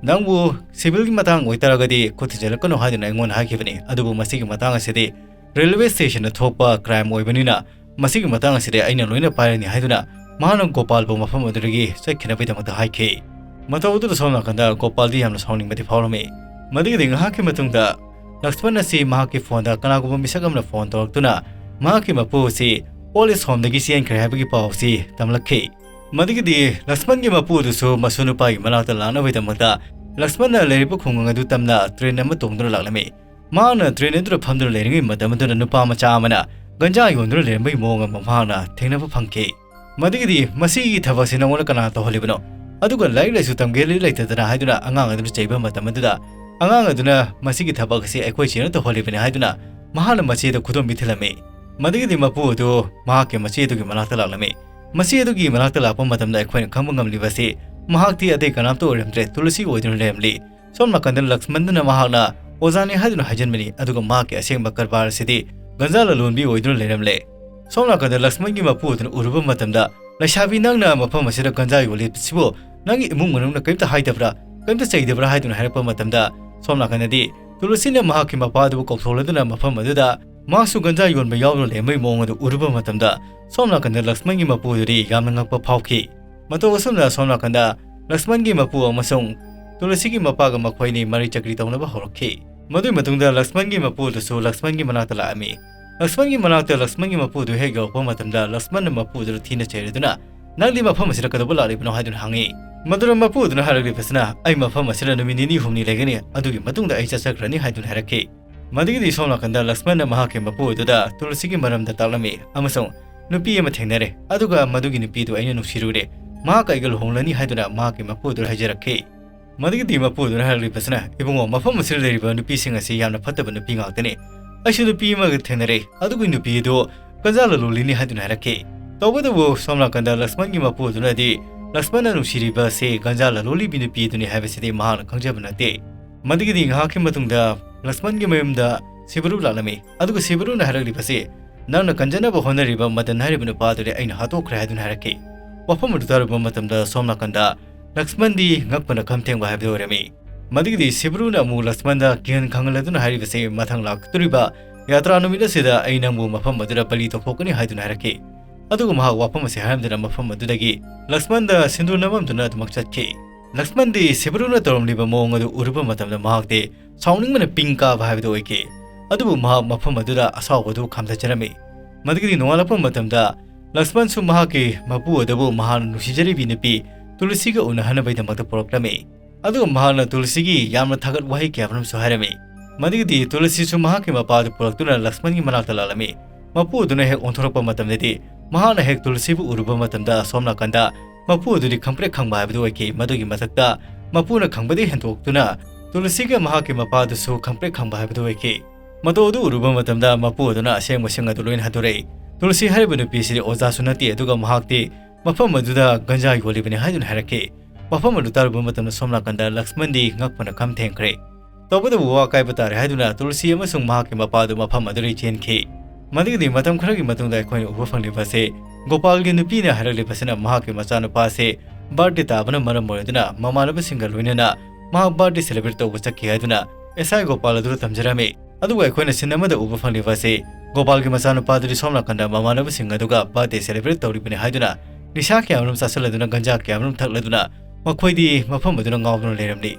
"ꯅꯪꯕꯨ civilꯒꯤ ꯃꯇꯥꯡ ꯑꯣꯏꯇꯥꯔꯒꯗꯤ ꯈꯨꯠ ꯊꯤꯟꯖꯤꯜꯂꯛꯀꯅꯨ ꯍꯥꯏꯗꯨꯅ ꯑꯩꯉꯣꯟꯗ ꯍꯥꯏꯈꯤꯕꯅꯤ, ꯑꯗꯨꯕꯨ ꯃꯁꯤꯒꯤ ꯃꯇꯥꯡ ꯑꯁꯤꯗꯤ railway stationꯗ ꯊꯣꯛꯄ crime ꯑꯣꯏꯕꯅꯤꯅ, ꯃꯁꯤꯒꯤ ꯃꯇꯥꯡ ꯑꯁꯤꯗꯤ ꯑꯩꯅ ꯂꯣꯏꯅ ꯄꯥꯏꯔꯅꯤ" ꯍꯥꯏꯗꯨꯅ ꯃꯍꯥꯛꯅ ꯒꯣꯄꯥꯜꯕꯨ ꯃꯐꯝ ꯑꯗꯨꯗꯒꯤ ꯆꯠꯈꯤꯅꯕꯒꯤꯗꯃꯛꯇ ꯍꯥꯏꯈꯤ꯫ ꯃꯇꯧ ꯑꯗꯨꯗ ꯁꯣꯝ ꯅꯥꯀꯟꯗ ꯒꯣꯄꯥꯜꯗꯤ ꯌꯥꯝꯅ ꯁꯥꯎꯅꯤꯡꯕꯗꯤ ꯐꯥꯎꯔꯝꯃꯤ꯫ ꯃꯗꯨꯒꯤꯗꯤ ꯉꯥꯏꯍꯥꯛꯀꯤ ꯃꯇꯨꯡꯗ ꯂꯛꯁꯃꯟ ꯑꯁꯤ ꯃꯍꯥꯛꯀꯤ ꯐꯣꯟꯗ ꯀꯅꯥꯒꯨꯝꯕ ꯃꯤꯁꯛ ꯑꯃꯅ ꯐꯣꯟ ꯇꯧꯔꯛꯇꯨꯅ ꯃꯍꯥꯛꯀꯤ ꯃꯄꯨ ꯑꯁꯤ old age homeꯗꯒꯤ ꯆꯦꯟꯈ꯭ꯔꯦ ꯍꯥꯏꯕꯒꯤ ꯄꯥꯎ ꯑꯁꯤ ꯇꯝꯂꯛꯈꯤ꯫ ꯃꯗꯨꯒꯤꯗꯤ ꯂꯛꯁꯃꯟꯒꯤ ꯃꯄꯨ ꯑꯗꯨꯁꯨ ꯃꯁꯨ ꯅꯨꯄꯥꯒꯤ ꯃꯅꯥꯛꯇ ꯂꯥꯛꯅꯕꯒꯤꯗꯃꯛꯇ ꯂꯛꯁꯃꯟꯅ ꯂꯩꯔꯤꯕ ꯈꯨꯡꯒꯪ ꯑꯗꯨ ꯇꯝꯅ train ꯑꯃ ꯇꯣꯡꯗꯨꯅ ꯂꯥꯛꯂꯝꯃꯤ꯫ ꯃꯍꯥꯛꯅ train ꯑꯗꯨꯗ ꯐꯝꯗꯨꯅ ꯂꯩꯔꯤꯉꯩ ꯃꯇꯝ ꯑꯗꯨꯗ ꯅꯨꯄꯥ ꯃꯆꯥ ꯑꯃꯅ ꯒꯟꯖꯥ ꯌꯣꯟꯗꯨꯅ ꯂꯩꯔꯝꯕꯒꯤ ꯃꯑꯣꯡ ꯑꯃ ꯃꯍꯥꯛꯅ ꯊꯦꯡꯅꯕ ꯐꯪꯈꯤ꯫ ꯃꯗꯨꯒꯤꯗꯤ, "ꯃꯁꯤꯒꯤ ꯊꯕꯛꯁꯤ ꯅꯉꯣꯟꯗ ꯀꯅꯥ ꯇꯧꯍꯜꯂꯤꯕꯅꯣ? ꯑꯗꯨꯒ ꯂꯥꯏꯔꯤꯛ ꯂꯥꯏꯁꯨ ꯇꯝꯒꯦ ꯂꯩꯇꯗꯅ" ꯍꯥꯏꯗꯨꯅ ꯑꯉꯥꯡ ꯑꯗꯨꯅ ꯆꯩꯕ ꯃꯇꯝ ꯑꯗꯨꯗ, ꯑꯉꯥꯡ ꯑꯗꯨꯅ "ꯃꯁꯤꯒꯤ ꯊꯕꯛ ꯑꯁꯤ ꯑꯩꯈꯣꯏ ꯆꯦꯅ ꯇꯧꯍꯜꯂꯤꯕꯅꯤ" ꯍꯥꯏꯗꯨꯅ ꯃꯍꯥꯛꯅ ꯃꯆꯦꯗ ꯈꯨꯗꯣꯝꯕꯤ ꯊꯤꯜꯂꯝꯃꯤ꯫ ꯃꯗꯨꯒꯤꯗꯤ ꯃꯄꯨ ꯑꯗꯨ ꯃꯍꯥꯛꯀꯤ ꯃꯆꯦ ꯑꯗꯨꯒꯤ ꯃꯅꯥꯛꯇ ꯂꯥꯛꯂꯝꯃꯤ꯫ ꯃꯆꯦ ꯑꯗꯨꯒꯤ ꯃꯅꯥꯛꯇ ꯂꯥꯛꯄ ꯃꯇꯝꯗ ꯑꯩꯈꯣꯏꯅ ꯈꯪꯕ ꯉꯝꯂꯤꯕꯁꯤ ꯃꯍꯥꯛꯇꯤ ꯑꯇꯩ ꯀꯅꯥꯝꯇ ꯑꯣꯏꯔꯝꯗ꯭ꯔꯦ, ꯇꯨꯂꯁꯤ ꯑꯣꯏꯗꯨꯅ ꯂꯩꯔꯝꯂꯤ꯫ ꯁꯣꯝ ꯅꯥꯀꯟꯗ ꯂꯛꯁꯃꯟꯗꯨꯅ ꯃꯍꯥꯛꯅ ꯑꯣꯖꯥꯅꯤ ꯍꯥꯏꯗꯨꯅ ꯍꯥꯏꯖꯤꯟꯕꯅꯤ, ꯑꯗꯨꯒ ꯃꯍꯥꯛꯀꯤ ꯑꯁꯦꯡꯕ ꯀꯔꯕꯥꯔ ꯑꯁꯤꯗꯤ ꯒꯟꯖꯥ ꯂꯂꯣꯟꯕꯤ ꯑꯣꯏꯗꯨꯅ ꯂꯩꯔꯝꯂꯦ꯫ ꯁꯣꯝ ꯅꯥꯀꯟꯗ ꯂꯛꯁꯃꯟꯒꯤ ꯃꯄꯨ ꯑꯗꯨꯅ ꯎꯔꯨꯕ ꯃꯇꯝꯗ, "ꯂꯩꯁꯥꯕꯤ, ꯅꯪꯅ ꯃꯐꯝ ꯑꯁꯤꯗ ꯒꯟꯖꯥ ꯌꯣꯜꯂꯤꯕꯁꯤꯕꯨ ꯅꯪꯒꯤ ꯏꯃꯨꯡ ꯃꯅꯨꯡꯅ ꯀꯔꯤꯝꯇ ꯍꯥꯏꯗꯕ꯭ꯔꯥ, ꯀꯔꯤꯝꯇ ꯆꯩꯗꯕ꯭ꯔꯥ?" ꯍꯥꯏꯗꯨꯅ ꯍꯥꯏꯔꯛꯄ ꯃꯇꯝꯗ, ꯁꯣꯝ ꯅꯥꯀꯟꯗꯗꯤ ꯇꯨꯂꯁꯤꯅ ꯃꯍꯥꯛꯀꯤ ꯃꯄꯥ ꯑꯗꯨꯕꯨ ꯀꯧꯊꯣꯛꯂꯗꯨꯅ ꯃꯐꯝ ꯑꯗꯨꯗ ꯃꯍꯥꯛꯁꯨ ꯒꯟꯖꯥ ꯌꯣꯟꯕ ꯌꯥꯎꯗꯨꯅ ꯂꯩꯔꯝꯕꯒꯤ ꯃꯑꯣꯡ ꯑꯗꯨ ꯎꯔꯨꯕ ꯃꯇꯝꯗ, ꯁꯣꯝ ꯅꯥꯀꯟꯗ ꯂꯛꯁꯃꯟꯒꯤ ꯃꯄꯨ ꯑꯗꯨꯗꯤ ꯌꯥꯝꯅ ꯉꯛꯄ ꯐꯥꯎꯈꯤ꯫ ꯃꯇꯧ ꯑꯁꯨꯝꯅ ꯁꯣꯝ ꯅꯥꯀꯟꯗ ꯂꯛꯁꯃꯟꯒꯤ ꯃꯄꯨ ꯑꯃꯁꯨꯡ ꯇꯨꯂꯁꯤꯒꯤ ꯃꯄꯥꯒ ꯃꯈꯣꯏꯅꯤ ꯃꯔꯩ ꯆꯀ꯭ꯔꯤ ꯇꯧꯅꯕ ꯍꯧꯔꯛꯈꯤ꯫ ꯃꯗꯨꯒꯤ ꯃꯇꯨꯡꯗ ꯂꯛꯁꯃꯟꯒꯤ ꯃꯄꯨ ꯑꯗꯨꯁꯨ ꯂꯛꯁꯃꯟꯒꯤ ꯃꯅꯥꯛꯇ ꯂꯥꯛꯂꯝꯃꯤ꯫ ꯂꯛꯁꯃꯟꯒꯤ ꯃꯅꯥꯛꯇ ꯂꯛꯁꯃꯟꯒꯤ ꯃꯄꯨ ꯑꯗꯨ ꯍꯦꯛ ꯌꯧꯔꯛꯄ ꯃꯇꯝꯗ ꯂꯛꯁꯃꯟꯅ ꯃꯄꯨ ꯑꯗꯨꯗ ꯊꯤꯅ ꯆꯩꯔꯗꯨꯅ, "ꯅꯪꯗꯤ ꯃꯐꯝ ꯑꯁꯤꯗ ꯀꯩꯗꯧꯕ ꯂꯥꯛꯂꯤꯕꯅꯣ?" ꯍꯥꯏꯗꯨꯅ ꯍꯪꯉꯤ꯫ ꯃꯗꯨꯗ ꯃꯄꯨ ꯑꯗꯨꯅ ꯍꯥꯏꯔꯛꯂꯤꯕꯁꯤꯅ, "ꯑꯩ ꯃꯐꯝ ꯑꯁꯤꯗ ꯅꯨꯃꯤꯠ ꯅꯤꯅꯤ ꯍꯨꯝꯅꯤ ꯂꯩꯒꯅꯤ, ꯑꯗꯨꯒꯤ ꯃꯇꯨꯡꯗ ꯑꯩ ꯆꯠꯆꯈ꯭ꯔꯅꯤ" ꯍꯥꯏꯗꯨꯅ ꯍꯥꯏꯔꯛꯈꯤ꯫ ꯃꯗꯨꯒꯤꯗꯤ ꯁꯣꯝ ꯅꯥꯀꯟꯗ ꯂꯛꯁꯃꯟꯅ ꯃꯍꯥꯛꯀꯤ ꯃꯄꯨ ꯑꯗꯨꯗ ꯇꯨꯂꯁꯤꯒꯤ ꯃꯔꯝꯗ ꯇꯥꯛꯂꯝꯃꯤ ꯑꯃꯁꯨꯡ ꯅꯨꯄꯤ ꯑꯃ ꯊꯦꯡꯅꯔꯦ, ꯑꯗꯨꯒ ꯃꯗꯨꯒꯤ ꯅꯨꯄꯤꯗꯨ ꯑꯩꯅ ꯅꯨꯡꯁꯤꯔꯨꯔꯦ, ꯃꯍꯥꯛꯀ ꯑꯩꯒ ꯂꯨꯍꯣꯡꯂꯅꯤ ꯍꯥꯏꯗꯨꯅ ꯃꯍꯥꯛꯀꯤ ꯃꯄꯨ ꯑꯗꯨꯗ ꯍꯥꯏꯖꯔꯛꯈꯤ꯫ ꯃꯗꯨꯒꯤꯗꯤ ꯃꯄꯨ ꯑꯗꯨꯅ ꯍꯥꯏꯔꯛꯂꯤꯕꯁꯤꯅ, "ꯏꯕꯨꯡꯉꯣ, ꯃꯐꯝ ꯑꯁꯤꯗ ꯂꯩꯔꯤꯕ ꯅꯨꯄꯤꯁꯤꯡ ꯑꯁꯤ ꯌꯥꯝꯅ ꯐꯠꯇꯕ ꯅꯨꯄꯤ ꯉꯥꯛꯇꯅꯤ꯫ ꯑꯩꯁꯨ ꯅꯨꯄꯤ ꯑꯃꯒ ꯊꯦꯡꯅꯔꯦ, ꯑꯗꯨꯒꯤ ꯅꯨꯄꯤ ꯑꯗꯨ ꯒꯟꯖꯥ ꯂꯂꯣꯜꯂꯤꯅꯤ" ꯍꯥꯏꯗꯨꯅ ꯍꯥꯏꯔꯛꯈꯤ꯫ ꯇꯧꯕꯇꯕꯨ ꯁꯣꯝ ꯅꯥꯀꯟꯗ ꯂꯛꯁꯃꯟꯒꯤ ꯃꯄꯨ ꯑꯗꯨꯅꯗꯤ ꯂꯛꯁꯃꯟꯅ ꯅꯨꯡꯁꯤꯔꯤꯕ ꯑꯁꯤ ꯒꯟꯖꯥ ꯂꯂꯣꯜꯂꯤꯕꯤ ꯅꯨꯄꯤ ꯑꯗꯨꯅꯤ ꯍꯥꯏꯕꯁꯤꯗꯤ ꯃꯍꯥꯛꯅ ꯈꯪꯖꯕ ꯅꯠꯇꯦ꯫ ꯃꯗꯨꯒꯤꯗꯤ ꯉꯥꯏꯍꯥꯛꯀꯤ ꯃꯇꯨꯡꯗ ꯂꯛꯁꯃꯟꯒꯤ ꯃꯌꯨꯝꯗ ꯁꯤꯕꯔꯨ ꯂꯥꯛꯂꯝꯃꯤ, ꯑꯗꯨꯒ ꯁꯤꯕꯔꯨꯅ ꯍꯥꯏꯔꯛꯂꯤꯕꯁꯤ, "ꯅꯪꯅ ꯀꯟꯖꯅꯕ ꯍꯣꯠꯅꯔꯤꯕ ꯃꯗꯟ ꯍꯥꯏꯔꯤꯕ ꯅꯨꯄꯥ ꯑꯗꯨꯗꯤ ꯑꯩꯅ ꯍꯥꯠꯇꯣꯛꯈ꯭ꯔꯦ" ꯍꯥꯏꯗꯨꯅ ꯍꯥꯏꯔꯛꯈꯤ꯫ ꯋꯥꯐꯝ ꯑꯗꯨ ꯇꯥꯔꯨꯕ ꯃꯇꯝꯗ ꯁꯣꯝ ꯅꯥꯀꯟꯗ ꯂꯛꯁꯃꯟꯗꯤ ꯉꯛꯄꯅ ꯈꯝ ꯊꯦꯡꯕ ꯍꯥꯏꯕꯗꯨ ꯑꯣꯏꯔꯝꯃꯤ꯫ ꯃꯗꯨꯒꯤꯗꯤ ꯁꯤꯕꯔꯨꯅ ꯑꯃꯨꯛ ꯂꯛꯁꯃꯟꯗ ꯀꯤꯍꯟ ꯈꯪꯍꯜꯂꯗꯨꯅ ꯍꯥꯏꯔꯤꯕꯁꯤ, "ꯃꯊꯪ ꯂꯥꯛꯀꯗꯧꯔꯤꯕ ꯌꯥꯇ꯭ꯔꯥ ꯅꯨꯃꯤꯠ ꯑꯁꯤꯗ ꯑꯩ ꯅꯪꯕꯨ ꯃꯐꯝ ꯑꯗꯨꯗ ꯕꯂꯤ ꯇꯧꯊꯣꯛꯀꯅꯤ" ꯍꯥꯏꯗꯨꯅ ꯍꯥꯏꯔꯛꯈꯤ꯫ ꯑꯗꯨꯒ ꯃꯍꯥꯛ ꯋꯥꯐꯝ ꯑꯁꯤ ꯍꯥꯏꯔꯝꯗꯅ ꯃꯐꯝ ꯑꯗꯨꯗꯒꯤ ꯂꯛꯁꯃꯟꯗ ꯁꯤꯟꯗꯨꯔ ꯅꯝꯃꯝꯗꯨꯅ ꯑꯗꯨꯃꯛ ꯆꯠꯈꯤ꯫ ꯂꯛꯁꯃꯟꯗꯤ ꯁꯤꯕꯔꯨꯅ ꯇꯧꯔꯝꯂꯤꯕ ꯃꯑꯣꯡ ꯑꯗꯨ ꯎꯔꯨꯕ ꯃꯇꯝꯗ ꯃꯍꯥꯛꯇꯤ ꯁꯥꯎꯅꯤꯡꯕꯅ ꯄꯤꯡ ꯀꯥꯕ ꯍꯥꯏꯕꯗꯨ ꯑꯣꯏꯈꯤ꯫ ꯑꯗꯨꯕꯨ ꯃꯍꯥꯛ ꯃꯐꯝ ꯑꯗꯨꯗ ꯑꯁꯥꯎꯕꯗꯨ ꯈꯥꯝꯊꯖꯔꯝꯃꯤ꯫ ꯃꯗꯨꯒꯤꯗꯤ ꯅꯣꯡꯉꯥꯜꯂꯛꯄ ꯃꯇꯝꯗ ꯂꯛꯁꯃꯟꯁꯨ ꯃꯍꯥꯛꯀꯤ ꯃꯄꯨ ꯑꯗꯨꯕꯨ ꯃꯍꯥꯛꯅ ꯅꯨꯡꯁꯤꯖꯔꯤꯕꯤ ꯅꯨꯄꯤ ꯇꯨꯂꯁꯤꯒ ꯎꯅꯍꯟꯅꯕꯒꯤꯗꯃꯛꯇ ꯄꯨꯔꯛꯂꯝꯃꯤ꯫ ꯑꯗꯨꯒ ꯃꯍꯥꯛꯅ ꯇꯨꯂꯁꯤꯒꯤ ꯌꯥꯝꯅ ꯊꯥꯒꯠ ꯋꯥꯍꯩ ꯀꯌꯥ ꯑꯃꯔꯣꯝꯁꯨ ꯍꯥꯏꯔꯝꯃꯤ꯫ ꯃꯗꯨꯒꯤꯗꯤ ꯇꯨꯂꯁꯤꯁꯨ ꯃꯍꯥꯛꯀꯤ ꯃꯄꯥꯗꯨ ꯄꯨꯔꯛꯇꯨꯅ ꯂꯛꯁꯃꯟꯒꯤ ꯃꯅꯥꯛꯇ ꯂꯥꯛꯂꯝꯃꯤ꯫ ꯃꯄꯨ ꯑꯗꯨꯅ ꯍꯦꯛ ꯑꯣꯟꯊꯣꯔꯛꯄ ꯃꯇꯝꯗꯗꯤ ꯃꯍꯥꯛꯅ ꯍꯦꯛ ꯇꯨꯂꯁꯤꯕꯨ ꯎꯔꯨꯕ ꯃꯇꯝꯗ ꯑꯁꯣꯝ ꯅꯥꯀꯟꯗ ꯃꯄꯨ ꯑꯗꯨꯗꯤ ꯈꯪꯄ꯭ꯔꯦꯛ ꯈꯪꯕ ꯍꯥꯏꯕꯗꯨ ꯑꯣꯏꯈꯤ꯫ ꯃꯗꯨꯒꯤ ꯃꯊꯛꯇ ꯃꯄꯨꯅ ꯈꯪꯕꯗꯒꯤ ꯍꯦꯟꯗꯣꯛꯇꯨꯅ ꯇꯨꯂꯁꯤꯒ ꯃꯍꯥꯛꯀꯤ ꯃꯄꯥꯗꯨꯁꯨ ꯈꯪꯄ꯭ꯔꯦꯛ ꯈꯪꯕ ꯍꯥꯏꯕꯗꯨ ꯑꯣꯏꯈꯤ꯫ ꯃꯇꯧ ꯑꯗꯨ ꯎꯔꯨꯕ ꯃꯇꯝꯗ ꯃꯄꯨ ꯑꯗꯨꯅ ꯑꯁꯦꯡꯕꯁꯤꯡ ꯑꯗꯨ ꯂꯣꯏꯅ ꯍꯥꯏꯗꯣꯔꯛꯏ꯫ ꯇꯨꯂꯁꯤ ꯍꯥꯏꯔꯤꯕ ꯅꯨꯄꯤꯁꯤꯗꯤ ꯑꯣꯖꯥꯁꯨ ꯅꯠꯇꯦ, ꯑꯗꯨꯒ ꯃꯍꯥꯛꯇꯤ ꯃꯐꯝ ꯑꯗꯨꯗ ꯒꯟꯖꯥ ꯌꯣꯜꯂꯤꯕꯅꯤ ꯍꯥꯏꯗꯨꯅ ꯍꯥꯏꯔꯛꯈꯤ꯫ ꯋꯥꯐꯝ ꯑꯗꯨ ꯇꯥꯔꯨꯕ ꯃꯇꯝꯗ ꯁꯣꯝ ꯅꯥꯀꯟꯗ ꯂꯛꯁꯃꯟꯗꯤ ꯉꯛꯄꯅ ꯈꯝ ꯊꯦꯡꯈ꯭ꯔꯦ꯫ ꯇꯧꯕꯇꯕꯨ ꯋꯥ ꯀꯥꯏꯕ ꯇꯥꯔꯦ ꯍꯥꯏꯗꯨꯅ ꯇꯨꯂꯁꯤ ꯑꯃꯁꯨꯡ ꯃꯍꯥꯛꯀꯤ ꯃꯄꯥꯗꯨ ꯃꯐꯝ ꯑꯗꯨꯗꯒꯤ ꯆꯦꯟꯈꯤ꯫ ꯃꯗꯨꯒꯤꯗꯤ ꯃꯇꯝ ꯈꯔꯒꯤ ꯃꯇꯨꯡꯗ ꯑꯩꯈꯣꯏꯅ ꯎꯕ ꯐꯪꯂꯤꯕ ꯑꯁꯤ ꯒꯣꯄꯥꯜꯒꯤ ꯅꯨꯄꯤꯅ ꯍꯥꯏꯔꯛꯂꯤꯕꯁꯤꯅ ꯃꯍꯥꯛꯀꯤ ꯃꯆꯥꯅꯨꯄꯥ ꯑꯁꯤ ꯕꯥꯔꯗꯦ ꯇꯥꯕꯅ ꯃꯔꯝ ꯑꯣꯏꯔꯗꯨꯅ ꯃꯃꯥꯟꯅꯕꯁꯤꯡꯒ ꯂꯣꯏꯅꯅ ꯃꯍꯥꯛ ꯕꯥꯔꯗꯦ ꯁꯦꯂꯦꯕ꯭ꯔꯦꯠ ꯇꯧꯕ ꯆꯠꯈꯤ ꯍꯥꯏꯗꯨꯅ ꯑꯦꯁ ꯑꯥꯏ ꯒꯣꯄꯥꯜ ꯑꯗꯨꯗ ꯇꯝꯖꯔꯝꯃꯤ꯫ ꯑꯗꯨꯒ ꯑꯩꯈꯣꯏꯅ ꯁꯤꯟ ꯑꯃꯗ ꯎꯕ ꯐꯪꯂꯤꯕ ꯑꯁꯤ ꯒꯣꯄꯥꯜꯒꯤ ꯃꯆꯥꯅꯨꯄꯥ ꯑꯗꯨꯗꯤ ꯁꯣꯝ ꯅꯥꯀꯟꯗ ꯃꯃꯥꯟꯅꯕꯁꯤꯡ ꯑꯗꯨꯒ ꯕꯥꯔꯗꯦ ꯁꯦꯂꯦꯕ꯭ꯔꯦꯠ ꯇꯧꯔꯤꯕꯅꯤ ꯍꯥꯏꯗꯨꯅ ꯅꯤꯁꯥ ꯀꯌꯥ ꯑꯃꯔꯣꯝ ꯆꯥꯁꯤꯜꯂꯗꯨꯅ ꯒꯟꯖꯥ ꯀꯌꯥ ꯑꯃꯔꯣꯝ ꯊꯛꯂꯗꯨꯅ ꯃꯈꯣꯏꯗꯤ ꯃꯐꯝ ꯑꯗꯨꯅ ꯉꯥꯎꯗꯨꯅ ꯂꯩꯔꯝꯂꯤ꯫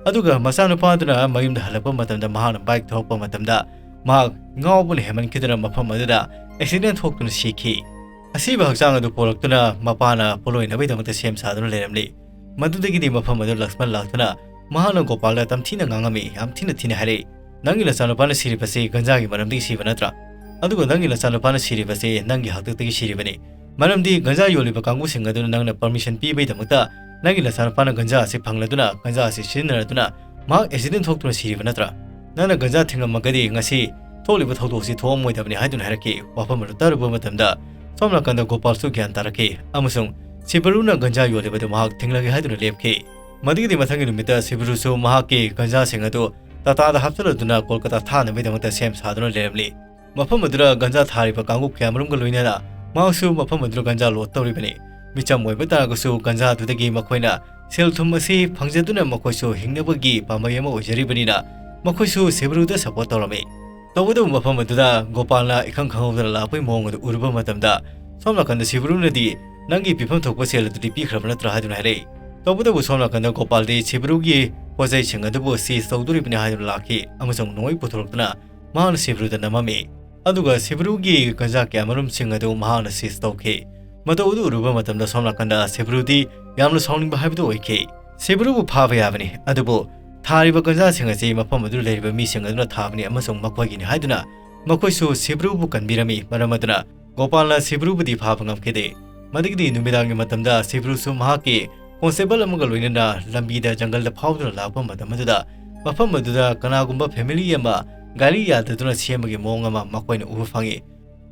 ꯑꯗꯨꯒ ꯃꯆꯥꯅꯨꯄꯥ ꯑꯗꯨꯅ ꯃꯌꯨꯝꯗ ꯍꯜꯂꯛꯄ ꯃꯇꯝꯗ ꯃꯍꯥꯛꯅ ꯕꯥꯏꯛ ꯊꯧꯔꯛꯄ ꯃꯇꯝꯗ ꯃꯍꯥꯛ ꯉꯥꯎꯕꯅ ꯍꯦꯟꯃꯟꯈꯤꯗꯨꯅ ꯃꯐꯝ ꯑꯗꯨꯗ ꯑꯦꯛꯁꯤꯗꯦꯟ ꯊꯣꯛꯇꯨꯅ ꯁꯤꯈꯤ꯫ ꯑꯁꯤꯕ ꯍꯛꯆꯥꯡ ꯑꯗꯨ ꯄꯣꯔꯛꯇꯨꯅ ꯃꯄꯥꯅ ꯄꯣꯠꯂꯣꯏꯅꯕꯒꯤꯗꯃꯛꯇ ꯁꯦꯝ ꯁꯥꯗꯨꯅ ꯂꯩꯔꯝꯂꯤ꯫ ꯃꯗꯨꯗꯒꯤꯗꯤ ꯃꯐꯝ ꯑꯗꯨ ꯂꯛꯁꯃꯟ ꯂꯥꯛꯇꯨꯅ ꯃꯍꯥꯛꯅ ꯒꯣꯄꯥꯜꯗ ꯇꯝꯊꯤꯅ ꯉꯥꯡꯉꯝꯃꯤ, ꯌꯥꯝ ꯊꯤꯅ ꯊꯤꯅ ꯍꯥꯏꯔꯛꯏ, "ꯅꯪꯒꯤ ꯅꯆꯥꯅꯨꯄꯥꯅ ꯁꯤꯔꯤꯕꯁꯤ ꯒꯟꯖꯥꯒꯤ ꯃꯔꯝꯗꯒꯤ ꯁꯤꯕ ꯅꯠꯇ꯭ꯔꯥ? ꯑꯗꯨꯒ ꯅꯪꯒꯤ ꯅꯆꯥꯅꯨꯄꯥꯅ ꯁꯤꯔꯤꯕꯁꯤ ꯅꯪꯒꯤ ꯍꯥꯛꯇꯛꯇꯒꯤ ꯁꯤꯔꯤꯕꯅꯤ꯫ ꯃꯔꯝꯗꯤ ꯒꯟꯖꯥ ꯌꯣꯜꯂꯤꯕ ꯀꯥꯡꯕꯨꯁꯤꯡ ꯑꯗꯨꯅ ꯅꯪꯅ ꯄꯔꯃꯤꯁꯟ ꯄꯤꯕꯒꯤꯗꯃꯛꯇ ꯅꯪꯒꯤ ꯅꯆꯥꯅꯨꯄꯥꯅ ꯒꯟꯖꯥ ꯑꯁꯤ ꯐꯪꯂꯗꯨꯅ ꯒꯟꯖꯥ ꯑꯁꯤ ꯁꯤꯖꯤꯟꯅꯔꯗꯨꯅ ꯃꯍꯥꯛ ꯑꯦꯛꯁꯤꯗꯦꯟ ꯊꯣꯛꯇꯨꯅ ꯁꯤꯔꯤꯕ ꯅꯠꯇ꯭ꯔꯥ? ꯅꯪꯅ ꯒꯟꯖꯥ ꯊꯤꯡꯉꯝꯃꯒꯗꯤ ꯉꯁꯤ ꯊꯣꯛꯂꯤꯕ ꯊꯧꯗꯣꯛꯁꯤ ꯊꯣꯛꯑꯝꯃꯣꯏꯗꯕꯅꯤ" ꯍꯥꯏꯗꯨꯅ ꯍꯥꯏꯔꯛꯈꯤ꯫ ꯋꯥꯐꯝ ꯑꯗꯨ ꯇꯥꯔꯨꯕ ꯃꯇꯝꯗ ꯁꯣꯝ ꯅꯥꯀꯟꯗ ꯒꯣꯄꯥꯜꯁꯨ ꯒ꯭ꯌꯥꯟ ꯇꯥꯔꯛꯈꯤ ꯑꯃꯁꯨꯡ ꯁꯤꯕꯔꯨꯅ ꯒꯟꯖꯥ ꯌꯣꯜꯂꯤꯕꯗꯨ ꯃꯍꯥꯛ ꯊꯤꯡꯂꯒꯦ ꯍꯥꯏꯗꯨꯅ ꯂꯦꯞꯈꯤ꯫ ꯃꯗꯨꯒꯤꯗꯤ ꯃꯊꯪꯒꯤ ꯅꯨꯃꯤꯠꯇ ꯁꯤꯕꯔꯨꯁꯨ ꯃꯍꯥꯛꯀꯤ ꯒꯟꯖꯥꯁꯤꯡ ꯑꯗꯨ ꯇꯥꯇꯥꯗ ꯍꯥꯞꯆꯤꯜꯂꯗꯨꯅ ꯀꯣꯜꯀꯇꯥ ꯊꯥꯅꯕꯒꯤꯗꯃꯛꯇ ꯁꯦꯝ ꯁꯥꯗꯨꯅ ꯂꯩꯔꯝꯂꯤ꯫ ꯃꯐꯝ ꯑꯗꯨꯗ ꯒꯟꯖꯥ ꯊꯥꯔꯤꯕ ꯀꯥꯡꯕꯨ ꯀꯌꯥꯃꯔꯨꯝꯒ ꯂꯣꯏꯅꯅ ꯃꯍꯥꯛꯁꯨ ꯃꯐꯝ ꯑꯗꯨꯗ ꯒꯟꯖꯥ ꯂꯣꯗ ꯇꯧꯔꯤꯕꯅꯤ꯫ ꯃꯤꯆꯝ ꯑꯣꯏꯕ ꯇꯥꯔꯒꯁꯨ ꯒꯟꯖꯥꯗꯨꯗꯒꯤ ꯃꯈꯣꯏꯅ ꯁꯦꯜ ꯊꯨꯝ ꯑꯁꯤ ꯐꯪꯖꯗꯨꯅ ꯃꯈꯣꯏꯁꯨ ꯍꯤꯡꯅꯕꯒꯤ ꯄꯥꯝꯕꯩ ꯑꯃ ꯑꯣꯏꯖꯔꯤꯕꯅꯤꯅ ꯃꯈꯣꯏꯁꯨ ꯁꯤꯕꯔꯨꯗ ꯁꯄꯣꯔꯠ ꯇꯧꯔꯝꯃꯤ꯫ ꯇꯧꯕꯇꯕꯨ ꯃꯐꯝ ꯑꯗꯨꯗ ꯒꯣꯄꯥꯜꯅ ꯏꯈꯪ ꯈꯪꯍꯧꯗꯅ ꯂꯥꯛꯄꯒꯤ ꯃꯑꯣꯡ ꯑꯗꯨ ꯎꯔꯨꯕ ꯃꯇꯝꯗ ꯁꯣꯝ ꯅꯥꯀꯟꯗ ꯁꯤꯕꯔꯨꯅꯗꯤ "ꯅꯪꯒꯤ ꯄꯤꯐꯝ ꯊꯣꯛꯄ ꯁꯦꯜ ꯑꯗꯨꯗꯤ ꯄꯤꯈ꯭ꯔꯕ ꯅꯠꯇ꯭ꯔꯥ?" ꯍꯥꯏꯗꯨꯅ ꯍꯥꯏꯔꯛꯏ꯫ ꯇꯧꯕꯇꯕꯨ ꯁꯣꯝ ꯅꯥꯀꯟꯗ ꯒꯣꯄꯥꯜꯗꯤ ꯁꯤꯕꯔꯨꯒꯤ ꯄꯣꯠꯆꯩꯁꯤꯡ ꯑꯗꯨꯕꯨ ꯁꯤꯖ ꯇꯧꯗꯣꯔꯤꯕꯅꯤ ꯍꯥꯏꯗꯨꯅ ꯂꯥꯛꯈꯤ ꯑꯃꯁꯨꯡ ꯅꯣꯡꯃꯩ ꯄꯨꯊꯣꯔꯛꯇꯨꯅ ꯃꯍꯥꯛꯅ ꯁꯤꯕꯔꯨꯗ ꯅꯝꯃꯝꯃꯤ꯫ ꯑꯗꯨꯒ ꯁꯤꯕꯔꯨꯒꯤ ꯒꯟꯖꯥ ꯀꯌꯥꯃꯔꯨꯝꯁꯤꯡ ꯑꯗꯨ ꯃꯍꯥꯛꯅ ꯁꯤꯖ ꯇꯧꯈꯤ꯫ ꯃꯇꯧ ꯑꯗꯨ ꯎꯔꯨꯕ ꯃꯇꯝꯗ ꯁꯣꯝ ꯅꯥꯀꯟꯗ ꯁꯤꯕꯔꯨꯗꯤ ꯌꯥꯝꯅ ꯁꯥꯎꯅꯤꯡꯕ ꯍꯥꯏꯕꯗꯨ ꯑꯣꯏꯈꯤ꯫ ꯁꯤꯕꯔꯨꯕꯨ ꯐꯥꯕ ꯌꯥꯕꯅꯤ, ꯑꯗꯨꯕꯨ ꯊꯥꯔꯤꯕ ꯒꯟꯖꯥꯁꯤꯡ ꯑꯁꯤ ꯃꯐꯝ ꯑꯗꯨꯗ ꯂꯩꯔꯤꯕ ꯃꯤꯁꯤꯡ ꯑꯗꯨꯅ ꯊꯥꯕꯅꯤ ꯑꯃꯁꯨꯡ ꯃꯈꯣꯏꯒꯤꯅꯤ ꯍꯥꯏꯗꯨꯅ ꯃꯈꯣꯏꯁꯨ ꯁꯤꯕꯔꯨꯕꯨ ꯀꯟꯕꯤꯔꯝꯃꯤ꯫ ꯃꯔꯝ ꯑꯗꯨꯅ ꯒꯣꯄꯥꯜꯅ ꯁꯤꯕꯔꯨꯕꯨꯗꯤ ꯐꯥꯕ ꯉꯝꯈꯤꯗꯦ꯫ ꯃꯗꯨꯒꯤꯗꯤ ꯅꯨꯃꯤꯗꯥꯡꯒꯤ ꯃꯇꯝꯗ ꯁꯤꯕꯔꯨꯁꯨ ꯃꯍꯥꯛꯀꯤ ꯀꯣꯟꯁꯇꯦꯕꯜ ꯑꯃꯒ ꯂꯣꯏꯅꯅ ꯂꯝꯕꯤꯗ ꯖꯪꯒꯜꯗ ꯐꯥꯎꯗꯨꯅ ꯂꯥꯛꯄ ꯃꯇꯝ ꯑꯗꯨꯗ ꯃꯐꯝ ꯑꯗꯨꯗ ꯀꯅꯥꯒꯨꯝꯕ ꯐꯦꯃꯤꯂꯤ ꯑꯃ ꯒꯥꯔꯤ ꯌꯥꯗꯗꯨꯅ ꯁꯦꯝꯕꯒꯤ ꯃꯑꯣꯡ ꯑꯃ ꯃꯈꯣꯏꯅ ꯎꯕ ꯐꯪꯉꯤ꯫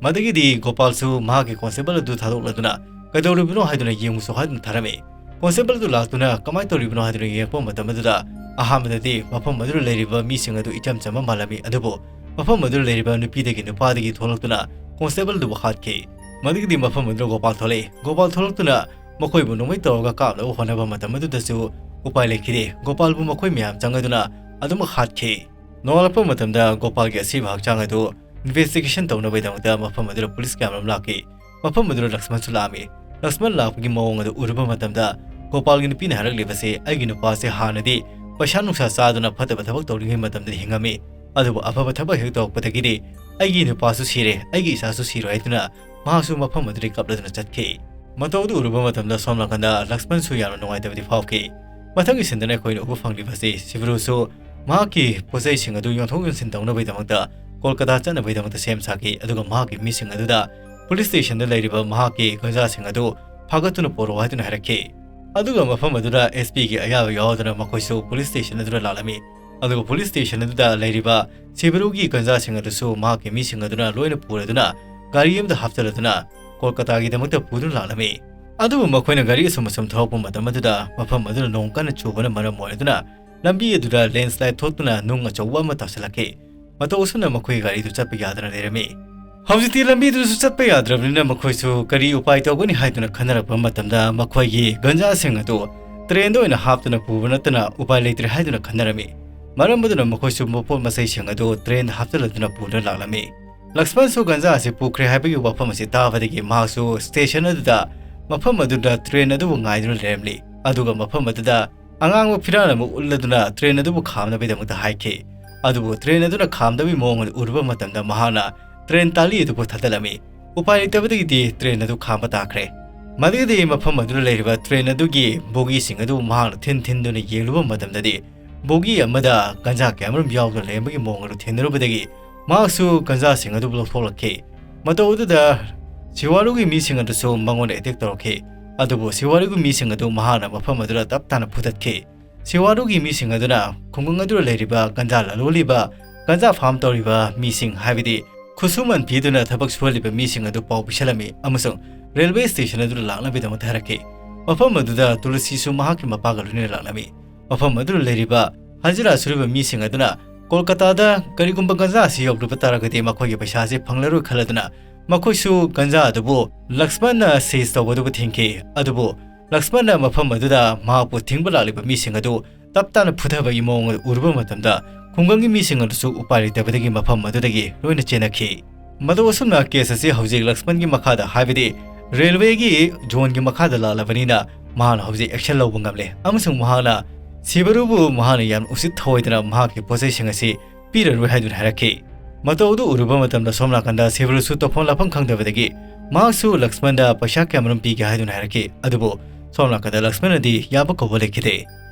ꯃꯗꯨꯒꯤꯗꯤ ꯒꯣꯄꯥꯜꯁꯨ ꯃꯍꯥꯛꯀꯤ ꯀꯣꯟꯁꯇꯦꯕꯜ ꯑꯗꯨ ꯊꯥꯗꯣꯛꯂꯗꯨꯅ ꯀꯩꯗꯧꯔꯤꯕꯅꯣ ꯍꯥꯏꯗꯨꯅ ꯌꯦꯡꯉꯨꯁꯨ ꯍꯥꯏꯗꯨꯅ ꯊꯥꯔꯝꯃꯤ꯫ ꯀꯣꯟꯁꯇꯦꯕꯜ ꯑꯗꯨ ꯂꯥꯛꯇꯨꯅ ꯀꯃꯥꯏꯅ ꯇꯧꯔꯤꯕꯅꯣ ꯍꯥꯏꯗꯨꯅ ꯌꯦꯡꯉꯛꯄ ꯃꯇꯝ ꯑꯗꯨꯗ ꯑꯍꯥꯟꯕꯗꯗꯤ ꯃꯐꯝ ꯑꯗꯨꯗ ꯂꯩꯔꯤꯕ ꯃꯤꯁꯤꯡ ꯑꯗꯨ ꯏꯆꯝ ꯆꯝꯕ ꯃꯥꯜꯂꯝꯃꯤ, ꯑꯗꯨꯕꯨ ꯃꯐꯝ ꯑꯗꯨꯗ ꯂꯩꯔꯤꯕ ꯅꯨꯄꯤꯗꯒꯤ ꯅꯨꯄꯥꯗꯒꯤ ꯊꯣꯛꯂꯛꯇꯨꯅ ꯀꯣꯟꯁꯇꯦꯕꯜ ꯑꯗꯨꯕꯨ ꯍꯥꯠꯈꯤ꯫ ꯃꯗꯨꯒꯤꯗꯤ ꯃꯐꯝ ꯑꯗꯨꯗ ꯒꯣꯄꯥꯜ ꯊꯣꯛꯂꯛꯏ꯫ ꯒꯣꯄꯥꯜ ꯊꯣꯛꯂꯛꯇꯨꯅ ꯃꯈꯣꯏꯕꯨ ꯅꯣꯡꯃꯩ ꯇꯧꯔꯒ ꯀꯥꯞꯅꯕ ꯍꯣꯠꯅꯕ ꯃꯇꯝ ꯑꯗꯨꯗꯁꯨ ꯎꯄꯥꯏ ꯂꯩꯈꯤꯗꯦ꯫ ꯒꯣꯄꯥꯜꯕꯨ ꯃꯈꯣꯏ ꯃꯌꯥꯝ ꯆꯪꯉꯗꯨꯅ ꯑꯗꯨꯃꯛ ꯍꯥꯠꯈꯤ꯫ ꯅꯣꯡꯉꯥꯜꯂꯛꯄ ꯃꯇꯝꯗ ꯒꯣꯄꯥꯜꯒꯤ ꯑꯁꯤꯕ ꯍꯛꯆꯥꯡ ꯑꯗꯨ ꯏꯟꯚꯦꯁꯇꯤꯒꯦꯁꯟ ꯇꯧꯅꯕꯒꯤꯗꯃꯛꯇ ꯃꯐꯝ ꯑꯗꯨꯗ ꯄꯨꯂꯤꯁ ꯀꯌꯥꯃꯔꯨꯝ ꯂꯥꯛꯈꯤ꯫ ꯃꯐꯝ ꯑꯗꯨꯗ ꯂꯛꯁꯃꯟꯁꯨ ꯂꯥꯛꯑꯝꯃꯤ꯫ ꯂꯛꯁꯃꯟ ꯂꯥꯛꯄꯒꯤ ꯃꯑꯣꯡ ꯑꯗꯨ ꯎꯔꯨꯕ ꯃꯇꯝꯗ ꯒꯣꯄꯥꯜꯒꯤ ꯅꯨꯄꯤꯅ ꯍꯥꯏꯔꯛꯂꯤꯕꯁꯤ, "ꯑꯩꯒꯤ ꯅꯨꯄꯥꯁꯦ ꯍꯥꯟꯅꯗꯤ ꯄꯩꯁꯥ ꯅꯨꯡꯁꯥ ꯆꯥꯗꯨꯅ ꯐꯠꯇꯕ ꯊꯕꯛ ꯇꯧꯔꯤꯉꯩ ꯃꯇꯝꯗꯗꯤ ꯍꯤꯡꯉꯝꯃꯤ, ꯑꯗꯨꯕꯨ ꯑꯐꯕ ꯊꯕꯛ ꯍꯦꯛ ꯇꯧꯔꯛꯄꯗꯒꯤꯗꯤ ꯑꯩꯒꯤ ꯅꯨꯄꯥꯁꯨ ꯁꯤꯔꯦ, ꯑꯩꯒꯤ ꯏꯆꯥꯁꯨ ꯁꯤꯔꯣꯏ ꯍꯥꯏꯗꯨꯅ ꯃꯍꯥꯛꯁꯨ ꯃꯐꯝ ꯑꯗꯨꯗꯒꯤ ꯀꯞꯂꯗꯨꯅ ꯆꯠꯈꯤ꯫ ꯃꯇꯧ ꯑꯗꯨ ꯎꯔꯨꯕ ꯃꯇꯝꯗ ꯁꯣꯝ ꯅꯥꯀꯟꯗ ꯂꯛꯁꯃꯟꯁꯨ ꯌꯥꯝꯅ ꯅꯨꯡꯉꯥꯏꯇꯕꯗꯤ ꯐꯥꯎꯈꯤ꯫ ꯃꯊꯪꯒꯤ ꯁꯤꯟꯗꯅ ꯑꯩꯈꯣꯏꯅ ꯎꯕ ꯐꯪꯂꯤꯕꯁꯤ ꯁꯤꯕꯔꯨꯁꯨ ꯃꯍꯥꯛꯀꯤ ꯄꯣꯠꯆꯩꯁꯤꯡ ꯑꯗꯨ ꯌꯣꯟꯊꯣꯛ ꯌꯣꯟꯁꯤꯟ ꯇꯧꯅꯕꯒꯤꯗꯃꯛꯇ ꯀꯣꯜꯀꯇꯥ ꯆꯠꯅꯕꯒꯤꯗꯃꯛꯇ ꯁꯦꯝ ꯁꯥꯈꯤ, ꯑꯗꯨꯒ ꯃꯍꯥꯛꯀꯤ ꯃꯤꯁꯤꯡ ꯑꯗꯨꯗ ꯄꯨꯂꯤꯁ ꯁ꯭ꯇꯦꯁꯟꯗ ꯂꯩꯔꯤꯕ ꯃꯍꯥꯛꯀꯤ ꯒꯟꯖꯥꯁꯤꯡ ꯑꯗꯨ ꯐꯥꯒꯠꯇꯨꯅ ꯄꯨꯔꯛꯑꯣ ꯍꯥꯏꯗꯨꯅ ꯍꯥꯏꯔꯛꯈꯤ꯫ ꯑꯗꯨꯒ ꯃꯐꯝ ꯑꯗꯨꯗ ꯑꯦꯁ ꯄꯤꯒꯤ ꯑꯌꯥꯕ ꯌꯥꯎꯗꯅ ꯃꯈꯣꯏꯁꯨ ꯄꯨꯂꯤꯁ ꯁ꯭ꯇꯦꯁꯟ ꯑꯗꯨꯗ ꯂꯥꯛꯂꯝꯃꯤ꯫ ꯑꯗꯨꯒ ꯄꯨꯂꯤꯁ ꯁ꯭ꯇꯦꯁꯟ ꯑꯗꯨꯗ ꯂꯩꯔꯤꯕ ꯁꯤꯕꯔꯨꯒꯤ ꯒꯟꯖꯥꯁꯤꯡ ꯑꯗꯨꯁꯨ ꯃꯍꯥꯛꯀꯤ ꯃꯤꯁꯤꯡ ꯑꯗꯨꯅ ꯂꯣꯏꯅ ꯄꯨꯔꯗꯨꯅ ꯒꯥꯔꯤ ꯑꯃꯗ ꯍꯥꯞꯆꯤꯜꯂꯗꯨꯅ ꯀꯣꯜꯀꯇꯥꯒꯤꯗꯃꯛꯇ ꯄꯨꯗꯨꯅ ꯂꯥꯛꯂꯝꯃꯤ꯫ ꯑꯗꯨꯕꯨ ꯃꯈꯣꯏꯅ ꯒꯥꯔꯤ ꯑꯁꯨꯝ ꯑꯁꯨꯝ ꯊꯧꯔꯛꯄ ꯃꯇꯝ ꯑꯗꯨꯗ ꯃꯐꯝ ꯑꯗꯨꯗ ꯅꯣꯡ ꯀꯟꯅ ꯆꯨꯕꯅ ꯃꯔꯝ ꯑꯣꯏꯔꯗꯨꯅ ꯂꯝꯕꯤ ꯑꯗꯨꯗ ꯂꯦꯟꯁ꯭ꯂꯥꯏꯗ ꯊꯣꯛꯇꯨꯅ ꯅꯨꯡ ꯑꯆꯧꯕ ꯑꯃ ꯇꯥꯁꯤꯜꯂꯛꯈꯤ꯫ ꯃꯇꯧ ꯑꯁꯨꯝꯅ ꯃꯈꯣꯏꯒꯤ ꯒꯥꯔꯤꯗꯨ ꯆꯠꯄ ꯌꯥꯗꯅ ꯂꯩꯔꯝꯃꯤ꯫ ꯍꯧꯖꯤꯛꯇꯤ ꯂꯝꯕꯤꯗꯨꯁꯨ ꯆꯠꯄ ꯌꯥꯗ꯭ꯔꯕꯅꯤꯅ ꯃꯈꯣꯏꯁꯨ ꯀꯔꯤ ꯎꯄꯥꯏ ꯇꯧꯒꯅꯤ ꯍꯥꯏꯗꯨꯅ ꯈꯟꯅꯔꯛꯄ ꯃꯇꯝꯗ ꯃꯈꯣꯏꯒꯤ ꯒꯟꯖꯥꯁꯤꯡ ꯑꯗꯨ ꯇ꯭ꯔꯦꯟꯗ ꯑꯣꯏꯅ ꯍꯥꯞꯇꯨꯅ ꯄꯨꯕ ꯅꯠꯇꯅ ꯎꯄꯥꯏ ꯂꯩꯇ꯭ꯔꯦ ꯍꯥꯏꯗꯨꯅ ꯈꯟꯅꯔꯝꯃꯤ꯫ ꯃꯔꯝ ꯑꯗꯨꯅ ꯃꯈꯣꯏꯁꯨ ꯃꯄꯣꯠ ꯃꯆꯩꯁꯤꯡ ꯑꯗꯨ ꯇ꯭ꯔꯦꯟꯗ ꯍꯥꯞꯆꯤꯜꯂꯗꯨꯅ ꯄꯨꯗꯨꯅ ꯂꯥꯛꯂꯝꯃꯤ꯫ ꯂꯛꯁꯃꯟꯁꯨ ꯒꯟꯖꯥ ꯑꯁꯤ ꯄꯨꯈ꯭ꯔꯦ ꯍꯥꯏꯕꯒꯤ ꯋꯥꯐꯝ ꯑꯁꯤ ꯇꯥꯕꯗꯒꯤ ꯃꯍꯥꯛꯁꯨ ꯁ꯭ꯇꯦꯁꯟ ꯑꯗꯨꯗ ꯃꯐꯝ ꯑꯗꯨꯗ ꯇ꯭ꯔꯦꯟ ꯑꯗꯨꯕꯨ ꯉꯥꯏꯗꯨꯅ ꯂꯩꯔꯝꯂꯤ꯫ ꯑꯗꯨꯒ ꯃꯐꯝ ꯑꯗꯨꯗ ꯑꯉꯥꯡꯕ ꯐꯤꯔꯥꯜ ꯑꯃ ꯎꯠꯂꯗꯨꯅ ꯇ꯭ꯔꯦꯟ ꯑꯗꯨꯕꯨ ꯈꯥꯝꯅꯕꯒꯤꯗꯃꯛꯇ ꯍꯥꯏꯈꯤ꯫ ꯑꯗꯨꯕꯨ ꯇ꯭ꯔꯦꯟ ꯑꯗꯨꯅ ꯈꯥꯝꯗꯕꯒꯤ ꯃꯑꯣꯡ ꯑꯗꯨ ꯎꯔꯨꯕ ꯃꯇꯝꯗ ꯃꯍꯥꯛꯅ ꯇ꯭ꯔꯦꯟ ꯇꯥꯂꯤ ꯑꯗꯨꯕꯨ ꯊꯥꯗꯠꯂꯝꯃꯤ꯫ ꯎꯄꯥꯏ ꯂꯩꯇꯕꯗꯒꯤꯗꯤ ꯇ꯭ꯔꯦꯟ ꯑꯗꯨ ꯈꯥꯝꯕ ꯇꯥꯈ꯭ꯔꯦ꯫ ꯃꯗꯨꯗꯒꯤꯗꯤ ꯃꯐꯝ ꯑꯗꯨꯗ ꯂꯩꯔꯤꯕ ꯇ꯭ꯔꯦꯟ ꯑꯗꯨꯒꯤ ꯕꯣꯒꯤꯁꯤꯡ ꯑꯗꯨ ꯃꯍꯥꯛꯅ ꯊꯤꯟ ꯊꯤꯟꯗꯨꯅ ꯌꯦꯡꯂꯨꯕ ꯃꯇꯝꯗꯗꯤ ꯕꯣꯒꯤ ꯑꯃꯗ ꯒꯟꯖꯥ ꯀꯌꯥꯃꯔꯨꯝ ꯌꯥꯎꯗꯨꯅ ꯂꯩꯔꯝꯕꯒꯤ ꯃꯑꯣꯡ ꯑꯗꯨ ꯊꯦꯡꯅꯔꯨꯕꯗꯒꯤ ꯃꯍꯥꯛꯁꯨ ꯒꯟꯖꯥꯁꯤꯡ ꯑꯗꯨꯕꯨ ꯂꯧꯊꯣꯛꯂꯛꯈꯤ꯫ ꯃꯇꯧ ꯑꯗꯨꯗ ꯁꯤꯋꯥꯔꯨꯒꯤ ꯃꯤꯁꯤꯡ ꯑꯗꯨꯁꯨ ꯃꯉꯣꯟꯗ ꯑꯦꯇꯦꯛ ꯇꯧꯔꯛꯈꯤ꯫ ꯑꯗꯨꯕꯨ ꯁꯤꯋꯥꯔꯨꯒꯤ ꯃꯤꯁꯤꯡ ꯑꯗꯨ ꯃꯍꯥꯛꯅ ꯃꯐꯝ ꯑꯗꯨꯗ ꯇꯞ ꯇꯥꯅ ꯐꯨꯊꯠꯈꯤ꯫ ꯁꯤꯋꯥꯔꯨꯒꯤ ꯃꯤꯁꯤꯡ ꯑꯗꯨꯅ ꯈꯨꯡꯒꯪ ꯑꯗꯨꯗ ꯂꯩꯔꯤꯕ ꯒꯟꯖꯥ ꯂꯂꯣꯜꯂꯤꯕ, ꯒꯟꯖꯥ ꯐꯥꯔꯝ ꯇꯧꯔꯤꯕ ꯃꯤꯁꯤꯡ, ꯍꯥꯏꯕꯗꯤ ꯈꯨꯠꯁꯨꯃꯟ ꯄꯤꯗꯨꯅ ꯊꯕꯛ ꯁꯨꯍꯜꯂꯤꯕ ꯃꯤꯁꯤꯡ ꯑꯗꯨ ꯄꯥꯎ ꯄꯤꯁꯜꯂꯝꯃꯤ ꯑꯃꯁꯨꯡ ꯔꯦꯜꯋꯦ ꯁ꯭ꯇꯦꯁꯟ ꯑꯗꯨꯗ ꯂꯥꯛꯅꯕꯒꯤꯗꯃꯛꯇ ꯍꯥꯏꯔꯛꯈꯤ꯫ ꯃꯐꯝ ꯑꯗꯨꯗ ꯇꯨꯂꯁꯤꯁꯨ ꯃꯍꯥꯛꯀꯤ ꯃꯄꯥꯒ ꯂꯣꯏꯅꯅ ꯂꯥꯛꯂꯝꯃꯤ꯫ ꯃꯐꯝ ꯑꯗꯨꯗ ꯂꯩꯔꯤꯕ ꯍꯖꯤꯔꯥ ꯁꯨꯔꯤꯕ ꯃꯤꯁꯤꯡ ꯑꯗꯨꯅ ꯀꯣꯜꯀꯇꯥꯗ ꯀꯔꯤꯒꯨꯝꯕ ꯒꯟꯖꯥ ꯑꯁꯤ ꯌꯧꯗ꯭ꯔꯕ ꯇꯥꯔꯒꯗꯤ ꯃꯈꯣꯏꯒꯤ ꯄꯩꯁꯥ ꯑꯁꯤ ꯐꯪꯂꯔꯣꯏ ꯈꯜꯂꯗꯨꯅ ꯃꯈꯣꯏꯁꯨ ꯒꯟꯖꯥ ꯑꯗꯨꯕꯨ ꯂꯛꯁꯃꯟꯅ ꯁꯤꯖ ꯇꯧꯕ ꯑꯗꯨꯕꯨ ꯊꯤꯡꯈꯤ꯫ ꯑꯗꯨꯕꯨ ꯂꯛꯁꯃꯟꯅ ꯃꯐꯝ ꯑꯗꯨꯗ ꯃꯍꯥꯛꯄꯨ ꯊꯤꯡꯕ ꯂꯥꯛꯂꯤꯕ ꯃꯤꯁꯤꯡ ꯑꯗꯨ ꯇꯞ ꯇꯥꯅ ꯐꯨꯊꯕꯒꯤ ꯃꯑꯣꯡ ꯑꯗꯨ ꯎꯔꯨꯕ ꯃꯇꯝꯗ ꯈꯨꯡꯒꯪꯒꯤ ꯃꯤꯁꯤꯡ ꯑꯗꯨꯁꯨ ꯎꯄꯥꯏ ꯂꯩꯇꯕꯗꯒꯤ ꯃꯐꯝ ꯑꯗꯨꯗꯒꯤ ꯂꯣꯏꯅ ꯆꯦꯟꯅꯈꯤ꯫ ꯃꯇꯧ ꯑꯁꯨꯝꯅ ꯀꯦꯁ ꯑꯁꯤ ꯍꯧꯖꯤꯛ ꯂꯛꯁꯃꯟꯒꯤ ꯃꯈꯥꯗ, ꯍꯥꯏꯕꯗꯤ ꯔꯦꯜꯋꯦꯒꯤ ꯖꯣꯟꯒꯤ ꯃꯈꯥꯗ ꯂꯥꯛꯂꯕꯅꯤꯅ ꯃꯍꯥꯛꯅ ꯍꯧꯖꯤꯛ ꯑꯦꯛꯁꯟ ꯂꯧꯕ ꯉꯝꯂꯦ ꯑꯃꯁꯨꯡ ꯃꯍꯥꯛꯅ ꯁꯤꯕꯔꯨꯕꯨ ꯃꯍꯥꯛꯅ ꯌꯥꯝꯅ ꯎꯁꯤꯠ ꯊꯑꯣꯏꯗꯅ ꯃꯍꯥꯛꯀꯤ ꯄꯣꯠꯆꯩꯁꯤꯡ ꯑꯁꯤ ꯄꯤꯔꯔꯣꯏ ꯍꯥꯏꯗꯨꯅ ꯍꯥꯏꯔꯛꯈꯤ꯫ ꯃꯇꯧ ꯑꯗꯨ ꯎꯔꯨꯕ ꯃꯇꯝꯗ ꯁꯣꯝ ꯅꯥꯀꯟꯗ ꯁꯤꯕꯔꯨꯁꯨ ꯇꯧꯐꯝ ꯂꯥꯛꯐꯝ ꯈꯪꯗꯕꯗꯒꯤ ꯃꯍꯥꯛꯁꯨ ꯂꯛꯁꯃꯟꯗ ꯄꯩꯁꯥ ꯀꯌꯥꯃꯔꯨꯝ ꯄꯤꯒꯦ ꯍꯥꯏꯗꯨꯅ ꯍꯥꯏꯔꯛꯈꯤ꯫ ꯑꯗꯨꯕꯨ ꯁꯣꯝ ꯅꯥꯀꯟꯗ ꯂꯛꯁꯃꯟꯅꯗꯤ ꯌꯥꯕ ꯀꯧꯕ ꯂꯩꯈꯤꯗꯦ꯫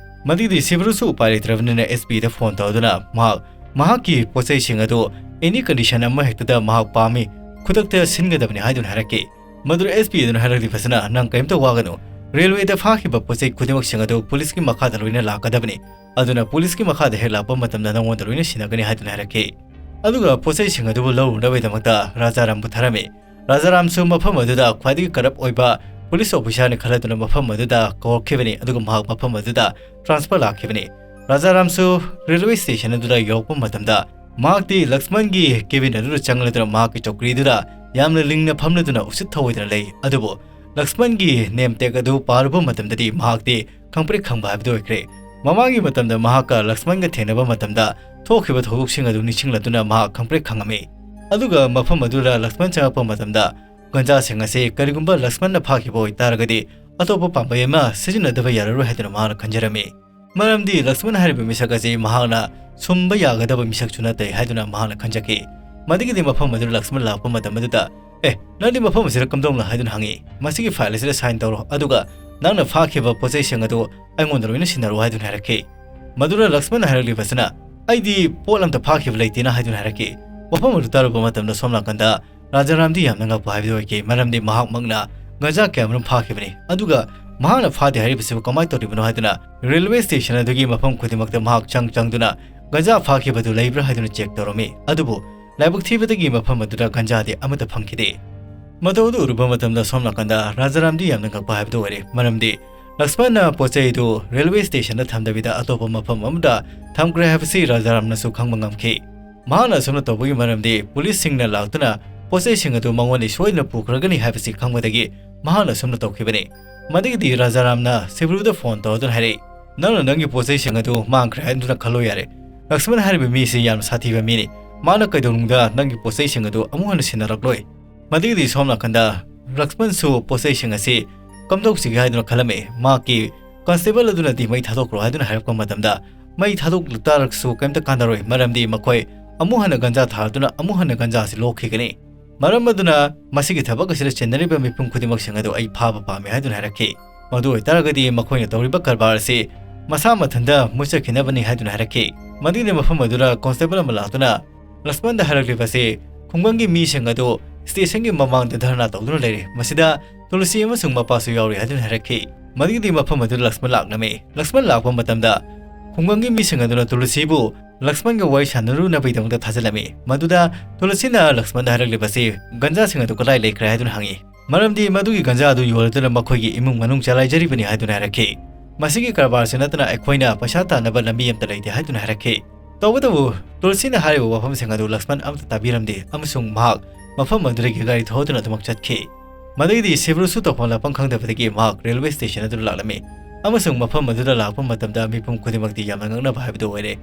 ꯃꯗꯨꯒꯤꯗꯤ ꯁꯤꯕꯔꯨꯁꯨ ꯎꯄꯥꯏ ꯂꯩꯇ꯭ꯔꯕꯅꯤꯅ ꯑꯦꯁ ꯄꯤꯗ ꯐꯣꯟ ꯇꯧꯗꯨꯅ ꯃꯍꯥꯛ ꯃꯍꯥꯛꯀꯤ ꯄꯣꯠꯆꯩꯁꯤꯡ ꯑꯗꯨ ꯑꯦꯅꯤ ꯀꯟꯗꯤꯁꯟ ꯑꯃ ꯍꯦꯛꯇꯗ ꯃꯍꯥꯛ ꯄꯥꯝꯃꯤ, ꯈꯨꯗꯛꯇ ꯁꯤꯟꯒꯗꯕꯅꯤ ꯍꯥꯏꯗꯨꯅ ꯍꯥꯏꯔꯛꯈꯤ꯫ ꯃꯗꯨꯗ ꯑꯦꯁ ꯄꯤ ꯑꯗꯨꯅ ꯍꯥꯏꯔꯛꯂꯤ ꯐꯖꯅ, "ꯅꯪ ꯀꯔꯤꯝꯇ ꯋꯥꯒꯅꯨ, ꯔꯦꯜꯋꯦꯗ ꯐꯥꯈꯤꯕ ꯄꯣꯠꯆꯩ ꯈꯨꯗꯤꯡꯃꯛꯁꯤꯡ ꯑꯗꯨ ꯄꯨꯂꯤꯁꯀꯤ ꯃꯈꯥꯗ ꯂꯣꯏꯅ ꯂꯥꯛꯀꯗꯕꯅꯤ꯫ ꯑꯗꯨꯅ ꯄꯨꯂꯤꯁꯀꯤ ꯃꯈꯥꯗ ꯍꯦꯛ ꯂꯥꯛꯄ ꯃꯇꯝꯗ ꯅꯪꯉꯣꯟꯗ ꯂꯣꯏꯅ ꯁꯤꯟꯅꯒꯅꯤ" ꯍꯥꯏꯗꯨꯅ ꯍꯥꯏꯔꯛꯈꯤ꯫ ꯑꯗꯨꯒ ꯄꯣꯠꯆꯩꯁꯤꯡ ꯑꯗꯨꯕꯨ ꯂꯧꯔꯨꯅꯕꯒꯤꯗꯃꯛꯇ ꯔꯥꯖꯥꯔꯥꯝꯕꯨ ꯊꯥꯔꯝꯃꯤ꯫ ꯔꯥꯖꯥꯔꯥꯝꯁꯨ ꯃꯐꯝ ꯑꯗꯨꯗ ꯈ꯭ꯋꯥꯏꯗꯒꯤ ꯀꯔꯞ ꯑꯣꯏꯕ ꯄꯨꯂꯤꯁ ꯑꯣꯐꯤꯁꯥꯔꯅꯤ ꯈꯜꯂꯗꯨꯅ ꯃꯐꯝ ꯑꯗꯨꯗ ꯀꯧꯔꯛꯈꯤꯕꯅꯤ, ꯑꯗꯨꯒ ꯃꯍꯥꯛ ꯃꯐꯝ ꯑꯗꯨꯗ ꯇ꯭ꯔꯥꯟꯁꯐꯔ ꯂꯥꯛꯈꯤꯕꯅꯤ꯫ ꯔꯥꯖꯥꯔꯥꯝꯁꯨ ꯔꯦꯜꯋꯦ ꯁ꯭ꯇꯦꯁꯟ ꯑꯗꯨꯗ ꯌꯧꯔꯛꯄ ꯃꯇꯝꯗ ꯃꯍꯥꯛꯇꯤ ꯂꯛꯁꯃꯟꯒꯤ ꯀꯦꯕꯤꯟ ꯑꯗꯨꯗ ꯆꯪꯂꯗꯨꯅ ꯃꯍꯥꯛꯀꯤ ꯆꯧꯀ꯭ꯔꯤꯗꯨꯗ ꯌꯥꯝꯅ ꯂꯤꯡꯅ ꯐꯝꯂꯗꯨꯅ ꯎꯁꯤꯠ ꯊꯑꯣꯏꯗꯅ ꯂꯩ꯫ ꯑꯗꯨꯕꯨ ꯂꯛꯁꯃꯟꯒꯤ ꯅꯦꯝ ꯇꯦꯛ ꯑꯗꯨ ꯄꯥꯔꯨꯕ ꯃꯇꯝꯗꯗꯤ ꯃꯍꯥꯛꯇꯤ ꯈꯪꯄ꯭ꯔꯦꯛ ꯈꯪꯕ ꯍꯥꯏꯕꯗꯨ ꯑꯣꯏꯈ꯭ꯔꯦ꯫ ꯃꯃꯥꯡꯒꯤ ꯃꯇꯝꯗ ꯃꯍꯥꯛꯀ ꯂꯛꯁꯃꯟꯒ ꯊꯦꯡꯅꯕ ꯃꯇꯝꯗ ꯊꯣꯛꯈꯤꯕ ꯊꯧꯗꯣꯛꯁꯤꯡ ꯑꯗꯨ ꯅꯤꯡꯁꯤꯡꯂꯗꯨꯅ ꯃꯍꯥꯛ ꯈꯪꯄ꯭ꯔꯦꯛ ꯈꯪꯉꯝꯃꯤ꯫ ꯑꯗꯨꯒ ꯃꯐꯝ ꯑꯗꯨꯗ ꯂꯛꯁꯃꯟ ꯆꯪꯂꯛꯄ ꯃꯇꯝꯗ ꯒꯟꯖꯥꯁꯤꯡ ꯑꯁꯤ ꯀꯔꯤꯒꯨꯝꯕ ꯂꯛꯁꯃꯟꯅ ꯐꯥꯈꯤꯕ ꯑꯣꯏꯇꯥꯔꯒꯗꯤ ꯑꯇꯣꯞꯄ ꯄꯥꯝꯕꯩ ꯑꯃ ꯁꯤꯖꯤꯟꯅꯗꯕ ꯌꯥꯔꯔꯣꯏ ꯍꯥꯏꯗꯨꯅ ꯃꯍꯥꯛꯅ ꯈꯟꯖꯔꯝꯃꯤ꯫ ꯃꯔꯝꯗꯤ ꯂꯛꯁꯃꯟ ꯍꯥꯏꯔꯤꯕ ꯃꯤꯁꯛ ꯑꯁꯤ ꯃꯍꯥꯛꯅ ꯁꯨꯝꯕ ꯌꯥꯒꯗꯕ ꯃꯤꯁꯛꯁꯨ ꯅꯠꯇꯦ ꯍꯥꯏꯗꯨꯅ ꯃꯍꯥꯛꯅ ꯈꯟꯖꯈꯤ꯫ ꯃꯗꯨꯒꯤꯗꯤ ꯃꯐꯝ ꯑꯗꯨꯗ ꯂꯛꯁꯃꯟ ꯂꯥꯛꯄ ꯃꯇꯝ ꯑꯗꯨꯗ, "ꯑꯦ, ꯅꯪꯗꯤ ꯃꯐꯝ ꯑꯁꯤꯗ ꯀꯝꯗꯧꯅ?" ꯍꯥꯏꯗꯨꯅ ꯍꯪꯉꯤ꯫ "ꯃꯁꯤꯒꯤ ꯐꯥꯏꯜ ꯑꯁꯤꯗ ꯁꯥꯏꯟ ꯇꯧꯔꯣ, ꯑꯗꯨꯒ ꯅꯪꯅ ꯐꯥꯈꯤꯕ ꯄꯣꯠꯆꯩꯁꯤꯡ ꯑꯗꯨ ꯑꯩꯉꯣꯟꯗ ꯂꯣꯏꯅ ꯁꯤꯟꯅꯔꯣ" ꯍꯥꯏꯗꯨꯅ ꯍꯥꯏꯔꯛꯈꯤ꯫ ꯃꯗꯨꯗ ꯂꯛꯁꯃꯟꯅ ꯍꯥꯏꯔꯛꯂꯤꯕꯁꯤꯅ, "ꯑꯩꯗꯤ ꯄꯣꯠ ꯑꯝꯇ ꯐꯥꯈꯤꯕ ꯂꯩꯇꯦꯅ" ꯍꯥꯏꯗꯨꯅ ꯍꯥꯏꯔꯛꯈꯤ꯫ ꯋꯥꯐꯝ ꯑꯗꯨ ꯇꯥꯔꯨꯕ ꯃꯇꯝꯗ ꯁꯣꯝ ꯅꯥꯀꯟꯗ ꯔꯥꯖꯥꯔꯥꯝꯗꯤ ꯌꯥꯝꯅ ꯉꯛꯄ ꯍꯥꯏꯕꯗꯨ ꯑꯣꯏꯈꯤ, ꯃꯔꯝꯗꯤ ꯃꯍꯥꯛꯃꯛꯅ ꯒꯟꯖꯥ ꯀꯌꯥꯃꯔꯨꯝ ꯐꯥꯈꯤꯕꯅꯤ꯫ ꯑꯗꯨꯒ ꯃꯍꯥꯛꯅ ꯐꯥꯗꯦ ꯍꯥꯏꯔꯤꯕꯁꯤꯕꯨ ꯀꯃꯥꯏꯅ ꯇꯧꯔꯤꯕꯅꯣ ꯍꯥꯏꯗꯨꯅ ꯔꯦꯜꯋꯦ ꯁ꯭ꯇꯦꯁꯟ ꯑꯗꯨꯒꯤ ꯃꯐꯝ ꯈꯨꯗꯤꯡꯃꯛꯇ ꯃꯍꯥꯛ ꯆꯪ ꯆꯪꯗꯨꯅ ꯒꯟꯖꯥ ꯐꯥꯈꯤꯕꯗꯨ ꯂꯩꯕ꯭ꯔꯥ ꯍꯥꯏꯗꯨꯅ ꯆꯦꯛ ꯇꯧꯔꯝꯃꯤ꯫ ꯑꯗꯨꯕꯨ ꯂꯥꯏꯕꯛ ꯊꯤꯕꯗꯒꯤ ꯃꯐꯝ ꯑꯗꯨꯗ ꯒꯟꯖꯥꯗꯤ ꯑꯃꯠꯇ ꯐꯪꯈꯤꯗꯦ꯫ ꯃꯇꯧ ꯑꯗꯨ ꯎꯔꯨꯕ ꯃꯇꯝꯗ ꯁꯣꯝ ꯅꯥꯀꯟꯗ ꯔꯥꯖꯥꯔꯥꯝꯗꯤ ꯌꯥꯝꯅ ꯉꯛꯄ ꯍꯥꯏꯕꯗꯨ ꯑꯣꯏꯔꯦ, ꯃꯔꯝꯗꯤ ꯂꯛꯁꯃꯟꯅ ꯄꯣꯠ ꯆꯩ ꯑꯗꯨ ꯔꯦꯜꯋꯦ ꯁ꯭ꯇꯦꯁꯟꯗ ꯊꯝꯗꯕꯤꯗ ꯑꯇꯣꯞꯄ ꯃꯐꯝ ꯑꯃꯗ ꯊꯝꯈ꯭ꯔꯦ ꯍꯥꯏꯕꯁꯤ ꯔꯥꯖꯥꯔꯥꯝꯅꯁꯨ ꯈꯪꯕ ꯉꯝꯈꯤ꯫ ꯃꯍꯥꯛꯅ ꯑꯁꯨꯝꯅ ꯇꯧꯕꯒꯤ ꯃꯔꯝꯗꯤ ꯄꯨꯂꯤꯁꯁꯤꯡꯅ ꯂꯥꯛꯇꯨꯅ ꯄꯣꯠ ꯆꯩꯁꯤꯡ ꯑꯗꯨ ꯃꯉꯣꯟꯗ ꯁꯣꯏꯗꯅ ꯄꯨꯈ꯭ꯔꯒꯅꯤ ꯍꯥꯏꯕꯁꯤ ꯈꯪꯕꯗꯒꯤ ꯃꯍꯥꯛꯅ ꯑꯁꯨꯝꯅ ꯇꯧꯈꯤꯕꯅꯤ꯫ ꯃꯗꯨꯒꯤꯗꯤ ꯔꯥꯖꯥꯔꯥꯝꯅ ꯁꯤꯕ꯭ꯔꯨꯗ ꯐꯣꯟ ꯇꯧꯔꯗꯨꯅ ꯍꯥꯏꯔꯛꯏ, "ꯅꯪꯅ ꯅꯪꯒꯤ ꯄꯣꯠ ꯆꯩꯁꯤꯡ ꯑꯗꯨ ꯃꯥꯡꯈ꯭ꯔꯦ ꯍꯥꯏꯗꯨꯅ ꯈꯜꯂꯣ ꯌꯥꯔꯦ꯫ ꯂꯛꯁꯃꯟ ꯍꯥꯏꯔꯤꯕ ꯃꯤꯁꯤ ꯌꯥꯝꯅ ꯁꯥꯊꯤꯕ ꯃꯤꯅꯤ꯫ ꯃꯥꯅ ꯀꯩꯗꯧꯅꯨꯡꯗ ꯅꯪꯒꯤ ꯄꯣꯠ ꯆꯩꯁꯤꯡ ꯑꯗꯨ ꯑꯃꯨꯛ ꯍꯟꯅ ꯁꯤꯟꯅꯔꯛꯂꯣꯏ"꯫ ꯃꯗꯨꯒꯤꯗꯤ ꯁꯣꯝ ꯅꯥꯀꯟꯗ ꯂꯛꯁꯃꯟꯁꯨ ꯄꯣꯠ ꯆꯩꯁꯤꯡ ꯑꯁꯤ ꯀꯝꯗꯧꯁꯤꯒꯦ ꯍꯥꯏꯗꯨꯅ ꯈꯜꯂꯝꯃꯤ꯫ ꯃꯍꯥꯛꯀꯤ ꯀꯟꯁꯇꯦꯕꯜ ꯑꯗꯨꯅꯗꯤ ꯃꯩ ꯊꯥꯗꯣꯛꯈ꯭ꯔꯣ ꯍꯥꯏꯗꯨꯅ ꯍꯥꯏꯔꯛꯄ ꯃꯇꯝꯗ ꯃꯩ ꯊꯥꯗꯣꯛꯂꯨ ꯇꯥꯔꯒꯁꯨ ꯀꯔꯤꯝꯇ ꯀꯥꯟꯅꯔꯣꯏ, ꯃꯔꯝꯗꯤ ꯃꯈꯣꯏ ꯑꯃꯨꯛ ꯍꯟꯅ ꯒꯟꯖꯥ ꯊꯥꯗꯨꯅ ꯑꯃꯨꯛ ꯍꯟꯅ ꯒꯟꯖꯥꯁꯤ ꯂꯣꯛꯈꯤꯒꯅꯤ꯫ ꯃꯔꯝ ꯑꯗꯨꯅ ꯃꯁꯤꯒꯤ ꯊꯕꯛ ꯑꯁꯤꯗ ꯆꯦꯟꯅꯔꯤꯕ ꯃꯤꯄꯨꯝ ꯈꯨꯗꯤꯡꯃꯛꯁꯤꯡ ꯑꯗꯨ ꯑꯩ ꯐꯥꯕ ꯄꯥꯝꯃꯤ ꯍꯥꯏꯗꯨꯅ ꯍꯥꯏꯔꯛꯈꯤ꯫ ꯃꯗꯨ ꯑꯣꯏꯇꯥꯔꯒꯗꯤ ꯃꯈꯣꯏꯅ ꯇꯧꯔꯤꯕ ꯀꯔꯕꯥꯔ ꯑꯁꯤ ꯃꯁꯥ ꯃꯊꯟꯇ ꯃꯨꯠꯆꯈꯤꯅꯕꯅꯤ ꯍꯥꯏꯗꯨꯅ ꯍꯥꯏꯔꯛꯈꯤ꯫ ꯃꯗꯨꯒꯤ ꯃꯐꯝ ꯑꯗꯨꯗ ꯀꯣꯟꯁꯇꯦꯕꯜ ꯑꯃ ꯂꯥꯛꯇꯨꯅ ꯂꯛꯁꯃꯟꯗ ꯍꯥꯏꯔꯛꯂꯤꯕꯁꯤ, ꯈꯨꯡꯒꯪꯒꯤ ꯃꯤꯁꯤꯡ ꯑꯗꯨ ꯁ꯭ꯇꯦꯁꯟꯒꯤ ꯃꯃꯥꯡꯗ ꯙꯔꯅꯥ ꯇꯧꯗꯨꯅ ꯂꯩꯔꯤ, ꯃꯁꯤꯗ ꯇꯨꯂꯁꯤ ꯑꯃꯁꯨꯡ ꯃꯄꯥꯁꯨ ꯌꯥꯎꯔꯤ ꯍꯥꯏꯗꯨꯅ ꯍꯥꯏꯔꯛꯈꯤ꯫ ꯃꯗꯨꯒꯤꯗꯤ ꯃꯐꯝ ꯑꯗꯨꯗ ꯂꯛꯁꯃꯟ ꯂꯥꯛꯂꯝꯃꯤ꯫ ꯂꯛꯁꯃꯟ ꯂꯥꯛꯄ ꯃꯇꯝꯗ ꯈꯨꯡꯒꯪꯒꯤ ꯃꯤꯁꯤꯡ ꯑꯗꯨꯅ ꯇꯨꯂꯁꯤꯕꯨ ꯂꯛꯁꯃꯟꯒ ꯋꯥꯔꯤ ꯁꯥꯟꯅꯔꯨꯅꯕꯒꯤꯗꯃꯛꯇ ꯊꯥꯖꯤꯜꯂꯝꯃꯤ꯫ ꯃꯗꯨꯗ ꯇꯨꯂꯁꯤꯅ ꯂꯛꯁꯃꯟꯗ ꯍꯥꯏꯔꯛꯂꯤꯕꯁꯤ, "ꯒꯟꯖꯥꯁꯤꯡ ꯑꯗꯨ ꯀꯗꯥꯏ ꯂꯩꯈ꯭ꯔꯦ?" ꯍꯥꯏꯗꯨꯅ ꯍꯪꯉꯤ꯫ ꯃꯔꯝꯗꯤ ꯃꯗꯨꯒꯤ ꯒꯟꯖꯥ ꯑꯗꯨ ꯌꯣꯜꯂꯗꯨꯅ ꯃꯈꯣꯏꯒꯤ ꯏꯃꯨꯡ ꯃꯅꯨꯡ ꯆꯂꯥꯏꯖꯔꯤꯕꯅꯤ ꯍꯥꯏꯗꯨꯅ ꯍꯥꯏꯔꯛꯈꯤ꯫ ꯃꯁꯤꯒꯤ ꯀꯔꯕꯥꯔꯁꯤ ꯅꯠꯇꯅ ꯑꯩꯈꯣꯏꯅ ꯄꯩꯁꯥ ꯇꯥꯟꯅꯕ ꯂꯝꯕꯤ ꯑꯃꯠꯇ ꯂꯩꯇꯦ ꯍꯥꯏꯗꯨꯅ ꯍꯥꯏꯔꯛꯈꯤ꯫ ꯇꯧꯕꯇꯕꯨ ꯇꯨꯂꯁꯤꯅ ꯍꯥꯏꯔꯤꯕ ꯋꯥꯐꯝꯁꯤꯡ ꯑꯗꯨ ꯂꯛꯁꯃꯟ ꯑꯃꯠꯇ ꯇꯥꯕꯤꯔꯝꯗꯦ ꯑꯃꯁꯨꯡ ꯃꯍꯥꯛ ꯃꯐꯝ ꯑꯗꯨꯗꯒꯤ ꯒꯥꯔꯤ ꯊꯧꯗꯨꯅ ꯑꯗꯨꯃꯛ ꯆꯠꯈꯤ꯫ ꯃꯗꯨꯒꯤꯗꯤ ꯁꯤꯕ꯭ꯔꯨꯁꯨ ꯇꯧꯐꯝ ꯂꯥꯛꯐꯝ ꯈꯪꯗꯕꯗꯒꯤ ꯃꯍꯥꯛ ꯔꯦꯜꯋꯦ ꯁ꯭ꯇꯦꯁꯟ ꯑꯗꯨꯗ ꯂꯥꯛꯂꯝꯃꯤ ꯑꯃꯁꯨꯡ ꯃꯐꯝ ꯑꯗꯨꯗ ꯂꯥꯛꯄ ꯃꯇꯝꯗ ꯃꯤꯄꯨꯝ ꯈꯨꯗꯤꯡꯃꯛꯇꯤ ꯌꯥꯝꯅ ꯉꯛꯅꯕ ꯍꯥꯏꯕꯗꯨ ꯑꯣꯏꯔꯦ꯫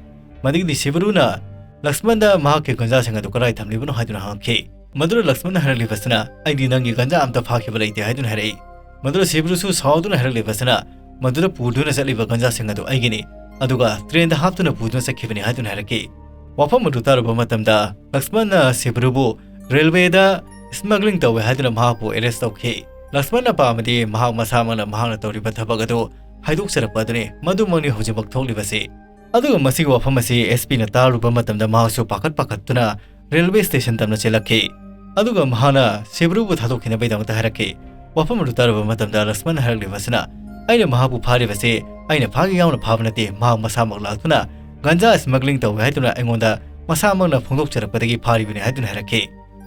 ꯃꯗꯨꯒꯤꯗꯤ ꯁꯤꯕ꯭ꯔꯨꯅ ꯂꯛꯁꯃꯟꯗ ꯃꯍꯥꯛꯀꯤ ꯒꯟꯖꯥꯁꯤꯡ ꯑꯗꯨ ꯀꯗꯥꯏ ꯊꯝꯂꯤꯕꯅꯣ ꯍꯥꯏꯗꯨꯅ ꯍꯪꯈꯤ꯫ ꯃꯗꯨꯗ ꯂꯛꯁꯃꯟꯅ ꯍꯥꯏꯔꯛꯂꯤꯕꯁꯤꯅ, "ꯑꯩꯗꯤ ꯅꯪꯒꯤ ꯒꯟꯖꯥ ꯑꯝꯇ ꯐꯥꯈꯤꯕ ꯂꯩꯇꯦ" ꯍꯥꯏꯗꯨꯅ ꯍꯥꯏꯔꯛꯏ꯫ ꯃꯗꯨꯗ ꯁꯤꯕ꯭ꯔꯨꯁꯨ ꯁꯥꯎꯗꯨꯅ ꯍꯥꯏꯔꯛꯂꯤꯕꯁꯤꯅ, "ꯃꯗꯨꯗ ꯄꯨꯗꯨꯅ ꯆꯠꯂꯤꯕ ꯒꯟꯖꯥꯁꯤꯡ ꯑꯗꯨ ꯑꯩꯒꯤꯅꯤ, ꯑꯗꯨꯒ ꯇ꯭ꯔꯦꯟꯗ ꯍꯥꯞꯇꯨꯅ ꯄꯨꯗꯨꯅ ꯆꯠꯈꯤꯕꯅꯤ" ꯍꯥꯏꯗꯨꯅ ꯍꯥꯏꯔꯛꯈꯤ꯫ ꯋꯥꯐꯝ ꯑꯗꯨ ꯇꯥꯔꯨꯕ ꯃꯇꯝꯗ ꯂꯛꯁꯃꯟꯅ ꯁꯤꯕ꯭ꯔꯨꯕꯨ ꯔꯦꯜꯋꯦꯗ ꯁ꯭ꯃꯒ꯭ꯂꯤꯡ ꯇꯧꯋꯦ ꯍꯥꯏꯗꯨꯅ ꯃꯍꯥꯛꯄꯨ ꯑꯦꯔꯦꯁ ꯇꯧꯈꯤ꯫ ꯂꯛꯁꯃꯟꯅ ꯄꯥꯝꯃꯗꯤ ꯃꯍꯥꯛ ꯃꯁꯥꯃꯛꯅ ꯃꯍꯥꯛꯅ ꯇꯧꯔꯤꯕ ꯊꯕꯛ ꯑꯗꯨ ꯍꯥꯏꯗꯣꯛꯆꯔꯛꯄ ꯑꯗꯨꯅꯤ꯫ ꯃꯗꯨꯃꯛꯅꯤ ꯍꯧꯖꯤꯛꯃꯛ ꯊꯣꯛꯂꯤꯕꯁꯤ꯫ ꯑꯗꯨꯒ ꯃꯁꯤꯒꯤ ꯋꯥꯐꯝ ꯑꯁꯤ ꯑꯦꯁ ꯄꯤꯅ ꯇꯥꯔꯨꯕ ꯃꯇꯝꯗ ꯃꯍꯥꯛꯁꯨ ꯄꯥꯈꯠ ꯄꯥꯈꯠꯇꯨꯅ ꯔꯦꯜꯋꯦ ꯁ꯭ꯇꯦꯁꯟ ꯇꯝꯅ ꯆꯦꯜꯂꯛꯈꯤ꯫ ꯑꯗꯨꯒ ꯃꯍꯥꯛꯅ ꯁꯤꯕ꯭ꯔꯨꯕꯨ ꯊꯥꯗꯣꯛꯈꯤꯅꯕꯒꯤꯗꯃꯛꯇ ꯍꯥꯏꯔꯛꯈꯤ꯫ ꯋꯥꯐꯝ ꯑꯗꯨ ꯇꯥꯔꯨꯕ ꯃꯇꯝꯗ ꯂꯛꯁꯃꯟꯅ ꯍꯥꯏꯔꯛꯂꯤꯕꯁꯤꯅ, "ꯑꯩꯅ ꯃꯍꯥꯛꯄꯨ ꯐꯥꯔꯤꯕꯁꯤ ꯑꯩꯅ ꯐꯥꯒꯦ ꯌꯥꯎꯅ ꯐꯥꯕ ꯅꯠꯇꯦ, ꯃꯍꯥꯛ ꯃꯁꯥꯃꯛ ꯂꯥꯛꯇꯨꯅ ꯒꯟꯖꯥ ꯁ꯭ꯃꯒ꯭ꯂꯤꯡ ꯇꯧꯏ ꯍꯥꯏꯗꯨꯅ ꯑꯩꯉꯣꯟꯗ ꯃꯁꯥꯃꯛꯅ ꯐꯣꯡꯗꯣꯛꯆꯔꯛꯄꯗꯒꯤ ꯐꯥꯔꯤꯕꯅꯤ" ꯍꯥꯏꯗꯨꯅ ꯍꯥꯏꯔꯛꯈꯤ꯫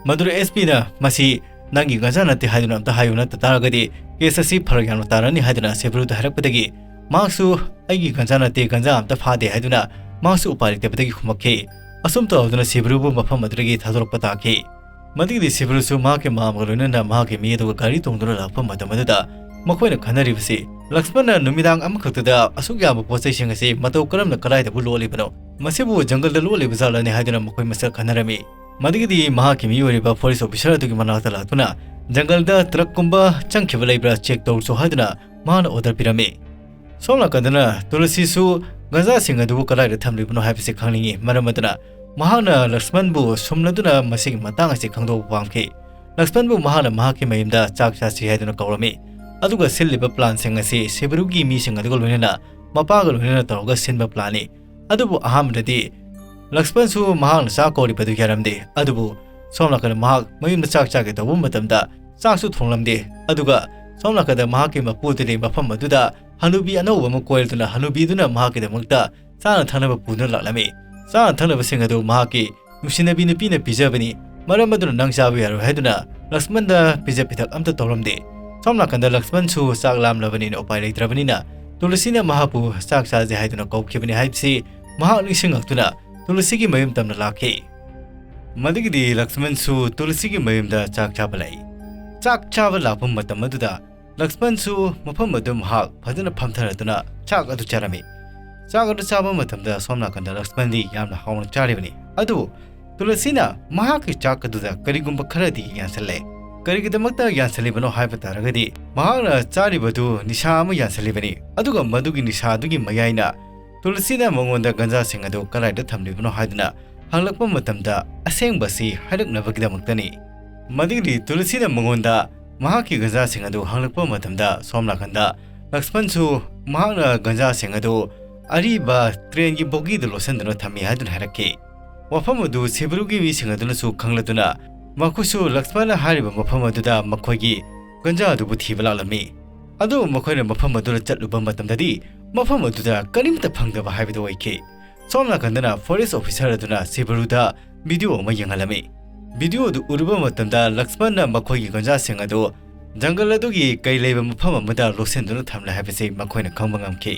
ꯃꯗꯨꯗ ꯑꯦꯁ ꯄꯤꯅ, "ꯃꯁꯤ ꯅꯪꯒꯤ ꯒꯟꯖꯥ ꯅꯠꯇꯦ ꯍꯥꯏꯗꯨꯅ ꯑꯝꯇ ꯍꯥꯏꯌꯨ, ꯅꯠꯇ ꯇꯥꯔꯒꯗꯤ ꯀꯦꯁ ꯑꯁꯤ ꯐꯔꯛ ꯌꯥꯝꯅ ꯇꯥꯔꯅꯤ" ꯍꯥꯏꯗꯨꯅ ꯁꯤꯕ꯭ꯔꯨꯗ ꯍꯥꯏꯔꯛꯄꯗꯒꯤ ꯃꯍꯥꯛꯁꯨ, "ꯑꯩꯒꯤ ꯒꯟꯖꯥ ꯅꯠꯇꯦ, ꯒꯟꯖꯥ ꯑꯝꯇ ꯐꯥꯗꯦ" ꯍꯥꯏꯗꯨꯅ ꯃꯍꯥꯛꯁꯨ ꯎꯄꯥꯏ ꯂꯩꯇꯕꯗꯒꯤ ꯈꯨꯝꯃꯛꯈꯤ꯫ ꯑꯁꯨꯝ ꯇꯧꯗꯨꯅ ꯁꯤꯕ꯭ꯔꯨꯕꯨ ꯃꯐꯝ ꯑꯗꯨꯗꯒꯤ ꯊꯥꯗꯣꯔꯛꯄ ꯇꯥꯈꯤ꯫ ꯃꯗꯨꯒꯤꯗꯤ ꯁꯤꯕ꯭ꯔꯨꯁꯨ ꯃꯍꯥꯛꯀꯤ ꯃꯃꯥꯒ ꯂꯣꯏꯅꯅ ꯃꯍꯥꯛꯀꯤ ꯃꯤ ꯑꯗꯨꯒ ꯒꯥꯔꯤ ꯇꯣꯡꯗꯨꯅ ꯂꯥꯛꯄ ꯃꯇꯝ ꯑꯗꯨꯗ ꯃꯈꯣꯏꯅ ꯈꯟꯅꯔꯤꯕꯁꯤ, ꯂꯛꯁꯃꯟꯅ ꯅꯨꯃꯤꯗꯥꯡ ꯑꯃꯈꯛꯇꯗ ꯑꯁꯨꯛ ꯌꯥꯝꯕ ꯄꯣꯠ ꯆꯩꯁꯤꯡ ꯑꯁꯤ ꯃꯇꯧ ꯀꯔꯝꯅ ꯀꯗꯥꯏꯗꯕꯨ ꯂꯣꯠꯂꯤꯕꯅꯣ? ꯃꯁꯤꯕꯨ ꯖꯪꯒꯜꯗ ꯂꯣꯠꯂꯤꯕ ꯖꯥꯠꯂꯅꯦ ꯍꯥꯏꯗꯨꯅ ꯃꯈꯣꯏ ꯃꯁꯦꯜ ꯈꯟꯅꯔꯝꯃꯤ꯫ ꯃꯗꯨꯒꯤꯗꯤ ꯃꯍꯥꯛꯀꯤ ꯃꯤ ꯑꯣꯏꯔꯤꯕ ꯐꯣꯔꯦꯁ ꯑꯣꯐꯤꯁꯔ ꯑꯗꯨꯒꯤ ꯃꯅꯥꯛꯇ ꯂꯥꯛꯇꯨꯅ ꯖꯪꯒꯜꯗ ꯇ꯭ꯔꯛꯀꯨꯝꯕ ꯆꯪꯈꯤꯕ ꯂꯩꯕ꯭ꯔꯥ ꯆꯦꯛ ꯇꯧꯔꯁꯨ ꯍꯥꯏꯗꯨꯅ ꯃꯍꯥꯛꯅ ꯑꯣꯔꯗꯔ ꯄꯤꯔꯝꯃꯤ꯫ ꯁꯣꯝ ꯅꯥꯀꯟꯗꯅ ꯇꯨꯂꯁꯤꯁꯨ ꯒꯟꯖꯥꯁꯤꯡ ꯑꯗꯨꯕꯨ ꯀꯗꯥꯏꯗ ꯊꯝꯂꯤꯕꯅꯣ ꯍꯥꯏꯕꯁꯤ ꯈꯪꯅꯤꯡꯏ꯫ ꯃꯔꯝ ꯑꯗꯨꯅ ꯃꯍꯥꯛꯅ ꯂꯛꯁꯃꯟꯕꯨ ꯁꯨꯝꯂꯗꯨꯅ ꯃꯁꯤꯒꯤ ꯃꯇꯥꯡ ꯑꯁꯤ ꯈꯪꯗꯣꯛꯄ ꯄꯥꯝꯈꯤ꯫ ꯂꯛꯁꯃꯟꯕꯨ ꯃꯍꯥꯛꯅ ꯃꯍꯥꯛꯀꯤ ꯃꯌꯨꯝꯗ ꯆꯥꯛ ꯆꯥꯁꯤ ꯍꯥꯏꯗꯨꯅ ꯀꯧꯔꯝꯃꯤ꯫ ꯑꯗꯨꯒ ꯁꯤꯜꯂꯤꯕ ꯄ꯭ꯂꯥꯟꯁꯤꯡ ꯑꯁꯤ ꯁꯤꯕꯔꯨꯒꯤ ꯃꯤꯁꯤꯡ ꯑꯗꯨꯒ ꯂꯣꯏꯅꯅ, ꯃꯄꯥꯒ ꯂꯣꯏꯅꯅ ꯇꯧꯔꯒ ꯁꯤꯟꯕ ꯄ꯭ꯂꯥꯟꯅꯤ꯫ ꯑꯗꯨꯕꯨ ꯑꯍꯥꯟꯕꯗꯗꯤ ꯂꯛꯁꯃꯟꯁꯨ ꯃꯍꯥꯛꯅ ꯆꯥꯛ ꯀꯧꯔꯤꯕꯗꯨ ꯌꯥꯔꯝꯗꯦ꯫ ꯑꯗꯨꯕꯨ ꯁꯣꯝ ꯅꯥꯀꯟꯗ ꯃꯍꯥꯛ ꯃꯌꯨꯝꯗ ꯆꯥꯛ ꯆꯥꯒꯦ ꯇꯧꯕ ꯃꯇꯝꯗ ꯆꯥꯛꯁꯨ ꯊꯣꯡꯂꯝꯗꯦ꯫ ꯑꯗꯨꯒ ꯁꯣꯝ ꯅꯥꯀꯟꯗ ꯃꯍꯥꯛꯀꯤ ꯃꯄꯨꯗꯨꯗꯤ ꯃꯐꯝ ꯑꯗꯨꯗ ꯍꯅꯨꯕꯤ ꯑꯅꯧꯕ ꯑꯃ ꯀꯣꯏꯔꯗꯨꯅ ꯍꯅꯨꯕꯤꯗꯨꯅ ꯃꯍꯥꯛꯀꯤꯗꯃꯛꯇ ꯆꯥꯅ ꯊꯛꯅꯕ ꯄꯨꯗꯨꯅ ꯂꯥꯛꯂꯝꯃꯤ꯫ ꯆꯥꯅ ꯊꯛꯅꯕꯁꯤꯡ ꯑꯗꯨ ꯃꯍꯥꯛꯀꯤ ꯅꯨꯡꯁꯤꯅꯕꯤ ꯅꯨꯄꯤꯅ ꯄꯤꯖꯕꯅꯤ, ꯃꯔꯝ ꯑꯗꯨꯅ ꯅꯪ ꯆꯥꯕ ꯌꯥꯔꯣꯏ ꯍꯥꯏꯗꯨꯅ ꯂꯛꯁꯃꯟꯗ ꯄꯤꯖ ꯄꯤꯊꯛ ꯑꯝꯇ ꯇꯧꯔꯝꯗꯦ꯫ ꯁꯣꯝ ꯅꯥꯀꯟꯗ ꯂꯛꯁꯃꯟꯁꯨ ꯆꯥꯛ ꯂꯥꯝꯂꯕꯅꯤꯅ ꯎꯄꯥꯏ ꯂꯩꯇ꯭ꯔꯕꯅꯤꯅ ꯇꯨꯂꯁꯤꯅ ꯃꯍꯥꯛꯄꯨ ꯆꯥꯛ ꯆꯥꯁꯦ ꯍꯥꯏꯗꯨꯅ ꯀꯧꯈꯤꯕꯅꯤ ꯍꯥꯏꯕꯁꯤ ꯃꯍꯥꯛ ꯅꯤꯡꯁꯤꯡꯂꯛꯇꯨꯅ ꯇꯨꯂꯁꯤꯒꯤ ꯃꯌꯨꯝ ꯇꯝꯅ ꯂꯥꯛꯈꯤ꯫ ꯃꯗꯨꯒꯤꯗꯤ ꯂꯛꯁꯃꯟꯁꯨ ꯇꯨꯂꯁꯤꯒꯤ ꯃꯌꯨꯝꯗ ꯆꯥꯛ ꯆꯥꯕ ꯂꯥꯛꯏ꯫ ꯆꯥꯛ ꯆꯥꯕ ꯂꯥꯛꯄ ꯃꯇꯝ ꯑꯗꯨꯗ ꯂꯛꯁꯃꯟꯁꯨ ꯃꯐꯝ ꯑꯗꯨ ꯃꯍꯥꯛ ꯐꯖꯅ ꯐꯝꯊꯔꯗꯨꯅ ꯆꯥꯛ ꯑꯗꯨ ꯆꯥꯔꯝꯃꯤ꯫ ꯆꯥꯛ ꯑꯗꯨ ꯆꯥꯕ ꯃꯇꯝꯗ ꯁꯣꯝ ꯅꯥꯀꯟꯗ ꯂꯛꯁꯃꯟꯗꯤ ꯌꯥꯝꯅ ꯍꯥꯎꯅ ꯆꯥꯔꯤꯕꯅꯤ꯫ ꯑꯗꯨꯕꯨ ꯇꯨꯂꯁꯤꯅ ꯃꯍꯥꯛꯀꯤ ꯆꯥꯛ ꯑꯗꯨꯗ ꯀꯔꯤꯒꯨꯝꯕ ꯈꯔꯗꯤ ꯌꯥꯟꯁꯤꯜꯂꯦ꯫ ꯀꯔꯤꯒꯤꯗꯃꯛꯇ ꯌꯥꯟꯁꯤꯜꯂꯤꯕꯅꯣ ꯍꯥꯏꯕ ꯇꯥꯔꯒꯗꯤ ꯃꯍꯥꯛꯅ ꯆꯥꯔꯤꯕꯗꯨ ꯅꯤꯁꯥ ꯑꯃ ꯌꯥꯟꯁꯤꯜꯂꯤꯕꯅꯤ꯫ ꯑꯗꯨꯒ ꯃꯗꯨꯒꯤ ꯅꯤꯁꯥ ꯑꯗꯨꯒꯤ ꯃꯌꯥꯏꯅ ꯇꯨꯂꯁꯤꯅ ꯃꯉꯣꯟꯗ ꯒꯟꯖꯥꯁꯤꯡ ꯑꯗꯨ ꯀꯗꯥꯏꯗ ꯊꯝꯂꯤꯕꯅꯣ ꯍꯥꯏꯗꯨꯅ ꯍꯪꯂꯛꯄ ꯃꯇꯝꯗ ꯑꯁꯦꯡꯕꯁꯤ ꯍꯥꯏꯔꯛꯅꯕꯒꯤꯗꯃꯛꯇꯅꯤ꯫ ꯃꯗꯨꯒꯤꯗꯤ ꯇꯨꯂꯁꯤꯅ ꯃꯉꯣꯟꯗ ꯃꯍꯥꯛꯀꯤ ꯒꯟꯖꯥꯁꯤꯡ ꯑꯗꯨ ꯍꯪꯂꯛꯄ ꯃꯇꯝꯗ ꯁꯣꯝ ꯅꯥꯀꯟꯗ ꯂꯛꯁꯃꯟꯁꯨ ꯃꯍꯥꯛꯅ ꯒꯟꯖꯥꯁꯤꯡ ꯑꯗꯨ ꯑꯔꯤꯕ ꯇ꯭ꯔꯦꯟꯒꯤ ꯕꯣꯒꯤꯗ ꯂꯣꯠꯁꯤꯟꯗꯨꯅ ꯊꯝꯃꯤ ꯍꯥꯏꯗꯨꯅ ꯍꯥꯏꯔꯛꯈꯤ꯫ ꯋꯥꯐꯝ ꯑꯗꯨ ꯁꯤꯕꯔꯨꯒꯤ ꯃꯤꯁꯤꯡ ꯑꯗꯨꯅꯁꯨ ꯈꯪꯂꯗꯨꯅ ꯃꯈꯣꯏꯁꯨ ꯂꯛꯁꯃꯟꯅ ꯍꯥꯏꯔꯤꯕ ꯃꯐꯝ ꯑꯗꯨꯗ ꯃꯈꯣꯏꯒꯤ ꯒꯟꯖꯥ ꯑꯗꯨꯕꯨ ꯊꯤꯕ ꯂꯥꯛꯂꯝꯃꯤ꯫ ꯑꯗꯨꯕꯨ ꯃꯈꯣꯏꯅ ꯃꯐꯝ ꯑꯗꯨꯗ ꯆꯠꯂꯨꯕ ꯃꯇꯝꯗꯗꯤ ꯃꯐꯝ ꯑꯗꯨꯗ ꯀꯔꯤꯝꯇ ꯐꯪꯗꯕ ꯍꯥꯏꯕꯗꯨ ꯑꯣꯏꯈꯤ꯫ ꯁꯣꯝ ꯅꯥꯀꯟꯗꯅ ꯐꯣꯔꯦꯁ ꯑꯣꯐꯤꯁꯔ ꯑꯗꯨꯅ ꯁꯤꯕꯔꯨꯗ ꯚꯤꯗꯤꯑꯣ ꯑꯃ ꯌꯦꯡꯍꯜꯂꯝꯃꯤ꯫ ꯚꯤꯗꯤꯑꯣ ꯑꯗꯨ ꯎꯔꯨꯕ ꯃꯇꯝꯗ ꯂꯛꯁꯃꯟꯅ ꯃꯈꯣꯏꯒꯤ ꯒꯟꯖꯥꯁꯤꯡ ꯑꯗꯨ ꯖꯪꯒꯜ ꯑꯗꯨꯒꯤ ꯀꯩ ꯂꯩꯕ ꯃꯐꯝ ꯑꯃꯗ ꯂꯣꯠꯁꯤꯟꯗꯨꯅ ꯊꯝꯂꯦ ꯍꯥꯏꯕꯁꯤ ꯃꯈꯣꯏꯅ ꯈꯪꯕ ꯉꯝꯈꯤ꯫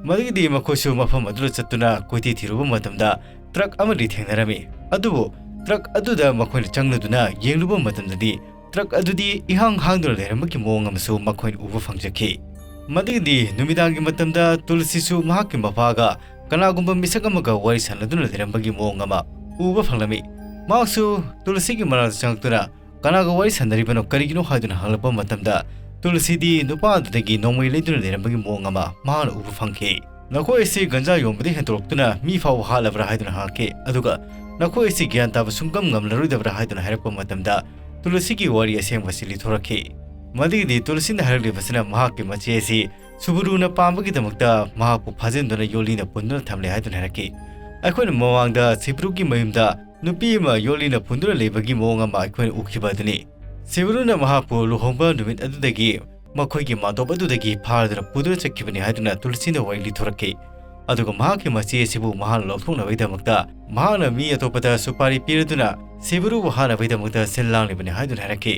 ꯃꯗꯨꯒꯤꯗꯤ ꯃꯈꯣꯏꯁꯨ ꯃꯐꯝ ꯑꯗꯨꯗ ꯆꯠꯇꯨꯅ ꯀꯣꯏꯊꯤ ꯊꯤꯔꯨꯕ ꯃꯇꯝꯗ ꯇ꯭ꯔꯛ ꯑꯃꯗꯤ ꯊꯦꯡꯅꯔꯝꯃꯤ꯫ ꯑꯗꯨꯕꯨ ꯇ꯭ꯔꯛ ꯑꯗꯨꯗ ꯃꯈꯣꯏꯅ ꯆꯪꯂꯗꯨꯅ ꯌꯦꯡꯂꯨꯕ ꯃꯇꯝꯗꯗꯤ ꯇ꯭ꯔꯛ ꯑꯗꯨꯗꯤ ꯏꯍꯥꯡ ꯍꯥꯡꯗꯨꯅ ꯂꯩꯔꯝꯕꯒꯤ ꯃꯑꯣꯡ ꯑꯃꯁꯨ ꯃꯈꯣꯏꯅ ꯎꯕ ꯐꯪꯖꯈꯤ꯫ ꯃꯗꯨꯒꯤꯗꯤ ꯅꯨꯃꯤꯗꯥꯡꯒꯤ ꯃꯇꯝꯗ ꯇꯨꯂꯁꯤꯁꯨ ꯃꯍꯥꯛꯀꯤ ꯃꯄꯥꯒ ꯀꯅꯥꯒꯨꯝꯕ ꯃꯤꯁꯛ ꯑꯃꯒ ꯋꯥꯔꯤ ꯁꯥꯟꯅꯗꯨꯅ ꯂꯩꯔꯝꯕꯒꯤ ꯃꯑꯣꯡ ꯑꯃ ꯎꯕ ꯐꯪꯂꯝꯃꯤ꯫ ꯃꯍꯥꯛꯁꯨ ꯇꯨꯂꯁꯤꯒꯤ ꯃꯅꯥꯛꯇ ꯆꯪꯂꯛꯇꯨꯅ ꯀꯅꯥꯒ ꯋꯥꯔꯤ ꯁꯥꯟꯅꯔꯤꯕꯅꯣ, ꯀꯔꯤꯒꯤꯅꯣ ꯍꯥꯏꯗꯨꯅ ꯍꯪꯂꯛꯄ ꯃꯇꯝꯗ ꯇꯨꯂꯁꯤꯗꯤ ꯅꯨꯄꯥ ꯑꯗꯨꯗꯒꯤ ꯅꯣꯡꯃꯩ ꯂꯩꯗꯨꯅ ꯂꯩꯔꯝꯕꯒꯤ ꯃꯑꯣꯡ ꯑꯃ ꯃꯍꯥꯛꯅ ꯎꯕ ꯐꯪꯈꯤ꯫ "ꯅꯈꯣꯏ ꯑꯁꯤ ꯒꯟꯖꯥ ꯌꯣꯟꯕꯗ ꯍꯦꯟꯗꯣꯔꯛꯇꯨꯅ ꯃꯤ ꯐꯥꯎꯕ ꯍꯥꯠꯂꯕ꯭ꯔꯥ?" ꯍꯥꯏꯗꯨꯅ ꯍꯪꯉꯛꯈꯤ꯫ ꯑꯗꯨꯒ "ꯅꯈꯣꯏ ꯑꯁꯤ ꯒ꯭ꯌꯥꯟ ꯇꯥꯕ ꯁꯨꯡꯉꯝ ꯉꯝꯂꯔꯣꯏꯗꯕ꯭ꯔꯥ?" ꯍꯥꯏꯗꯨꯅ ꯍꯥꯏꯔꯛꯄ ꯃꯇꯝꯗ ꯇꯨꯂꯁꯤꯒꯤ ꯋꯥꯔꯤ ꯑꯁꯦꯡꯕꯁꯤ ꯂꯤꯊꯣꯔꯛꯈꯤ꯫ ꯃꯗꯨꯒꯤꯗꯤ ꯇꯨꯂꯁꯤꯅ ꯍꯥꯏꯔꯛꯂꯤꯕꯁꯤꯅ ꯃꯍꯥꯛꯀꯤ ꯃꯆꯦ ꯑꯁꯤ ꯁꯨꯕꯨꯔꯨꯅ ꯄꯥꯝꯕꯒꯤꯗꯃꯛꯇ ꯃꯍꯥꯛꯄꯨ ꯐꯥꯖꯤꯟꯗꯨꯅ ꯌꯣꯠꯂꯤꯅ ꯄꯨꯟꯗꯨꯅ ꯊꯝꯂꯦ ꯍꯥꯏꯗꯨꯅ ꯍꯥꯏꯔꯛꯈꯤ꯫ ꯑꯩꯈꯣꯏꯅ ꯃꯃꯥꯡꯗ ꯁꯤꯕ꯭ꯔꯨꯒꯤ ꯃꯌꯨꯝꯗ ꯅꯨꯄꯤ ꯑꯃ ꯌꯣꯠꯂꯤꯅ ꯄꯨꯟꯗꯨꯅ ꯂꯩꯕꯒꯤ ꯃꯑꯣꯡ ꯑꯃ ꯑꯩꯈꯣꯏꯅ ꯎꯈꯤꯕ ꯑꯗꯨꯅꯤ꯫ ꯁꯤꯕ꯭ꯔꯨꯅ ꯃꯍꯥꯛꯄꯨ ꯂꯨꯍꯣꯡꯕ ꯅꯨꯃꯤꯠ ꯑꯗꯨꯗꯒꯤ ꯃꯈꯣꯏꯒꯤ ꯃꯥꯟꯗꯣꯞ ꯑꯗꯨꯗꯒꯤ ꯐꯥꯔꯗꯨꯅ ꯄꯨꯗꯨꯅ ꯆꯠꯈꯤꯕꯅꯤ ꯍꯥꯏꯗꯨꯅ ꯇꯨꯂꯁꯤꯅ ꯋꯥꯔꯤ ꯂꯤꯊꯣꯔꯛꯈꯤ꯫ ꯑꯗꯨꯒ ꯃꯍꯥꯛꯀꯤ ꯃꯆꯦ ꯑꯁꯤꯕꯨ ꯃꯍꯥꯛꯅ ꯂꯧꯊꯣꯛꯅꯕꯒꯤꯗꯃꯛꯇ ꯃꯍꯥꯛꯅ ꯃꯤ ꯑꯇꯣꯞꯄꯗ ꯁꯨꯄꯥꯔꯤ ꯄꯤꯔꯗꯨꯅ ꯁꯤꯕ꯭ꯔꯨꯕꯨ ꯍꯥꯠꯅꯕꯒꯤꯗꯃꯛꯇ ꯁꯤꯜ ꯂꯥꯡꯂꯤꯕꯅꯤ ꯍꯥꯏꯗꯨꯅ ꯍꯥꯏꯔꯛꯈꯤ꯫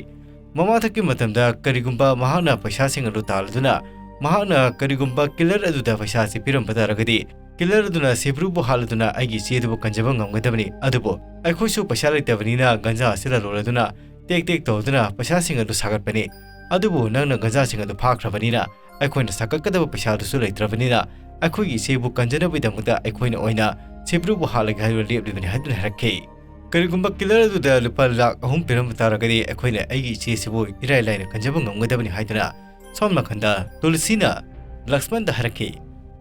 ꯃꯃꯥꯊꯛꯀꯤ ꯃꯇꯝꯗ ꯀꯔꯤꯒꯨꯝꯕ ꯃꯍꯥꯛꯅ ꯄꯩꯁꯥꯁꯤꯡ ꯑꯗꯨ ꯇꯥꯜꯂꯗꯨꯅ ꯃꯍꯥꯛꯅ ꯀꯔꯤꯒꯨꯝꯕ ꯀꯤꯂꯔ ꯑꯗꯨꯗ ꯄꯩꯁꯥ ꯑꯁꯤ ꯄꯤꯔꯝꯕ ꯇꯥꯔꯒꯗꯤ, ꯀꯤꯂꯔ ꯑꯗꯨꯅ ꯁꯤꯕ꯭ꯔꯨꯕꯨ ꯍꯥꯠꯂꯗꯨꯅ ꯑꯩꯒꯤ ꯏꯆꯦ ꯑꯗꯨꯕꯨ ꯀꯟꯖꯕ ꯉꯝꯒꯗꯕꯅꯤ, ꯑꯗꯨꯕꯨ ꯑꯩꯈꯣꯏꯁꯨ ꯄꯩꯁꯥ ꯂꯩꯇꯕꯅꯤꯅ ꯒꯟꯖꯥ ꯑꯁꯤ ꯂꯂꯣꯜꯂꯗꯨꯅ ꯇꯦꯛ ꯇꯦꯛ ꯇꯧꯗꯨꯅ ꯄꯩꯁꯥꯁꯤꯡ ꯑꯗꯨ ꯁꯥꯒꯠꯄꯅꯤ꯫ ꯑꯗꯨꯕꯨ ꯅꯪꯅ ꯒꯟꯖꯥꯁꯤꯡ ꯑꯗꯨ ꯐꯥꯈ꯭ꯔꯕꯅꯤꯅ ꯑꯩꯈꯣꯏꯅ ꯁꯥꯒꯠꯀꯗꯕ ꯄꯩꯁꯥ ꯑꯗꯨꯁꯨ ꯂꯩꯇ꯭ꯔꯕꯅꯤꯅ ꯑꯩꯈꯣꯏꯒꯤ ꯏꯆꯦꯕꯨ ꯀꯟꯖꯅꯕꯒꯤꯗꯃꯛꯇ ꯑꯩꯈꯣꯏꯅ ꯑꯣꯏꯅ ꯁꯤꯕ꯭ꯔꯨꯕꯨ ꯍꯥꯠꯂꯒꯦ ꯍꯥꯏꯗꯨꯅ ꯂꯦꯞꯂꯤꯕꯅꯤ ꯍꯥꯏꯗꯨꯅ ꯍꯥꯏꯔꯛꯈꯤ꯫ ꯀꯔꯤꯒꯨꯝꯕ ꯀꯤꯂꯔ ꯑꯗꯨꯗ ꯂꯨꯄꯥ ꯂꯥꯈ ꯑꯍꯨꯝ ꯄꯤꯔꯝꯕ ꯇꯥꯔꯒꯗꯤ ꯑꯩꯈꯣꯏꯅ ꯑꯩꯒꯤ ꯏꯆꯦꯁꯤꯕꯨ ꯏꯔꯥꯏ ꯂꯥꯏꯅ ꯀꯟꯖꯕ ꯉꯝꯒꯗꯕꯅꯤ ꯍꯥꯏꯗꯨꯅ ꯁꯣꯝ ꯅꯥꯀꯟꯗ ꯇꯨꯂꯁꯤꯅ ꯂꯛꯁꯃꯟꯗ ꯍꯥꯏꯔꯛꯈꯤ꯫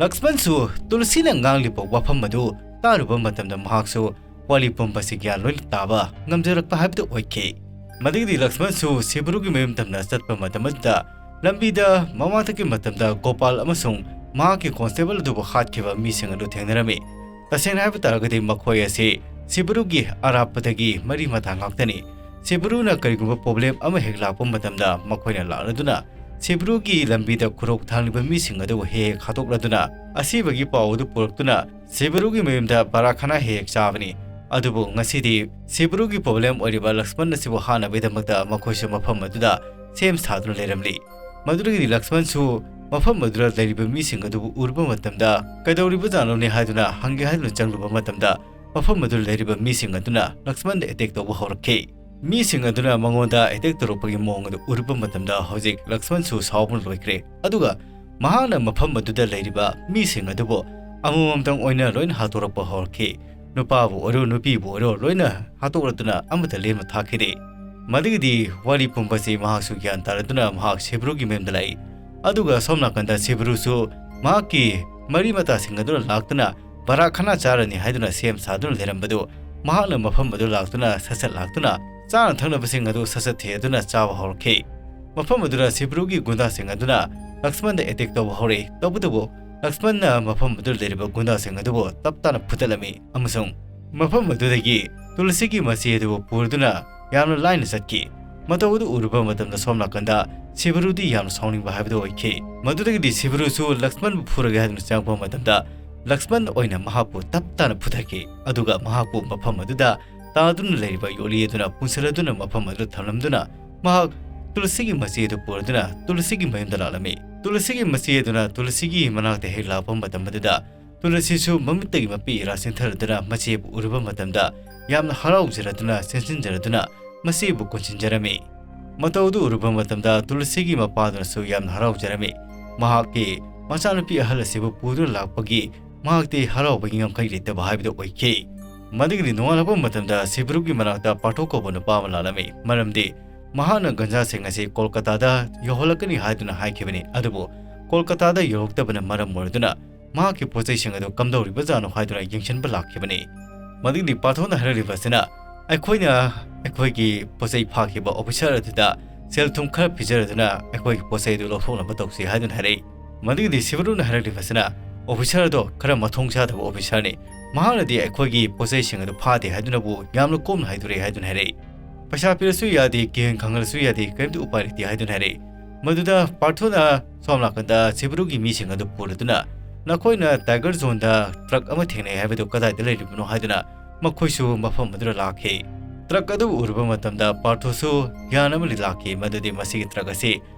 ꯂꯛꯁꯃꯟꯁꯨ ꯇꯨꯂꯁꯤꯅ ꯉꯥꯡꯂꯤꯕ ꯋꯥꯐꯝ ꯑꯗꯨ ꯇꯥꯔꯨꯕ ꯃꯇꯝꯗ ꯃꯍꯥꯛꯁꯨ ꯋꯥꯔꯤ ꯄꯨꯝꯕꯁꯤ ꯒ꯭ꯌꯥꯟ ꯂꯣꯏꯅ ꯇꯥꯕ ꯉꯝꯖꯔꯛꯄ ꯍꯥꯏꯕꯗꯨ ꯑꯣꯏꯈꯤ꯫ ꯃꯗꯨꯒꯤꯗꯤ ꯂꯛꯁꯃꯟꯁꯨ ꯁꯤꯕ꯭ꯔꯨꯒꯤ ꯃꯌꯨꯝ ꯇꯝꯅ ꯆꯠꯄ ꯃꯇꯝ ꯑꯗꯨꯗ ꯂꯝꯕꯤꯗ ꯃꯃꯥꯡꯊꯛꯀꯤ ꯃꯇꯝꯗ ꯒꯣꯄꯥꯜ ꯑꯃꯁꯨꯡ ꯃꯍꯥꯛꯀꯤ ꯀꯣꯟꯁꯇꯦꯕꯜ ꯑꯗꯨꯕꯨ ꯍꯥꯠꯈꯤꯕ ꯃꯤꯁꯤꯡ ꯑꯗꯨ ꯊꯦꯡꯅꯔꯝꯃꯤ꯫ ꯇꯁꯦꯡꯅ ꯍꯥꯏꯕ ꯇꯥꯔꯒꯗꯤ ꯃꯈꯣꯏ ꯑꯁꯤ ꯁꯤꯕ꯭ꯔꯨꯒꯤ ꯑꯔꯥꯞꯄꯗꯒꯤ ꯃꯔꯤ ꯃꯇꯥ ꯉꯥꯛꯇꯅꯤ꯫ ꯁꯤꯕ꯭ꯔꯨꯅ ꯀꯔꯤꯒꯨꯝꯕ ꯄ꯭ꯔꯣꯕ꯭ꯂꯦꯝ ꯑꯃ ꯍꯦꯛ ꯂꯥꯛꯄ ꯃꯇꯝꯗ ꯃꯈꯣꯏꯅ ꯂꯥꯛꯂꯗꯨꯅ ꯁꯤꯕ꯭ꯔꯨꯒꯤ ꯂꯝꯕꯤꯗ ꯈꯨꯔꯧ ꯊꯥꯡꯂꯤꯕ ꯃꯤꯁꯤꯡ ꯑꯗꯨꯕꯨ ꯍꯦꯛ ꯍꯦꯛ ꯍꯥꯠꯇꯣꯛꯂꯗꯨꯅ ꯑꯁꯤꯕꯒꯤ ꯄꯥꯎ ꯑꯗꯨ ꯄꯨꯔꯛꯇꯨꯅ ꯁꯤꯕ꯭ꯔꯨꯒꯤ ꯃꯌꯨꯝꯗ ꯕꯔꯥ ꯈꯅꯥ ꯍꯦꯛ ꯍꯦꯛ ꯆꯥꯕꯅꯤ꯫ ꯑꯗꯨꯕꯨ ꯉꯁꯤꯗꯤ ꯁꯤꯕ꯭ꯔꯨꯒꯤ ꯄ꯭ꯔꯣꯕ꯭ꯂꯦꯝ ꯑꯣꯏꯔꯤꯕ ꯂꯛꯁꯃꯟ ꯑꯁꯤꯕꯨ ꯍꯥꯠꯅꯕꯒꯤꯗꯃꯛꯇ ꯃꯈꯣꯏꯁꯨ ꯃꯐꯝ ꯑꯗꯨꯗ ꯁꯦꯝ ꯁꯥꯗꯨꯅ ꯂꯩꯔꯝꯂꯤ꯫ ꯃꯗꯨꯗꯒꯤꯗꯤ ꯂꯛꯁꯃꯟꯁꯨ ꯃꯐꯝ ꯑꯗꯨꯗ ꯂꯩꯔꯤꯕ ꯃꯤꯁꯤꯡ ꯑꯗꯨꯕꯨ ꯎꯔꯨꯕ ꯃꯇꯝꯗ ꯀꯩꯗꯧꯔꯤꯕꯖꯥꯠꯅꯣꯅꯦ ꯍꯥꯏꯗꯨꯅ ꯍꯪꯒꯦ ꯍꯥꯏꯗꯨꯅ ꯆꯪꯂꯨꯕ ꯃꯇꯝꯗ ꯃꯐꯝ ꯑꯗꯨꯗ ꯂꯩꯔꯤꯕ ꯃꯤꯁꯤꯡ ꯑꯗꯨꯅ ꯂꯛꯁꯃꯟꯗ ꯑꯦꯇꯦꯛ ꯇꯧꯕ ꯍꯧꯔꯛꯈꯤ꯫ ꯃꯤꯁꯤꯡ ꯑꯗꯨꯅ ꯃꯉꯣꯟꯗ ꯑꯦꯇꯦꯛ ꯇꯧꯔꯛꯄꯒꯤ ꯃꯑꯣꯡ ꯑꯗꯨ ꯎꯔꯨꯕ ꯃꯇꯝꯗ ꯍꯧꯖꯤꯛ ꯂꯛꯁꯃꯟꯁꯨ ꯁꯥꯎꯕꯅ ꯂꯣꯏꯈ꯭ꯔꯦ꯫ ꯑꯗꯨꯒ ꯃꯍꯥꯛꯅ ꯃꯐꯝ ꯑꯗꯨꯗ ꯂꯩꯔꯤꯕ ꯃꯤꯁꯤꯡ ꯑꯗꯨꯕꯨ ꯑꯃꯃꯝꯇꯪ ꯑꯣꯏꯅ ꯂꯣꯏꯅ ꯍꯥꯠꯇꯣꯔꯛꯄ ꯍꯧꯔꯛꯈꯤ꯫ ꯅꯨꯄꯥꯕꯨ ꯑꯣꯏꯔꯣ, ꯅꯨꯄꯤꯕꯨ ꯑꯣꯏꯔꯣ, ꯂꯣꯏꯅ ꯍꯥꯠꯇꯣꯛꯂꯗꯨꯅ ꯑꯃꯠꯇ ꯂꯦꯝꯅ ꯊꯥꯈꯤꯗꯦ꯫ ꯃꯗꯨꯒꯤꯗꯤ ꯋꯥꯔꯤ ꯄꯨꯝꯕꯁꯤ ꯃꯍꯥꯛꯁꯨ ꯒ꯭ꯌꯥꯟ ꯇꯥꯔꯗꯨꯅ ꯃꯍꯥꯛ ꯁꯤꯕ꯭ꯔꯨꯒꯤ ꯃꯌꯨꯝꯗ ꯂꯥꯛꯏ꯫ ꯑꯗꯨꯒ ꯁꯣꯝ ꯅꯥꯀꯟꯗ ꯁꯤꯕ꯭ꯔꯨꯁꯨ ꯃꯍꯥꯛꯀꯤ ꯃꯔꯤ ꯃꯇꯥꯁꯤꯡ ꯑꯗꯨꯅ ꯂꯥꯛꯇꯨꯅ ꯚꯔꯥ ꯈꯅꯥ ꯆꯥꯔꯅꯤ ꯍꯥꯏꯗꯨꯅ ꯁꯦꯝ ꯁꯥꯗꯨꯅ ꯂꯩꯔꯝꯕꯗꯨ ꯃꯍꯥꯛꯅ ꯃꯐꯝ ꯑꯗꯨ ꯂꯥꯛꯇꯨꯅ ꯁꯠ ꯁꯠ ꯂꯥꯛꯇꯨꯅ ꯆꯥꯅ ꯊꯛꯅꯕꯁꯤꯡ ꯑꯗꯨ ꯁꯠ ꯁꯠ ꯊꯤꯗꯨꯅ ꯆꯥꯕ ꯍꯧꯔꯛꯈꯤ꯫ ꯃꯐꯝ ꯑꯗꯨꯗ ꯁꯤꯕ꯭ꯔꯨꯒꯤ ꯒꯨꯟꯗꯥꯁꯤꯡ ꯑꯗꯨꯅ ꯂꯛꯁꯃꯟꯗ ꯑꯦꯇꯦꯛ ꯇꯧꯕ ꯍꯧꯔꯛꯏ꯫ ꯇꯧꯕꯇꯕꯨ ꯂꯛꯁꯃꯟꯅ ꯃꯐꯝ ꯑꯗꯨꯗ ꯂꯩꯔꯤꯕ ꯒꯨꯟꯗꯥꯁꯤꯡ ꯑꯗꯨꯕꯨ ꯇꯞ ꯇꯥꯅ ꯐꯨꯊꯠꯂꯝꯃꯤ ꯑꯃꯁꯨꯡ ꯃꯐꯝ ꯑꯗꯨꯗꯒꯤ ꯇꯨꯂꯁꯤꯒꯤ ꯃꯆꯦ ꯑꯗꯨꯕꯨ ꯄꯨꯔꯗꯨꯅ ꯌꯥꯝꯅ ꯂꯥꯏꯅ ꯆꯠꯈꯤ꯫ ꯃꯇꯧ ꯑꯗꯨ ꯎꯔꯨꯕ ꯃꯇꯝꯗ ꯁꯣꯝ ꯅꯥꯀꯟꯗ ꯁꯤꯕꯔꯨꯗꯤ ꯌꯥꯝꯅ ꯁꯥꯎꯅꯤꯡꯕ ꯍꯥꯏꯕꯗꯨ ꯑꯣꯏꯈꯤ꯫ ꯃꯗꯨꯗꯒꯤꯗꯤ ꯁꯤꯕꯔꯨꯁꯨ ꯂꯛꯁꯃꯟꯕꯨ ꯐꯨꯔꯒꯦ ꯍꯥꯏꯗꯨꯅ ꯆꯪꯉꯛꯄ ꯃꯇꯝꯗ ꯂꯛꯁꯃꯟ ꯑꯣꯏꯅ ꯃꯍꯥꯛꯄꯨ ꯇꯞ ꯇꯥꯅ ꯐꯨꯊꯈꯤ꯫ ꯑꯗꯨꯒ ꯃꯍꯥꯛꯄꯨ ꯃꯐꯝ ꯑꯗꯨꯗ ꯇꯥꯗꯨꯅ ꯂꯩꯔꯤꯕ ꯌꯣꯠꯂꯤ ꯑꯗꯨꯅ ꯄꯨꯟꯁꯤꯜꯂꯗꯨꯅ ꯃꯐꯝ ꯑꯗꯨꯗ ꯊꯝꯂꯝꯗꯨꯅ ꯃꯍꯥꯛ ꯇꯨꯂꯁꯤꯒꯤ ꯃꯆꯦ ꯑꯗꯨ ꯄꯨꯔꯗꯨꯅ ꯇꯨꯂꯁꯤꯒꯤ ꯃꯌꯨꯝꯗ ꯂꯥꯛꯂꯝꯃꯤ꯫ ꯇꯨꯂꯁꯤꯒꯤ ꯃꯆꯦ ꯑꯗꯨꯅ ꯇꯨꯂꯁꯤꯒꯤ ꯃꯅꯥꯛꯇ ꯍꯦꯛ ꯂꯥꯛꯄ ꯃꯇꯝ ꯑꯗꯨꯗ ꯇꯨꯂꯁꯤꯁꯨ ꯃꯃꯤꯠꯇꯒꯤ ꯃꯄꯤ ꯏꯔꯥ ꯆꯦꯟꯊꯔꯗꯨꯅ ꯃꯆꯦꯕꯨ ꯎꯔꯨꯕ ꯃꯇꯝꯗ ꯌꯥꯝꯅ ꯍꯔꯥꯎꯖꯔꯗꯨꯅ ꯆꯦꯟꯁꯤꯟꯖꯔꯗꯨꯅ ꯃꯆꯦꯕꯨ ꯀꯣꯟꯁꯤꯟꯖꯔꯝꯃꯤ꯫ ꯃꯇꯧ ꯑꯗꯨ ꯎꯔꯨꯕ ꯃꯇꯝꯗ ꯇꯨꯂꯁꯤꯒꯤ ꯃꯄꯥꯗꯨꯅꯁꯨ ꯌꯥꯝꯅ ꯍꯔꯥꯎꯖꯔꯝꯃꯤ꯫ ꯃꯍꯥꯛꯀꯤ ꯃꯆꯥꯅꯨꯄꯤ ꯑꯍꯜ ꯑꯁꯤꯕꯨ ꯄꯨꯗꯨꯅ ꯂꯥꯛꯄꯒꯤ ꯃꯍꯥꯛꯇꯤ ꯍꯔꯥꯎꯕꯒꯤ ꯉꯝꯈꯩ ꯂꯩꯇꯕ ꯍꯥꯏꯕꯗꯨ ꯑꯣꯏꯈꯤ꯫ ꯃꯗꯨꯒꯤꯗꯤ ꯅꯣꯡꯉꯥꯜꯂꯛꯄ ꯃꯇꯝꯗ ꯁꯤꯕ꯭ꯔꯨꯒꯤ ꯃꯅꯥꯛꯇ ꯄꯥꯔꯊꯣ ꯀꯧꯕ ꯅꯨꯄꯥ ꯑꯃ ꯂꯥꯛꯂꯝꯃꯤ꯫ ꯃꯔꯝꯗꯤ ꯃꯍꯥꯛꯅ ꯒꯟꯖꯥꯁꯤꯡ ꯑꯁꯤ ꯀꯣꯜꯀꯇꯥꯗ ꯌꯧꯍꯜꯂꯛꯀꯅꯤ ꯍꯥꯏꯗꯨꯅ ꯍꯥꯏꯈꯤꯕꯅꯤ꯫ ꯑꯗꯨꯕꯨ ꯀꯣꯜꯀꯇꯥꯗ ꯌꯧꯔꯛꯇꯕꯅ ꯃꯔꯝ ꯑꯣꯏꯔꯗꯨꯅ ꯃꯍꯥꯛꯀꯤ ꯄꯣꯠꯆꯩꯁꯤꯡ ꯑꯗꯨ ꯀꯝꯗꯧꯔꯤꯕꯖꯥꯠꯅꯣ ꯍꯥꯏꯗꯨꯅ ꯌꯦꯡꯁꯤꯟꯕ ꯂꯥꯛꯈꯤꯕꯅꯤ꯫ ꯃꯗꯨꯒꯤꯗꯤ ꯄꯥꯔꯊꯣꯅ ꯍꯥꯏꯔꯛꯂꯤꯕꯁꯤꯅ, "ꯑꯩꯈꯣꯏꯅ ꯑꯩꯈꯣꯏꯒꯤ ꯄꯣꯠꯆꯩ ꯐꯥꯈꯤꯕ ꯑꯣꯐꯤꯁꯥꯔ ꯑꯗꯨꯗ ꯁꯦꯜ ꯊꯨꯝ ꯈꯔ ꯄꯤꯖꯔꯗꯨꯅ ꯑꯩꯈꯣꯏꯒꯤ ꯄꯣꯠꯆꯩ ꯑꯗꯨ ꯂꯧꯊꯣꯛꯅꯕ ꯇꯧꯁꯤ" ꯍꯥꯏꯗꯨꯅ ꯍꯥꯏꯔꯛꯏ꯫ ꯃꯗꯨꯒꯤꯗꯤ ꯁꯤꯕꯔꯨꯅ ꯍꯥꯏꯔꯛꯂꯤꯕꯁꯤꯅ, "ꯑꯣꯐꯤꯁꯥꯔ ꯑꯗꯣ ꯈꯔ ꯃꯊꯣꯡ ꯆꯥꯗꯕ ꯑꯣꯐꯤꯁꯥꯔꯅꯤ꯫ ꯃꯍꯥꯛꯅꯗꯤ ꯑꯩꯈꯣꯏꯒꯤ ꯄꯣꯠꯆꯩꯁꯤꯡ ꯑꯗꯨ ꯐꯥꯗꯦ ꯍꯥꯏꯗꯨꯅꯕꯨ ꯌꯥꯝꯅ ꯀꯣꯝꯅ ꯍꯥꯏꯗꯣꯔꯛꯏ" ꯍꯥꯏꯗꯨꯅ ꯍꯥꯏꯔꯛꯏ꯫ "ꯄꯩꯁꯥ ꯄꯤꯔꯁꯨ ꯌꯥꯗꯦ, ꯀꯤꯍꯟ ꯈꯪꯍꯜꯂꯁꯨ ꯌꯥꯗꯦ, ꯀꯔꯤꯝꯇ ꯎꯄꯥꯏ ꯂꯩꯇꯦ" ꯍꯥꯏꯗꯨꯅ ꯍꯥꯏꯔꯛꯏ꯫ ꯃꯗꯨꯗ ꯄꯥꯔꯊꯣꯅ ꯁꯣꯝ ꯅꯥꯀꯟꯗ ꯁꯤꯕꯔꯨꯒꯤ ꯃꯤꯁꯤꯡ ꯑꯗꯨ ꯄꯨꯔꯗꯨꯅ, "ꯅꯈꯣꯏꯅ ꯇꯥꯏꯒꯔ ꯖꯣꯟꯗ ꯇ꯭ꯔꯛ ꯑꯃ ꯊꯦꯡꯅꯩ ꯍꯥꯏꯕꯗꯨ ꯀꯗꯥꯏꯗ ꯂꯩꯔꯤꯕꯅꯣ?" ꯍꯥꯏꯗꯨꯅ ꯃꯈꯣꯏꯁꯨ ꯃꯐꯝ ꯑꯗꯨꯗ ꯂꯥꯛꯈꯤ꯫ ꯇ꯭ꯔꯛ ꯑꯗꯨ ꯎꯔꯨꯕ ꯃꯇꯝꯗ ꯄꯥꯔꯊꯣꯁꯨ ꯒ꯭ꯌꯥꯟ ꯑꯃꯗꯤ ꯂꯥꯛꯈꯤ, ꯃꯗꯨꯗꯤ ꯃꯁꯤꯒꯤ ꯇ꯭ꯔꯛ ꯑꯁꯤ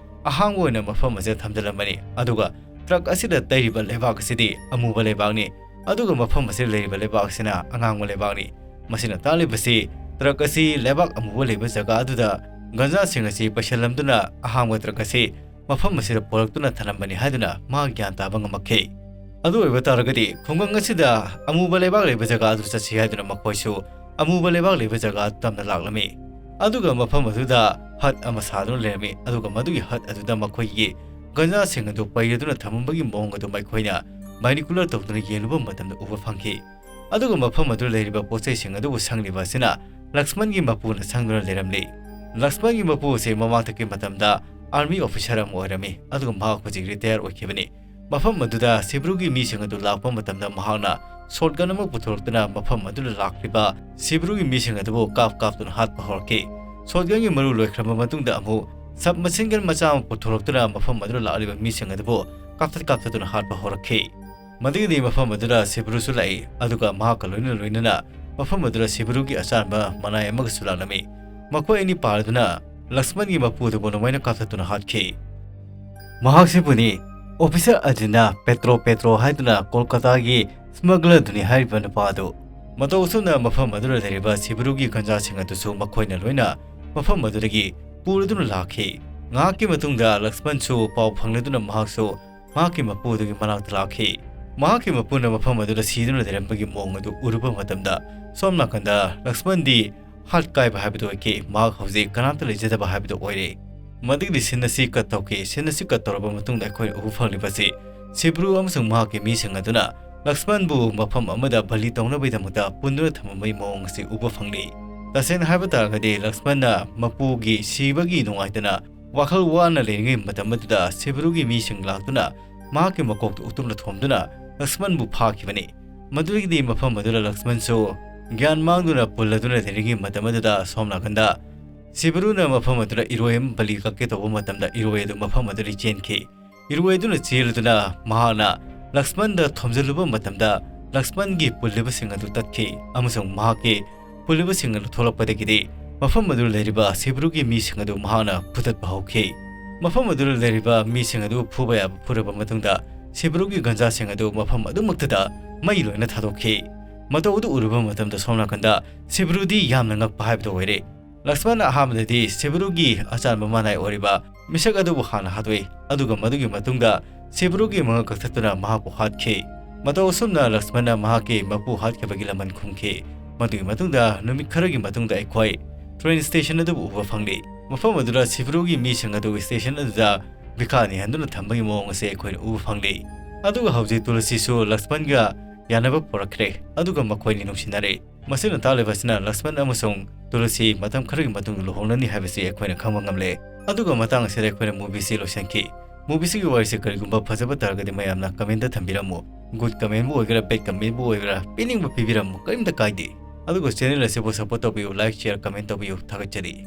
ꯑꯍꯥꯡꯕ ꯑꯣꯏꯅ ꯃꯐꯝ ꯑꯁꯤꯗ ꯊꯝꯖꯤꯜꯂꯝꯕꯅꯤ꯫ ꯑꯗꯨꯒ ꯇ꯭ꯔꯛ ꯑꯁꯤꯗ ꯇꯩꯔꯤꯕ ꯂꯩꯕꯥꯛ ꯑꯁꯤꯗꯤ ꯑꯃꯨꯕ ꯂꯩꯕꯥꯛꯅꯤ꯫ ꯑꯗꯨꯒ ꯃꯐꯝ ꯑꯁꯤꯗ ꯂꯩꯔꯤꯕ ꯂꯩꯕꯥꯛ ꯑꯁꯤꯅ ꯑꯉꯥꯡꯕ ꯂꯩꯕꯥꯛꯅꯤ꯫ ꯃꯁꯤꯅ ꯇꯥꯛꯂꯤꯕꯁꯤ ꯇ꯭ꯔꯛ ꯑꯁꯤ ꯂꯩꯕꯥꯛ ꯑꯃꯨꯕ ꯂꯩꯕ ꯖꯒꯥ ꯑꯗꯨꯗ ꯒꯟꯖꯥꯁꯤꯡ ꯑꯁꯤ ꯄꯩꯁꯜꯂꯝꯗꯨꯅ ꯑꯍꯥꯡꯕ ꯇ꯭ꯔꯛ ꯑꯁꯤ ꯃꯐꯝ ꯑꯁꯤꯗ ꯄꯨꯔꯛꯇꯨꯅ ꯊꯝꯂꯝꯕꯅꯤ ꯍꯥꯏꯗꯨꯅ ꯃꯍꯥꯛ ꯒ꯭ꯌꯥꯟ ꯇꯥꯕ ꯉꯝꯃꯛꯈꯤ꯫ ꯑꯗꯨ ꯑꯣꯏꯕ ꯇꯥꯔꯒꯗꯤ ꯈꯨꯡꯒꯪ ꯑꯁꯤꯗ ꯑꯃꯨꯕ ꯂꯩꯕꯥꯛ ꯂꯩꯕ ꯖꯒꯥ ꯑꯗꯨ ꯆꯠꯁꯤ ꯍꯥꯏꯗꯨꯅ ꯃꯈꯣꯏꯁꯨ ꯑꯃꯨꯕ ꯂꯩꯕꯥꯛ ꯂꯩꯕ ꯖꯒꯥ ꯑꯗꯨ ꯇꯝꯅ ꯂꯥꯛꯂꯝꯃꯤ꯫ ꯑꯗꯨꯒ ꯃꯐꯝ ꯑꯗꯨꯗ ꯍꯠ ꯑꯃ ꯁꯥꯗꯨꯅ ꯂꯩꯔꯝꯃꯤ꯫ ꯑꯗꯨꯒ ꯃꯗꯨꯒꯤ ꯍꯠ ꯑꯗꯨꯗ ꯃꯈꯣꯏꯒꯤ ꯒꯟꯖꯥꯁꯤꯡ ꯑꯗꯨ ꯄꯩꯔꯗꯨꯅ ꯊꯝꯃꯝꯕꯒꯤ ꯃꯑꯣꯡ ꯑꯗꯨ ꯃꯈꯣꯏꯅ binocular ꯇꯧꯗꯨꯅ ꯌꯦꯡꯂꯨꯕ ꯃꯇꯝꯗ ꯎꯕ ꯐꯪꯈꯤ꯫ ꯑꯗꯨꯒ ꯃꯐꯝ ꯑꯗꯨꯗ ꯂꯩꯔꯤꯕ ꯄꯣꯠꯆꯩꯁꯤꯡ ꯑꯗꯨꯕꯨ ꯁꯪꯂꯤꯕ ꯑꯁꯤꯅ ꯂꯛꯁꯃꯟꯒꯤ ꯃꯄꯨꯅ ꯁꯪꯗꯨꯅ ꯂꯩꯔꯝꯂꯤ꯫ ꯂꯛꯁꯃꯟꯒꯤ ꯃꯄꯨ ꯑꯁꯤ ꯃꯃꯥꯡꯊꯛꯀꯤ ꯃꯇꯝꯗ army officer ꯑꯃ ꯑꯣꯏꯔꯝꯃꯤ, ꯑꯗꯨꯒ ꯃꯍꯥꯛ ꯍꯧꯖꯤꯛ retire ꯑꯣꯏꯈꯤꯕꯅꯤ꯫ ꯃꯐꯝ ꯑꯗꯨꯗ ꯁꯤꯕ꯭ꯔꯨꯒꯤ ꯃꯤꯁꯤꯡ ꯑꯗꯨ ꯂꯥꯛꯄ ꯃꯇꯝꯗ ꯃꯍꯥꯛꯅ shotgun ꯑꯃ ꯄꯨꯊꯣꯔꯛꯇꯨꯅ ꯃꯐꯝ ꯑꯗꯨꯗ ꯂꯥꯛꯂꯤꯕ ꯁꯤꯕ꯭ꯔꯨꯒꯤ ꯃꯤꯁꯤꯡ ꯑꯗꯨꯕꯨ ꯀꯥꯞ ꯀꯥꯞꯇꯨꯅ ꯍꯥꯠꯄ ꯍꯧꯔꯛꯈꯤ꯫ Shotgunꯒꯤ ꯃꯔꯨ ꯂꯣꯏꯈ꯭ꯔꯕ ꯃꯇꯨꯡꯗ ꯑꯃꯨꯛ submachine gun ꯃꯆꯥ ꯑꯃ ꯄꯨꯊꯣꯔꯛꯇꯨꯅ ꯃꯐꯝ ꯑꯗꯨꯗ ꯂꯥꯛꯂꯤꯕ ꯃꯤꯁꯤꯡ ꯑꯗꯨꯕꯨ ꯀꯥꯞꯊꯠ ꯀꯥꯞꯊꯠꯇꯨꯅ ꯍꯥꯠꯄ ꯍꯧꯔꯛꯈꯤ꯫ ꯃꯗꯨꯒꯤꯗꯤ ꯃꯐꯝ ꯑꯗꯨꯗ ꯁꯤꯕ꯭ꯔꯨꯁꯨ ꯂꯥꯛꯏ, ꯑꯗꯨꯒ ꯃꯍꯥꯛꯀ ꯂꯣꯏꯅ ꯂꯣꯏꯅꯅ ꯃꯐꯝ ꯑꯗꯨꯗ ꯁꯤꯕ꯭ꯔꯨꯒꯤ ꯑꯆꯥꯟꯕ ꯃꯅꯥꯏ ꯑꯃꯒꯁꯨ ꯂꯥꯛꯂꯝꯃꯤ꯫ ꯃꯈꯣꯏ ꯑꯅꯤ ꯄꯥꯔꯗꯨꯅ ꯂꯛꯁꯃꯟꯒꯤ ꯃꯄꯨꯗꯨꯕꯨ ꯅꯣꯡꯃꯩꯅ ꯀꯥꯞꯊꯠꯇꯨꯅ ꯍꯥꯠꯈꯤ꯫ ꯃꯍꯥꯛꯁꯤꯕꯨꯅꯤ officer ꯑꯗꯨꯅ ꯄꯦꯇ꯭ꯔꯣ ꯄꯦꯇ꯭ꯔꯣ ꯍꯥꯏꯗꯨꯅ ꯀꯣꯜꯀꯇꯥꯒꯤ smugglerꯗꯨꯅꯤ ꯍꯥꯏꯔꯤꯕ ꯅꯨꯄꯥ ꯑꯗꯨ꯫ ꯃꯇꯧ ꯑꯁꯨꯝꯅ ꯃꯐꯝ ꯑꯗꯨꯗ ꯂꯩꯔꯤꯕ ꯁꯤꯕ꯭ꯔꯨꯒꯤ ꯒꯟꯖꯥꯁꯤꯡ ꯑꯗꯨꯁꯨ ꯃꯈꯣꯏꯅ ꯂꯣꯏꯅ ꯃꯐꯝ ꯑꯗꯨꯗꯒꯤ ꯄꯨꯔꯗꯨꯅ ꯂꯥꯛꯈꯤ꯫ ꯉꯥꯏꯍꯥꯛꯀꯤ ꯃꯇꯨꯡꯗ ꯂꯛꯁꯃꯟꯁꯨ ꯄꯥꯎ ꯐꯪꯂꯗꯨꯅ ꯃꯍꯥꯛꯁꯨ ꯃꯍꯥꯛꯀꯤ ꯃꯄꯨꯗꯨꯒꯤ ꯃꯅꯥꯛꯇ ꯂꯥꯛꯈꯤ꯫ ꯃꯍꯥꯛꯀꯤ ꯃꯄꯨꯅ ꯃꯐꯝ ꯑꯗꯨꯗ ꯁꯤꯗꯨꯅ ꯂꯩꯔꯝꯕꯒꯤ ꯃꯑꯣꯡ ꯑꯗꯨ ꯎꯔꯨꯕ ꯃꯇꯝꯗ ꯁꯣꯝ ꯅꯥꯀꯟꯗ ꯂꯛꯁꯃꯟꯗꯤ ꯍꯥꯠ ꯀꯥꯏꯕ ꯍꯥꯏꯕꯗꯨ ꯑꯣꯏꯈꯤ꯫ ꯃꯍꯥꯛ ꯍꯧꯖꯤꯛ ꯀꯅꯥꯝꯇ ꯂꯩꯖꯗꯕ ꯍꯥꯏꯕꯗꯨ ꯑꯣꯏꯔꯦ꯫ ꯃꯗꯨꯒꯤꯗꯤ scene ꯑꯁꯤ cut ꯇꯧꯈꯤ꯫ Scene ꯑꯁꯤ cut ꯇꯧꯔꯕ ꯃꯇꯨꯡꯗ ꯑꯩꯈꯣꯏꯅ ꯎꯕ ꯐꯪꯂꯤꯕꯁꯤ ꯁꯤꯕ꯭ꯔꯨ ꯑꯃꯁꯨꯡ ꯃꯍꯥꯛꯀꯤ ꯃꯤꯁꯤꯡ ꯑꯗꯨꯅ ꯂꯛꯁꯃꯟꯕꯨ ꯃꯐꯝ ꯑꯃꯗ ꯕꯂꯤ ꯇꯧꯅꯕꯒꯤꯗꯃꯛꯇ ꯄꯨꯟꯗꯨꯅ ꯊꯝꯃꯝꯕꯒꯤ ꯃꯑꯣꯡ ꯑꯁꯤ ꯎꯕ ꯐꯪꯂꯤ꯫ ꯇꯁꯦꯡꯅ ꯍꯥꯏꯕ ꯇꯥꯔꯒꯗꯤ ꯂꯛꯁꯃꯟꯅ ꯃꯄꯨꯒꯤ ꯁꯤꯕꯒꯤ ꯅꯨꯡꯉꯥꯏꯇꯅ ꯋꯥꯈꯜ ꯋꯥꯅ ꯂꯩꯔꯤꯉꯩ ꯃꯇꯝ ꯑꯗꯨꯗ ꯁꯤꯕ꯭ꯔꯨꯒꯤ ꯃꯤꯁꯤꯡ ꯂꯥꯛꯇꯨꯅ ꯃꯍꯥꯛꯀꯤ ꯃꯀꯣꯛꯇ ꯎꯇꯨꯝꯅ ꯊꯣꯝꯗꯨꯅ ꯂꯛꯁꯃꯟꯕꯨ ꯐꯥꯈꯤꯕꯅꯤ꯫ ꯃꯗꯨꯗꯒꯤꯗꯤ ꯃꯐꯝ ꯑꯗꯨꯗ ꯂꯛꯁꯃꯟꯁꯨ ꯒ꯭ꯌꯥꯟ ꯃꯥꯡꯗꯨꯅ ꯄꯨꯜꯂꯗꯨꯅ ꯂꯩꯔꯤꯉꯩ ꯃꯇꯝ ꯑꯗꯨꯗ ꯁꯣꯝ ꯅꯥꯀꯟꯗ ꯁꯤꯕ꯭ꯔꯨꯅ ꯃꯐꯝ ꯑꯗꯨꯗ ꯏꯔꯣꯏ ꯑꯃ ꯕꯂꯤ ꯀꯛꯀꯦ ꯇꯧꯕ ꯃꯇꯝꯗ ꯏꯔꯣꯏ ꯑꯗꯨ ꯃꯐꯝ ꯑꯗꯨꯗ ꯆꯦꯟꯈꯤ꯫ ꯏꯔꯣꯏ ꯑꯗꯨꯅ ꯆꯦꯜꯂꯗꯨꯅ ꯃꯍꯥꯛꯅ ꯂꯛꯁꯃꯟꯗ ꯊꯣꯝꯖꯤꯜꯂꯨꯕ ꯃꯇꯝꯗ ꯂꯛꯁꯃꯟꯒꯤ ꯄꯨꯜꯂꯤꯕꯁꯤꯡ ꯑꯗꯨ ꯇꯠꯈꯤ ꯑꯃꯁꯨꯡ ꯃꯍꯥꯛꯀꯤ ꯄꯨꯜꯂꯤꯕꯁꯤꯡ ꯑꯗꯨ ꯊꯣꯛꯂꯛꯄꯗꯒꯤꯗꯤ ꯃꯐꯝ ꯑꯗꯨꯗ ꯂꯩꯔꯤꯕ ꯁꯤꯕ꯭ꯔꯨꯒꯤ ꯃꯤꯁꯤꯡ ꯑꯗꯨ ꯃꯍꯥꯛꯅ ꯐꯨꯗꯠꯄ ꯍꯧꯈꯤ꯫ ꯃꯐꯝ ꯑꯗꯨꯗ ꯂꯩꯔꯤꯕ ꯃꯤꯁꯤꯡ ꯑꯗꯨ ꯐꯨꯕ ꯌꯥꯕ ꯐꯨꯔꯕ ꯃꯇꯨꯡꯗ ꯁꯤꯕ꯭ꯔꯨꯒꯤ ꯒꯟꯖꯥꯁꯤꯡ ꯑꯗꯨ ꯃꯐꯝ ꯑꯗꯨꯃꯛꯇꯗ ꯃꯩ ꯂꯣꯏꯅ ꯊꯥꯗꯣꯛꯈꯤ꯫ ꯃꯇꯧ ꯑꯗꯨ ꯎꯔꯨꯕ ꯃꯇꯝꯗ ꯁꯣꯝ ꯅꯥꯀꯟꯗ ꯁꯤꯕ꯭ꯔꯨꯗꯤ ꯌꯥꯝꯅ ꯉꯛꯄ ꯍꯥꯏꯕꯗꯨ ꯑꯣꯏꯔꯦ꯫ ꯂꯛꯁꯃꯟꯅ ꯑꯍꯥꯟꯕꯗꯗꯤ ꯁꯤꯕ꯭ꯔꯨꯒꯤ ꯑꯆꯥꯟꯕ ꯃꯅꯥꯏ ꯑꯣꯏꯔꯤꯕ ꯃꯤꯁꯛ ꯑꯗꯨꯕꯨ ꯍꯥꯟꯅ ꯍꯥꯠꯇꯣꯛꯏ, ꯑꯗꯨꯒ ꯃꯗꯨꯒꯤ ꯃꯇꯨꯡꯗ ꯁꯤꯕ꯭ꯔꯨꯒꯤ ꯃꯉꯛ ꯀꯛꯊꯠꯇꯨꯅ ꯃꯍꯥꯛꯄꯨ ꯍꯥꯠꯈꯤ꯫ ꯃꯇꯧ ꯑꯁꯨꯝꯅ ꯂꯛꯁꯃꯟꯅ ꯃꯍꯥꯛꯀꯤ ꯃꯄꯨ ꯍꯥꯠꯈꯤꯕꯒꯤ ꯂꯃꯟ ꯈꯨꯝꯈꯤ꯫ ꯃꯗꯨꯒꯤ ꯃꯇꯨꯡꯗ ꯅꯨꯃꯤꯠ ꯈꯔꯒꯤ ꯃꯇꯨꯡꯗ ꯑꯩꯈꯣꯏ train station ꯑꯗꯨꯕꯨ ꯎꯕ ꯐꯪꯂꯤ꯫ ꯃꯐꯝ ꯑꯗꯨꯗ ꯁꯤꯕ꯭ꯔꯨꯒꯤ ꯃꯤꯁꯤꯡ ꯑꯗꯨ station ꯑꯗꯨꯗ ꯚꯤꯈꯥ ꯅꯤꯍꯟꯗꯨꯅ ꯊꯝꯕꯒꯤ ꯃꯑꯣꯡ ꯑꯁꯤ ꯑꯩꯈꯣꯏꯅ ꯎꯕ ꯐꯪꯂꯤ꯫ ꯑꯗꯨꯒ ꯍꯧꯖꯤꯛ ꯇꯨꯂꯁꯤꯁꯨ ꯂꯛꯁꯃꯟꯒ ꯌꯥꯅꯕ ꯄꯨꯔꯛꯈ꯭ꯔꯦ, ꯑꯗꯨꯒ ꯃꯈꯣꯏꯅꯤ ꯅꯨꯡꯁꯤꯅꯔꯦ꯫ ꯃꯁꯤꯅ ꯇꯥꯛꯂꯤꯕꯁꯤꯅ ꯂꯛꯁꯃꯟ ꯑꯃꯁꯨꯡ ꯇꯨꯂꯁꯤ ꯃꯇꯝ ꯈꯔꯒꯤ ꯃꯇꯨꯡꯗ ꯂꯨꯍꯣꯡꯂꯅꯤ ꯍꯥꯏꯕꯁꯤ ꯑꯩꯈꯣꯏꯅ ꯈꯪꯕ ꯉꯝꯂꯦ꯫ ꯑꯗꯨꯒ ꯃꯇꯥꯡ ꯑꯁꯤꯗ ꯑꯩꯈꯣꯏꯅ movieꯁꯤ ꯂꯣꯏꯁꯤꯟꯈꯤ꯫ Movieꯁꯤꯒꯤ ꯋꯥꯔꯤꯁꯤ ꯀꯔꯤꯒꯨꯝꯕ ꯐꯖꯕ ꯇꯥꯔꯒꯗꯤ ꯃꯌꯥꯝꯅ commentꯇ ꯊꯝꯕꯤꯔꯝꯃꯨ꯫ Good commentꯕꯨ ꯑꯣꯏꯒꯦꯔꯥ, bad commentꯕꯨ ꯑꯣꯏꯒꯦꯔꯥ, ꯄꯤꯅꯤꯡꯕ ꯄꯤꯕꯤꯔꯝꯃꯨ, ꯀꯔꯤꯝꯇ ꯀꯥꯏꯗꯦ꯫ ꯑꯗꯨꯒ channel ꯑꯁꯤꯕꯨ support ꯇꯧꯕꯤꯌꯨ, like, share, comment ꯇꯧꯕꯤꯌꯨ꯫ ꯊꯥꯒꯠꯆꯔꯤ꯫